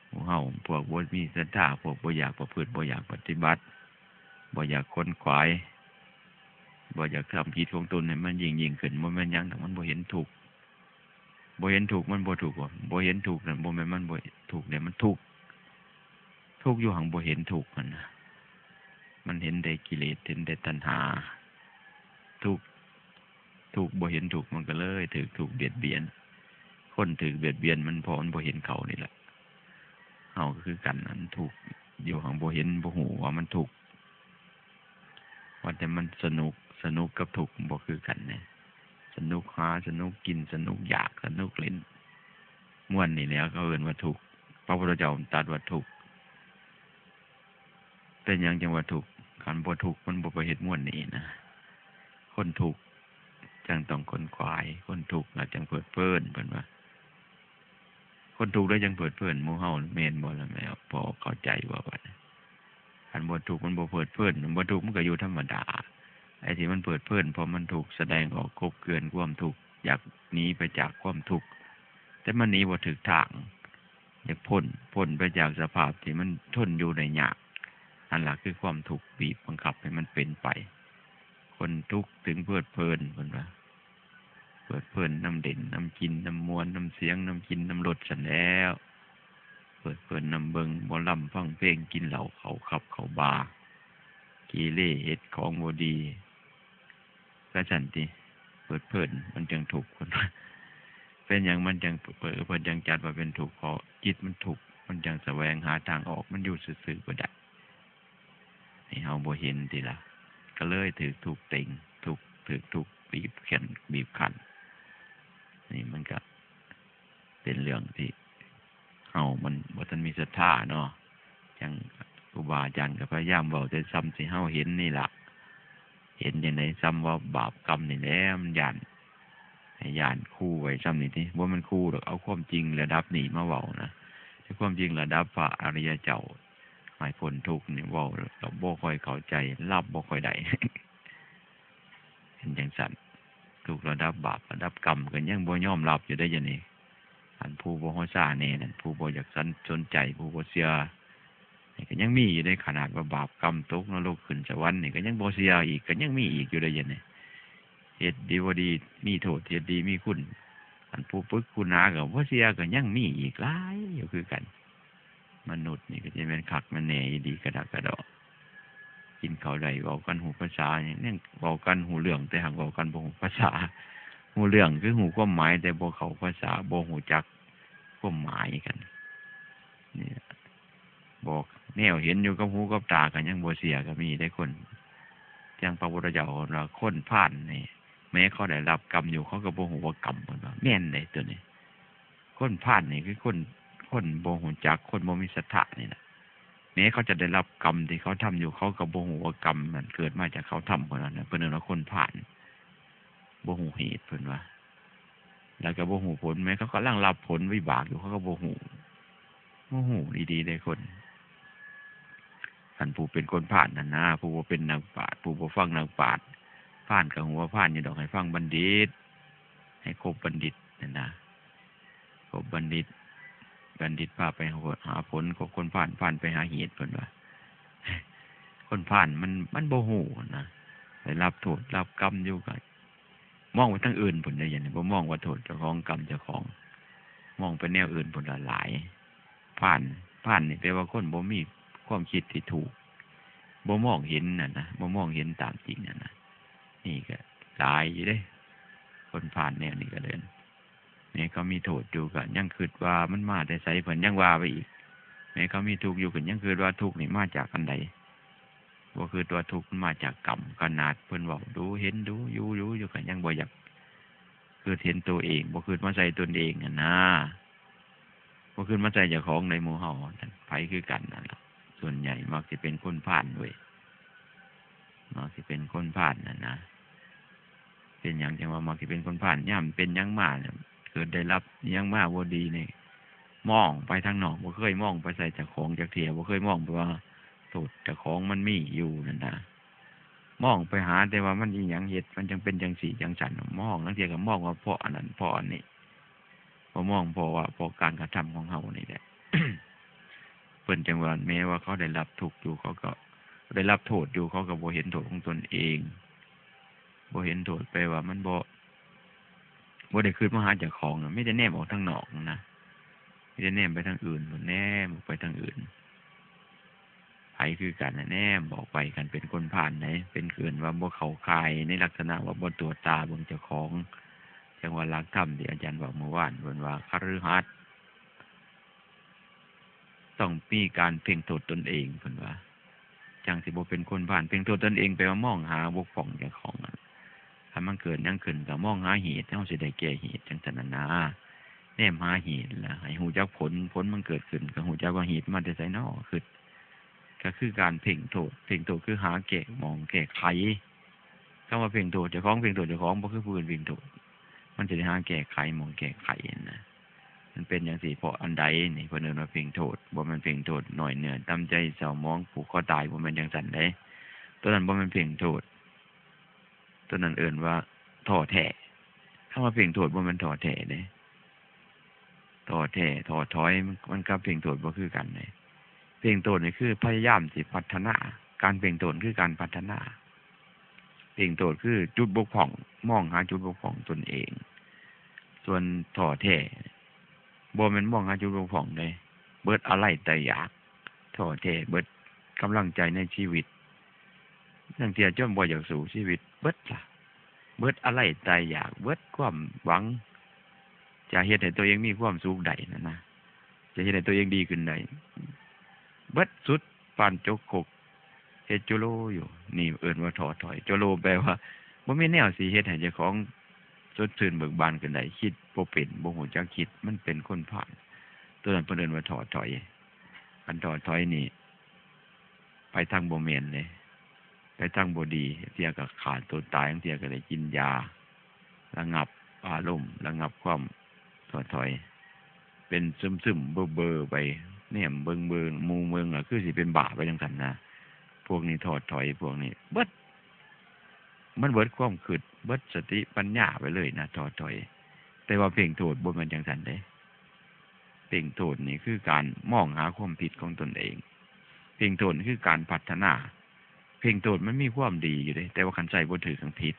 หมู่เฮาพวกบ่มีศรัทธา พวกบ่อยากประพฤติ บ่อยากปฏิบัติ บ่อยากขวนขวาย บ่อยากทำกิจของตนให้มันยิ่งๆขึ้น บ่แม่นหยังดอก มันบ่เห็นทุกข์ บ่เห็นทุกข์ มันบ่ทุกข์บ่ บ่เห็นทุกข์นั่น บ่แม่นมันบ่ทุกข์เด้ มันทุกข์ ทุกข์อยู่หั้นบ่เห็นทุกข์หั่นนะ มันเห็นแต่กิเลส เห็นแต่ตัณหา ทุกข์ ทุกข์บ่เห็นทุกข์ มันก็เลยถืกทุกข์เบียดเบียน คนถืกเบียดเบียนมันเพราะมันบ่เห็นเขานี่แหละ เฮาก็คือกัน อันทุกข์อยู่หั้นบ่เห็น บ่ฮู้ว่ามันทุกข์ ว่าแต่มันสนุก สนุกกับทุกข์บ่คือกันเด้ สนุกหา สนุกกิน สนุกอยาก สนุกเล่น ม่วนนี่แหละเขาเอิ้นว่าทุกข์ พระพุทธเจ้าตรัสว่าทุกข์ เป็นหยังจั่งว่าทุกข์ คันบ่ทุกข์มันบ่ไปเฮ็ดม่วนนี่นะ คนทุกข์จั่งต้องขวนขวาย คนทุกข์แล้วจั่งเพลิดเพลิน เพิ่นว่า คนทุกข์แล้วจั่งเพลิดเพลิน หมู่เฮาแม่นบ่ล่ะ แม่น พอเข้าใจบ่บัดนี้ คันบ่ทุกข์มันบ่เพลิดเพลิน มันบ่ทุกข์มันก็อยู่ธรรมดา ไอ้ที่มันเพลิดเพลินเพราะมันทุกข์ แสดงออกกลบเกลื่อนความทุกข์ อยากหนีไปจากความทุกข์ แต่มันหนีบ่ถูกทาง อยากพ้น พ้นไปจากสภาพที่มันทนอยู่ได้ยาก อันล่ะคือความทุกข์บีบบังคับให้มันเป็นไป คนทุกข์ถึงเพลิดเพลิน เพิ่นว่า เพลิดเพลินนำเล่น นำกิน นำม่วน นำเสียง นำกิน นำรสซั้นแหล้ว เพลิดเพลินนำเบิ่งหมอลำฟังเพลง กินเหล้าเข้าผับเข้าบาร์ เกเรเฮ็ดของบ่ดี ว่าซั้นติ เพลิดเพลินมันจั่งทุกข์ เพิ่นว่า เป็นหยังมันจั่ง เพิ่นจั่งจัดว่าเป็นทุกข์ เพราะจิตมันทุกข์ มันจั่งแสวงหาทางออก มันอยู่ซื่อๆบ่ได้ นี่เฮาบ่เห็นติล่ะ ก็เลยถืกทุกข์เต็ง ทุกข์ ถืกทุกข์บีบคั้น บีบคั้น นี่มันก็เป็นเรื่องที่เฮามันบ่ทันมีศรัทธาเนาะ จั่งครูบาอาจารย์ก็พยายามเว้าแต่ซ่ำที่เฮาเห็นนี่ล่ะ เห็นจั่งใด ซ่ำว่าบาปกรรมนี่แหละ มันย้าน ให้ย้านคู่ไว้ซ่ำนี่ติ บ่แม่นคู่ดอก เอาความจริงระดับนี้มาเว้านะ แต่ความจริงระดับพระอริยเจ้า ให้พ้นทุกข์นี่เว้าแล้วบ่ค่อยเข้าใจ รับบ่ค่อยได้ เป็นจั่งซั้น ทุกข์ระดับบาป ระดับกรรม ก็ยังบ่ยอมรับอยู่เด้อ เดี๋ยวนี้ อันผู้บ่ฮู้ซาแน่นั่น ผู้บ่อยากสัน สนใจ ผู้บ่เชื่อ นี่ก็ยังมีอยู่เด้ ขนาดว่าบาปกรรม ตกนรก ขึ้นสวรรค์นี่ก็ยังบ่เชื่ออีก ก็ยังมีอีกอยู่เด้ เดี๋ยวนี้ เฮ็ดดีบ่ดีมีโทษ เฮ็ดดีมีคุณ อันผู้ปึกผู้หนาก็บ่เชื่อ ก็ยังมีอีกหลายอยู่คือกัน มนุษย์นี่ก็จะแม่นคักแม่นแน่อีหลี กะดะกะเดาะ กินข้าวได้ เว้ากันฮู้ภาษา ยังเว้ากันฮู้เรื่อง แต่หากเว้ากันบ่ฮู้ภาษา ฮู้เรื่องคือฮู้ความหมาย แต่บ่เข้าภาษา บ่ฮู้จักความหมายกัน นี่ บอกแนวเห็นอยู่กับหูกับตาก็ยังบ่เชื่อก็มีเด้คน จั่งพระพุทธเจ้าเพิ่นว่า คนพาลนี่ แม้เขาได้รับกรรมอยู่ เขาก็บ่ฮู้ว่ากรรม เพิ่นว่า แม่นเด้ตัวนี้ คนพาลนี่คือคน คนบ่ฮู้จัก คนบ่มีศรัทธานี่แหละ แม้เขาจะได้รับกรรมที่เขาทำอยู่ เขาก็บ่ฮู้ว่ากรรมนั้นเกิดมาจากเขาทำ เพิ่นว่านะ เพิ่นเอิ้นว่าคนพาล บ่ฮู้เหตุ เพิ่นว่า แล้วก็บ่ฮู้ผล แม้เขากำลังรับผลวิบากอยู่ เขาก็บ่ฮู้ บ่ฮู้ดีๆเด้คน คันผู้เป็นคนพาลนั่นนะ ผู้บ่เป็นนักปราชญ์ ผู้บ่ฟังนักปราชญ์ พาลก็ฮู้ว่าพาลอยู่ดอก ให้ฟังบัณฑิต ให้คบบัณฑิตนั่นนะ คบบัณฑิต บัณฑิตพาไปหาผล คบคนพาล พาลไปหาเหตุ เพิ่นว่า คนพาลมัน มันบ่ฮู้นะ ได้รับโทษรับกรรมอยู่ก็ มองไปทางอื่นพุ้นเด้ อย่างนี้ บ่มองว่าโทษเจ้าของ กรรมเจ้าของ มองไปแนวอื่นพุ้นละหลาย พาล พาลนี่แปลว่าคนบ่มีความคิดที่ถูก บ่มองเห็นน่ะนะ บ่มองเห็นตามจริงน่ะนะ นี่ก็หลายอยู่เด้ คนพาลแนวนี้ก็เด้ แม้เขามีโทษอยู่ก็ยังคิดว่ามันมาแต่ไส เพิ่นยังว่าไปอีก แม้เขามีทุกข์อยู่ก็ยังคิดว่าทุกข์นี่มาจากอันใด บ่คิดว่าทุกข์มันมาจากกรรม ขนาดเพิ่นเว้าดู เห็นดู อยู่ดูอยู่ก็ยังบ่อยากคิดเห็นตัวเอง บ่คิดมาใส่ตนเองหั้นนะ บ่คืนมาใส่เจ้าของในหมู่เฮา ไผคือกันนั่นล่ะ ส่วนใหญ่มักสิเป็นคนพาลเว้ย มักสิเป็นคนพาลนั่นนะ เป็นหยังจังว่ามักสิเป็นคนพาล ยามเป็นหยังมาเนี่ย เกิดได้รับหยังมาบ่ดีนี่ มองไปทางนอก บ่เคยมองไปใส่เจ้าของจักเทื่อ บ่เคยมองไปว่าโทษเจ้าของมันมีอยู่นั่นนะ มองไปหาแต่ว่ามันอีหยังเฮ็ด มันจังเป็นจังซี่จังซั่น มองลางเทื่อก็มองว่าเพราะอันนั้นเพราะอันนี้ บ่มองเพราะว่าเพราะการกระทำของเฮานี่แหละ เพิ่นจังว่าแม้ว่าเขาได้รับทุกข์อยู่ เขาก็ได้รับโทษอยู่ เขาก็บ่เห็นโทษของตนเอง บ่เห็นโทษ แปลว่ามันบ่ บ่ได้คิดมาหาเจ้าของนะ มีแต่แนมออกทางนอกนะ มีแต่แนมไปทางอื่น แนมออกไปทางอื่น ไผคือกันนะ แนมออกไป คันเป็นคนพาลใด เป็นเอิ้นว่าบ่เข้าข่ายในลักษณะว่าบ่ตรวจตาเบิ่งเจ้าของ จังว่าหลักธรรมที่อาจารย์บอกเมื่อวาน เพิ่นว่าคฤหัสถ์ ต้องมีการเพ่งโทษตนเอง เพิ่นว่า จั่งสิบ่เป็นคนพาล เพ่งโทษตนเอง แปลว่ามองหาบกพร่องเจ้าของอะ คันมันเกิดหยังขึ้นก็มองหาเหตุ เฮาสิได้แก้เหตุ จั่งซั้นน่ะนะ แนมหาเหตุ แล้วให้ฮู้จักผล ผลมันเกิดขึ้นก็ฮู้จักว่าเหตุมาแต่ไสน้อ คิด ก็คือการเพ่งโทษ เพ่งโทษคือหาแก้หม่องแก้ไข คำว่าเพ่งโทษเจ้าของ เพ่งโทษเจ้าของ บ่คือผู้อื่นเพ่งโทษ มันจะได้หาแก้ไขหม่องแก้ไขนะ มันเป็นจั่งซี้ เพราะอันใดนี่ เพิ่นเอิ้นว่าเพ่งโทษ บ่แม่นเพ่งโทษน้อยเนื้อต่ำใจ เศร้าหมอง ผูกคอตาย บ่แม่นจั่งซั้นเด้ ตัวนั้นบ่แม่นเพ่งโทษ ตัวนั้นเอิ้นว่าท้อแท้ คำว่าเพ่งโทษบ่แม่นท้อแท้เด้ ท้อแท้ ท้อถอย มัน มันกับเพ่งโทษบ่คือกันเด้ เพ่งโทษนี่คือพยายามสิพัฒนา การเพ่งโทษคือการพัฒนา เพ่งโทษคือจุดบกพร่อง มองหาจุดบกพร่องตนเอง ส่วนท้อแท้ บ่แม่นมองหาจุดบกพร่องเด้ เบิดอาลัยตายอยาก ท้อแท้ เบิดกำลังใจในชีวิต ลางเทื่อจนบ่อยากสู้ชีวิต เบิดล่ะ เบิดอาลัยตายอยาก เบิดความหวัง จะเฮ็ดให้ตัวเองมีความสุขได้นั่นนะ จะเฮ็ดให้ตัวเองดีขึ้นได้ เบิดสุด ปานจกครก เฮ็ดโจโลอยู่ นี่เอิ้นว่าท้อถอย โจโลแปลว่าบ่มีแนวสิเฮ็ดให้เจ้าของสดชื่นเบิกบานขึ้นได้ คิดบ่เป็น บ่ฮู้จักคิด มันเป็นคนพาล ตัวนั้นเพิ่นเอิ้นว่าท้อถอย อันท้อถอยนี่ ไปทางบ่แม่นเด้ ไปทางบ่ดี เทื่อก็ฆ่าตัวตาย เทื่อก็ได้กินยา ระงับอารมณ์ ระงับความท้อถอย เป็นซึมๆ เบลอๆ ไป แนมเบิ่งเบิ่ง หมู่เบิ่ง ก็คือสิเป็นบ้าไปจั่งซั้นนะ พวกนี้ท้อถอย พวกนี้เบิด มันเบิดความคิด เบิดสติปัญญาไปเลยนะ ท้อถอย แต่ว่าเพ่งโทษบ่แม่นจั่งซั้นเด้ เพ่งโทษนี่คือการมองหาความผิดของตนเอง เพ่งโทษคือการพัฒนา เพ่งโทษมันมีความดีอยู่เด้ แต่ว่าคันใช้บ่ถูกมันผิด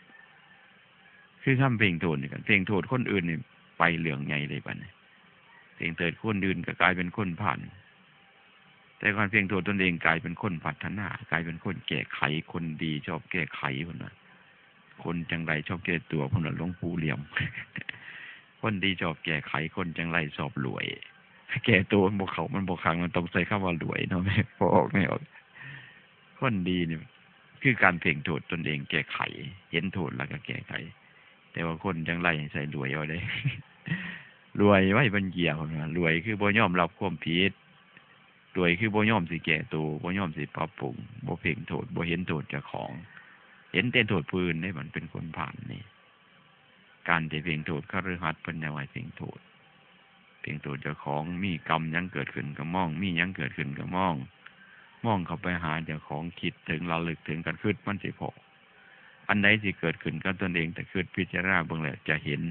คือคำเพ่งโทษนี่ คันเพ่งโทษคนอื่นนี่ไปเรื่องใหญ่เลยบัดนี้ เพ่งโทษคนอื่นก็กลายเป็นคนพาล แต่คันเพ่งโทษตนเองกลายเป็นคนพัฒนา กลายเป็นคนแก้ไข คนดีชอบแก้ไข เพิ่นว่า คนจั่งใดชอบแก้ตัว เพิ่นว่า หลวงปู่เหลี่ยม คนดีชอบแก้ไข คนจั่งใดชอบรวย แก้ตัวมันบ่เข้า มันบ่คลัง มันต้องใช้คำว่ารวยเนาะ พอออกไม่ออก คนดีนี่คือการเพ่งโทษตนเองแก้ไข เห็นโทษแล้วก็แก้ไข แต่ว่าคนจั่งใดใส่รวยเอาเด้ รวยไว้บันเกียร์ เพิ่นว่า รวยคือบ่ยอมรับความผิด รวยคือบ่ยอมสิแก้ตัว บ่ยอมสิปรับปรุง บ่เพ่งโทษ บ่เห็นโทษเจ้าของ เห็นแต่โทษผู้อื่นเด้ มันเป็นคนพาลนี่ การที่เพ่งโทษคฤหัสถ์ เพิ่นจั่งว่าเพ่งโทษ เพ่งโทษเจ้าของ มีกรรมหยังเกิดขึ้นก็มอง มีหยังเกิดขึ้นก็มอง มองเข้าไปหาเจ้าของ คิดถึง ระลึกถึง คันคิดมันสิพ้อ อันใดสิเกิดขึ้นกับตนเอง ถ้าคิดพิจารณาเบิ่งแล้วจะเห็น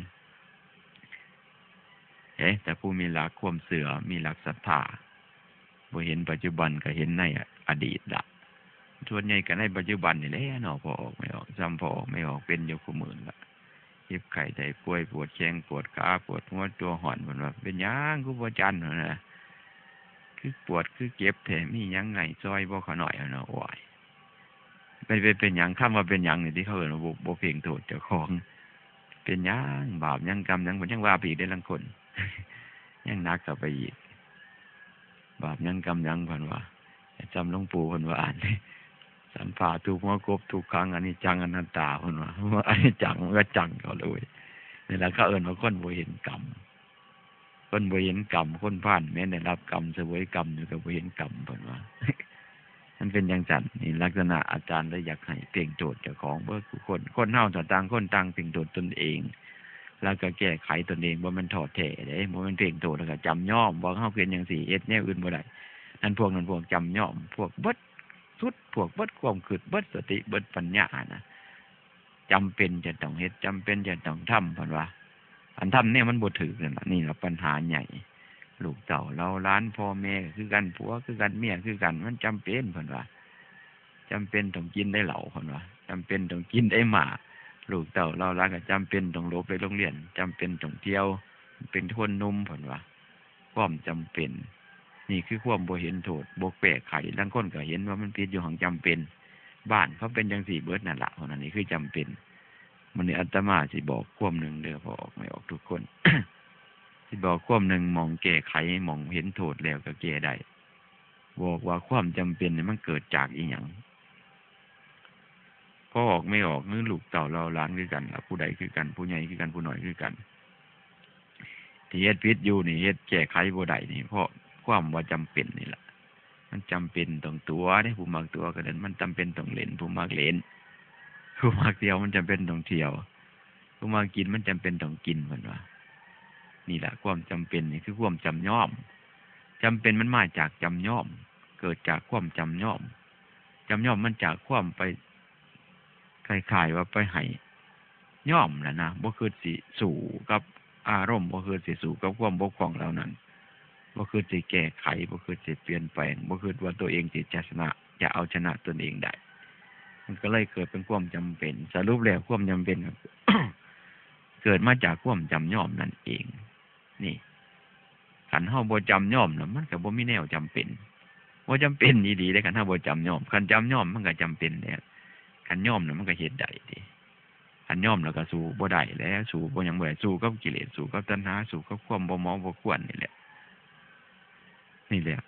เอ๊ะ แต่ผู้มีหลักความเชื่อ มีหลักศรัทธา บ่เห็นปัจจุบันก็เห็นในอดีตละ ส่วนใหญ่ก็ในปัจจุบันนี่แหละเนาะ พอออกไม่ออก ซ้ำพอออกไม่ออก เป็นอยู่คู่มื้อละ เจ็บไข้ได้ป่วย ปวดแข้งปวดขา ปวดหัวตัวฮ้อน เพิ่นว่า เป็นหยังคือบ่จั่น เพิ่นว่า คือปวดคือเจ็บแท้ มีหยังไงซอยบ่ ข้าน้อย เพิ่นว่า โอ้ย เป็น เป็น เป็นหยัง คำว่าเป็นหยังนี่ที่เขาเอิ้นว่าบ่ บ่เพ่งโทษเจ้าของ เป็นหยัง บาปหยังกรรมหยัง เพิ่นยังว่าไปอีกเด้ ลางคน ยังหนักเข้าไปอีก บาปหยังกรรมหยัง เพิ่นว่า จำหลวงปู่เพิ่นว่าอ่าน สัพพะทุกข์หัวกบทุกขัง อนิจจังอนัตตา เพิ่นว่า ว่าอนิจจังมันก็จังเขาเลย นี่แหละเขาเอิ้นว่าคนบ่เห็นกรรม คนบ่เห็นกรรม คนพาลแม้ได้รับกรรม เสวยกรรมอยู่ก็บ่เห็นกรรม เพิ่นว่า มันเป็นจั่งซั้น นี่ลักษณะอาจารย์เลยอยากให้เพ่งโทษเจ้าของเบิดทุกคน คนเฮาถ้าต่างคนต่างเพ่งโทษตนเอง แล้วก็แก้ไขตนเอง บ่แม่นท้อแท้เด้ บ่แม่นเพ่งโทษแล้วก็จำยอม ว่าเฮาเป็นจั่งซี้ เฮ็ดแนวอื่นบ่ได้ นั่นพวกนั้นพวกจำยอม พวกเบิดสุด พวกเบิดความคิด เบิดสติ เบิดปัญญานะ จำเป็นจะต้องเฮ็ด จำเป็นจะต้องทำ เพิ่นว่า อันทำเนี่ยมันบ่ถืกนั่นล่ะ นี่ล่ะปัญหาใหญ่ ลูกเต้าเหล่าหลาน พ่อแม่ก็คือกัน ผัวคือกัน เมียคือกัน มันจำเป็น เพิ่นว่า จำเป็นต้องกินได้เหล้า เพิ่นว่า จำเป็นต้องกินได้หมาก ลูกเต้าเหล่าหลานก็จำเป็นต้องหลบไปโรงเรียน จำเป็นต้องเที่ยว เป็นคนหนุ่ม เพิ่นว่า ความจำเป็น นี่คือความบ่เห็นโทษ บ่แก้ไข ลางคนก็เห็นว่ามันผิดอยู่ หั้นจำเป็น บ้านเขาเป็นจั่งซี้เบิดนั่นล่ะ เพราะนั้นนี่คือจำเป็น มื้อนี้อาตมาสิบอกความหนึ่งเด้อ พ่อออกแม่ออกทุกคน สิบอกความหนึ่ง หม่องแก้ไข หม่องเห็นโทษแล้วก็แก้ได้ บอกว่าความจำเป็นนี่มันเกิดจากอิหยัง พ่อออกแม่ออก หรือลูกเต้าเหล่าหลานคือกันล่ะ ผู้ใดคือกัน ผู้ใหญ่คือกัน ผู้น้อยคือกัน ที่เฮ็ดผิดอยู่นี่ เฮ็ดแก้ไขบ่ได้นี่ เพราะความว่าจำเป็นนี่ล่ะ มันจำเป็นต้องตั๋วเด้ ผู้มักตั๋วก็นั่น มันจำเป็นต้องเล่น ผู้มักเล่น ผู้มักเที่ยว มันจำเป็นต้องเที่ยว ผู้มักกิน มันจำเป็นต้องกิน เพิ่นว่า นี่ล่ะความจำเป็น นี่คือความจำยอม จำเป็นมันมาจากจำยอม เกิดจากความจำยอม จำยอมมันจากความไป คล้ายๆว่าไปให้ยอมน่ะนะ บ่คิดสิสู้กับอารมณ์ บ่คิดสิสู้กับความบกพร่องเหล่านั้น บ่คิดสิแก้ไข บ่คิดสิเปลี่ยนแปลง บ่คิดว่าตัวเองสิจะชนะ จะเอาชนะตนเองได้ มันก็เลยเกิดเป็นความจำเป็น สรุปแล้วความจำเป็นก็ เกิดมาจากความจำยอมนั่นเอง นี่ คันเฮาบ่จำยอมน่ะ มันก็บ่มีแนวจำเป็น บ่จำเป็นอีหลีเด้ คันเฮาบ่จำยอม คันจำยอมมันก็จำเป็นแล้ว คันยอมน่ะมันก็เฮ็ดได้เด้ คันยอมแล้วก็สู้บ่ได้แล้ว สู้บ่หยังบ่ได้ สู้กับกิเลส สู้กับตัณหา สู้กับความบ่เหมาะบ่ควรนี่แหละ นี่แหละ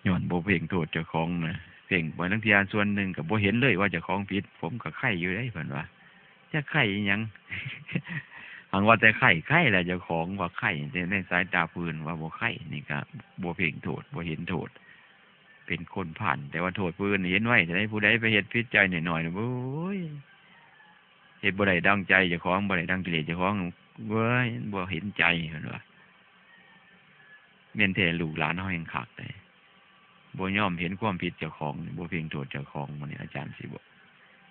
ย้อนบ่เพ่งโทษเจ้าของนะ เพ่งไปลางเทื่อส่วนหนึ่งก็บ่เห็นเลยว่าเจ้าของผิด ผมก็ไคร้อยู่เด้ เพิ่นว่า จักไคร้อิหยัง หังว่าแต่ไคร้ ไคร้แหละเจ้าของว่าไคร้ แต่ในสายตาผู้อื่นว่าบ่ไคร้ นี่ก็บ่เพ่งโทษ บ่เห็นโทษ เป็นคนพาล แต่ว่าโทษผู้อื่นเห็นไวเท่าใด ผู้ใดไปเฮ็ดผิดใจน้อยๆน่ะ โอ้ย เฮ็ดบ่ได้ดังใจเจ้าของ บ่ได้ดังกิเลสเจ้าของ เว้ย บ่เห็นใจ เพิ่นว่า แม่นแท้ลูกหลานเฮาแฮ่งคักเด้ บ่ยอมเห็นความผิดเจ้าของ บ่เพ่งโทษเจ้าของ มื้อนี้อาจารย์สิบอก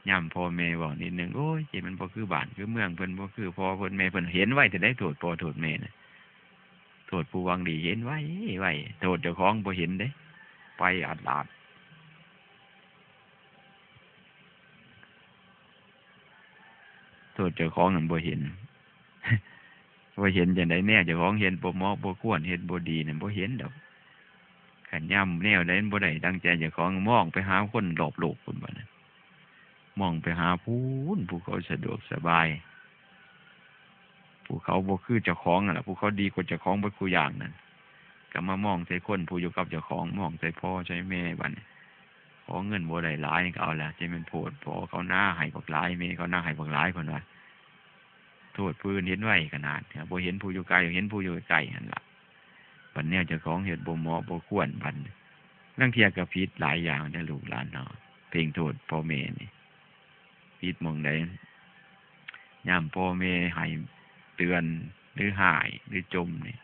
ยามพ่อแม่เว้านิดหนึ่ง โอ้ย เจ้ามันบ่คือบ้านคือเมืองเพิ่น บ่คือพ่อเพิ่นแม่เพิ่น เห็นไวเท่าใดโทษพ่อโทษแม่น่ะ โทษผู้หวังดีเห็นไวไว โทษเจ้าของบ่เห็นเด้ ไปอาดลาด โทษเจ้าของนั่นบ่เห็น บ่เห็นจั่งใด แนวเจ้าของเฮ็ดบ่เหมาะบ่ควร เฮ็ดบ่ดีนั่นบ่เห็นดอก คันยามแนวใดมันบ่ได้ดังใจเจ้าของ มองไปหาคนรอบโลกพุ้นบัดนั้น มองไปหาพู้น ผู้เขาสะดวกสบาย ผู้เขาบ่คือเจ้าของนั่นล่ะ ผู้เขาดีกว่าเจ้าของเบิดคู่อย่างนั่น ก็มามองใส่คนผู้อยู่กับเจ้าของ มองใส่พ่อใส่แม่บัดนี้ ขอเงินบ่ได้หลายก็เอาละ จะแม่นโพด พ่อเขาหน้าให้บักหลาย แม่เขาหน้าให้บักหลาย เพิ่นว่า โทษผู้อื่นเห็นไวขนาด บ่เห็นผู้อยู่ไกล เห็นผู้อยู่ใกล้หั่นล่ะ บัดแนวเจ้าของเฮ็ดบ่เหมาะบ่ควร บัดลางเทื่อก็ผิดหลายอย่างเด้อลูกหลานเฮา เพ่งโทษพ่อแม่นี่ ผิดหม่องใด ยามพ่อแม่ให้เตือน หรือฮ้าย หรือจ่มนี่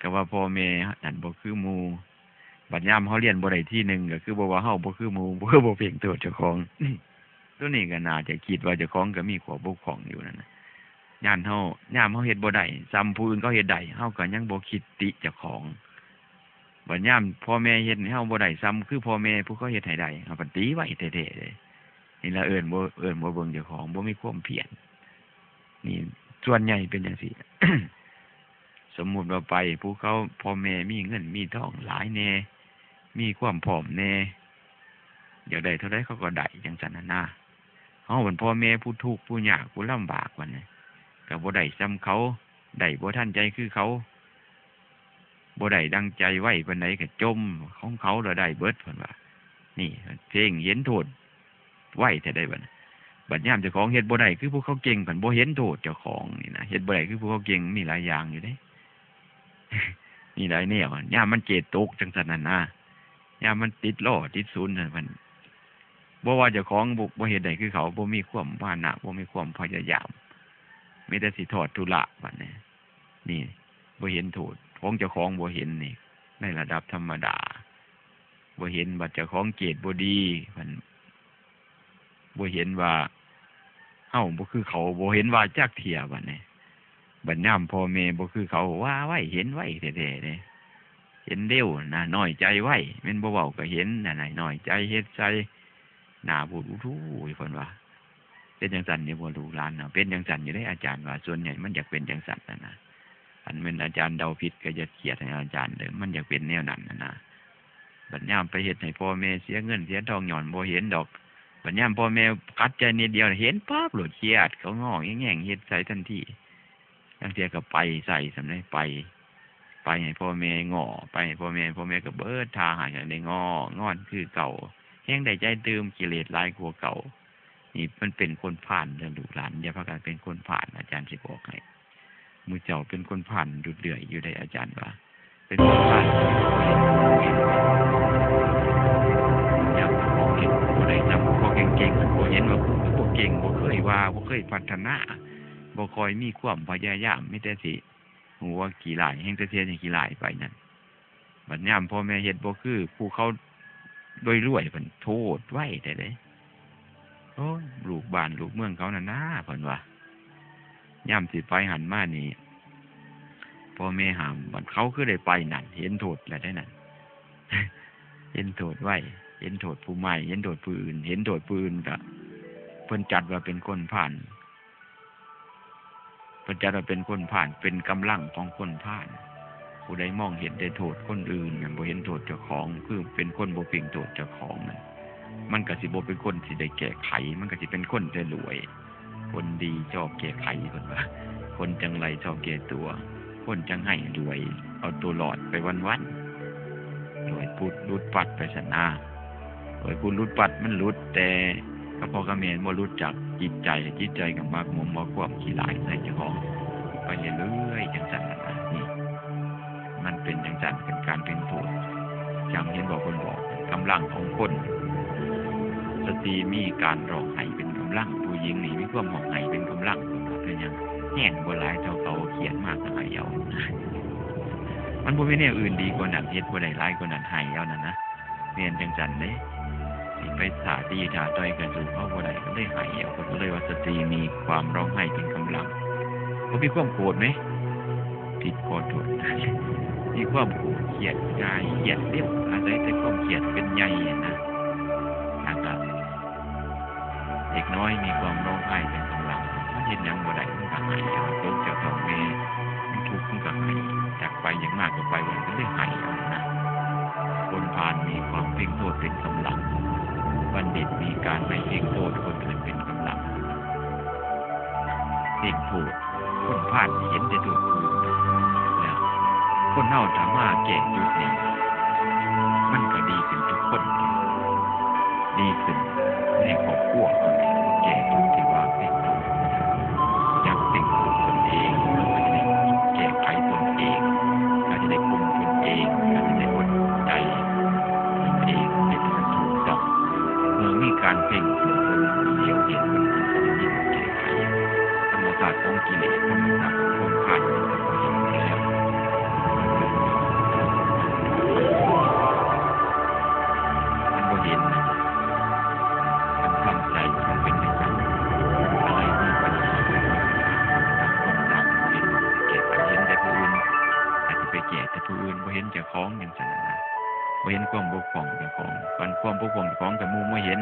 ก็ว่าพ่อแม่นั่นบ่คือหมู่ บัดยามเฮาเรียนบ่ได้ทีหนึ่ง ก็คือบ่ว่าเฮาบ่คือหมู่ บ่คือบ่เพ่งโทษเจ้าของ ตัวนี้ก็น่าจะคิดว่าเจ้าของก็มีข้อบกพร่องอยู่นั่นน่ะ ย่านเฮา ยามเฮาเฮ็ดบ่ได้ส่ำผู้อื่นเขาเฮ็ดได้ เฮาก็ยังบ่คิดติเจ้าของ บัดยามพ่อแม่เฮ็ดให้เฮาบ่ได้ส่ำคือพ่อแม่ผู้เขาเฮ็ดให้ได้ เฮาก็ติไว้แท้ๆเลย นี่ล่ะเอิ้นบ่ เอิ้นบ่เบิ่งเจ้าของ บ่มีความเพียร นี่ส่วนใหญ่เป็นจั่งซี้ สมมุติว่าไปผู้เขาพ่อแม่มีเงินมีทองหลายแน่ มีความพร้อมแน่ อยากได้เท่าใดเขาก็ได้จั่งซั้นน่ะนะ เฮาเป็นพ่อแม่ผู้ทุกข์ผู้ยากผู้ลำบากบัดนี้ ก็บ่ได้ส่ำเขา ได้บ่ทันใจคือเขา บ่ได้ดังใจไวปานใดก็จ่ม ของเขาแล้วได้เบิดเพิ่นว่า นี่เพ่งเห็นโทษไวแท้ใดบัดนี้ บัดยามเจ้าของเฮ็ดบ่ได้คือผู้เขาเก่ง เพิ่นบ่เห็นโทษเจ้าของนี่นะ เฮ็ดบ่ได้คือผู้เขาเก่ง มีหลายอย่างอยู่เด้ มีหลายแนว ยามมันเกตตกจั่งซั้นนั่นนะ ยามมันติดล้อติดศูนย์นั่น มันบ่ว่าเจ้าของบ่ บ่เฮ็ดได้คือเขา บ่มีความมานะ บ่มีความพยายาม มีแต่สิทอดทุระบัดนี้ นี่ บ่เห็นโทษ ของเจ้าของบ่เห็นนี่ ในระดับธรรมดา บ่เห็น บัดเจ้าของเกตบ่ดี มัน บ่เห็นว่าเฮาบ่คือเขา บ่เห็นว่าจักเทื่อบัดนี้ บัดยามพ่อแม่บ่คือเขา ว่าไว เห็นไวแท้ๆ เด้ เห็นเร็วนะ น้อยใจไว แม่นบ่เว้าก็เห็นนั่นน่ะ น้อยใจเฮ็ดใส่ หน้าบูดอู้ทู่อยู่ เพิ่นว่า เป็นจั่งซั้นนี่บ่ลูกหลานเนาะ เป็นจั่งซั้นอยู่เด้ อาจารย์ว่า ส่วนใหญ่มันอยากเป็นจั่งซั้นนั่นนะ คันแม่นอาจารย์เดาผิดก็อย่าเขียดให้อาจารย์เด้อ มันอยากเป็นแนวนั้นนั่นนะ บัดยามไปเฮ็ดให้พ่อแม่เสียเงินเสียทอง ย้อนบ่เห็นดอก บัดยามพ่อแม่ขัดใจนิดเดียว เห็นปั๊บโลด เขียดเขางอแง่งๆ เฮ็ดใส่ทันที ลางเทื่อก็ไปใส่ส่ำใด ไป ไปให้พ่อแม่ง้อ ไปให้พ่อแม่ พ่อแม่ก็เบิดท่าให้ จั่งได้ง้อ งอนคือเก่า แฮ่งได้ใจตื่ม กิเลสหลายกว่าเก่า นี่มันเป็นคนพาลเด้อลูกหลาน อย่าพากันเป็นคนพาล อาจารย์สิบอกให้ หมู่เจ้าเป็นคนพาลอยู่เรื่อยอยู่เด้ อาจารย์ว่า เป็นคนพาล อยากเห็นผู้ใดนำพวกเก่งๆ บ่เห็นว่าผู้เก่ง บ่เคยว่า บ่เคยพัฒนา บ่ค่อยมีความพยายาม มีแต่สิหัวขี้ร้าย แฮ่งแต่เสียขี้ร้ายไปนั่น บัดยามพ่อแม่เฮ็ดบ่คือผู้เขารวยๆ เพิ่นโทษไวแท้เด้ โอ้ย ลูกบ้านลูกเมืองเขานั่นนาเพิ่นว่า ยามสิไปหั้นมานี่ พ่อแม่ห้าม บัดเขาคือได้ไปนั่น เห็นโทษแล้วเด้นั่น เห็นโทษไว เห็นโทษผู้ใหม่ เห็นโทษผู้อื่น เห็นโทษผู้อื่นก็ เพิ่นจัดว่าเป็นคนพาล เพิ่นจัดว่าเป็นคนพาล เป็นกำลังของคนพาล ผู้ใดมองเห็นแต่โทษคนอื่น บ่เห็นโทษเจ้าของ คือเป็นคนบ่เพ่งโทษเจ้าของนั่น มันก็สิบ่เป็นคนสิได้แก้ไข มันก็สิเป็นคนแต่รวย คนดีชอบแก้ไข เพิ่นว่า คนจังไรชอบแก้ตัว คนจังไห้รวย เอาตัวรอดไปวันๆ รวยปุดหลุดปัดไปซั้นนา รวยปุดหลุดปัด มันหลุดแต่กับพ่อกับแม่ บ่หลุดจากจิตใจ จิตใจก็หมักหมมเอาความขี้ร้ายใส่เจ้าของ ไปเรื่อยๆ จั่งซั้นน่ะนะ นี่ มันเป็นจั่งซั้น เป็นการเป็นโทษ จั่งเห็นบ่ เพิ่นบอก กำลังของคน สตรีมีการร้องไห้เป็นกำลัง ผู้หญิงนี่มีความร้องไห้เป็นกำลัง เป็นหยัง แฮงบ่หลายเท่าเขา เขียดมากก็ไห้เอา มันบ่มีแนวอื่นดีกว่านั้น เฮ็ดบ่ได้หลายกว่านั้น ไห้เอานั่นนะ แม่นจั่งซั้นเด้ สิไปท้าตีท้าต่อยก็สู้เขาบ่ได้ ก็เลยไห้เอา เพิ่นก็เลยว่าสตรีมีความร้องไห้เป็นกำลัง บ่มีความโกรธเด้ ผิดขอโทษ มีความโกรธเคียดง่าย เคียดเร็ว อาศัยแต่ความเคียดเป็นใหญ่นะ แล้วก็เด็กน้อยมีความร้องไห้เป็นกำลัง มันเฮ็ดหยังบ่ได้ มันก็ไห้เอา ตกจากท้องแม่ มันทุกข์มันก็ไห้ อยากไปอยากมาก็ไป มันก็เลยไห้เอานะ คนพาลมีความเพ่งโทษเป็นกำลัง บัณฑิตมีการไม่เพ่งโทษคนอื่นเป็นกำลัง เพ่งโทษ คนพาลเห็นแต่โทษผู้อื่นนะ คนเฮาถ้ามาแก้จุดนี้ มันก็ดีขึ้นทุกคน ดีขึ้นในครอบครัว แก้จุดที่ว่าเพ่งโทษ จักเพ่งโทษตนเอง ก็จะได้แก้ไขตนเอง ก็จะได้คุมตนเอง ก็จะได้อดใจตนเอง เป็นการถูกต้อง เมื่อมีการเพ่งโทษ เหลียวเห็น มันก็จะมีแก้ไข ธรรมชาติของกิเลส ธรรมชาติของความพาล มันก็เห็นแล้ว มันบ่เห็นนะ มันทำใจมันเป็นจังซั่น อะไรมีปัญหา ต่างคนต่างบ่เห็น แก้ไข เห็นแต่ผู้อื่น อาจจะไปแก้แต่ผู้อื่น บ่เห็นเจ้าของจังซั่นนะ บ่เห็นความบกพร่องเจ้าของ คันความบกพร่องเจ้าของถ้าหมู่มาเห็น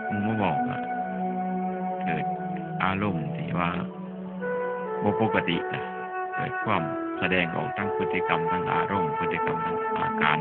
หมู่มาบอกอะ เกิดอารมณ์ที่ว่าบ่ปกตินะ เกิดความแสดงออกทางพฤติกรรม ทางอารมณ์ พฤติกรรม ทางอาการ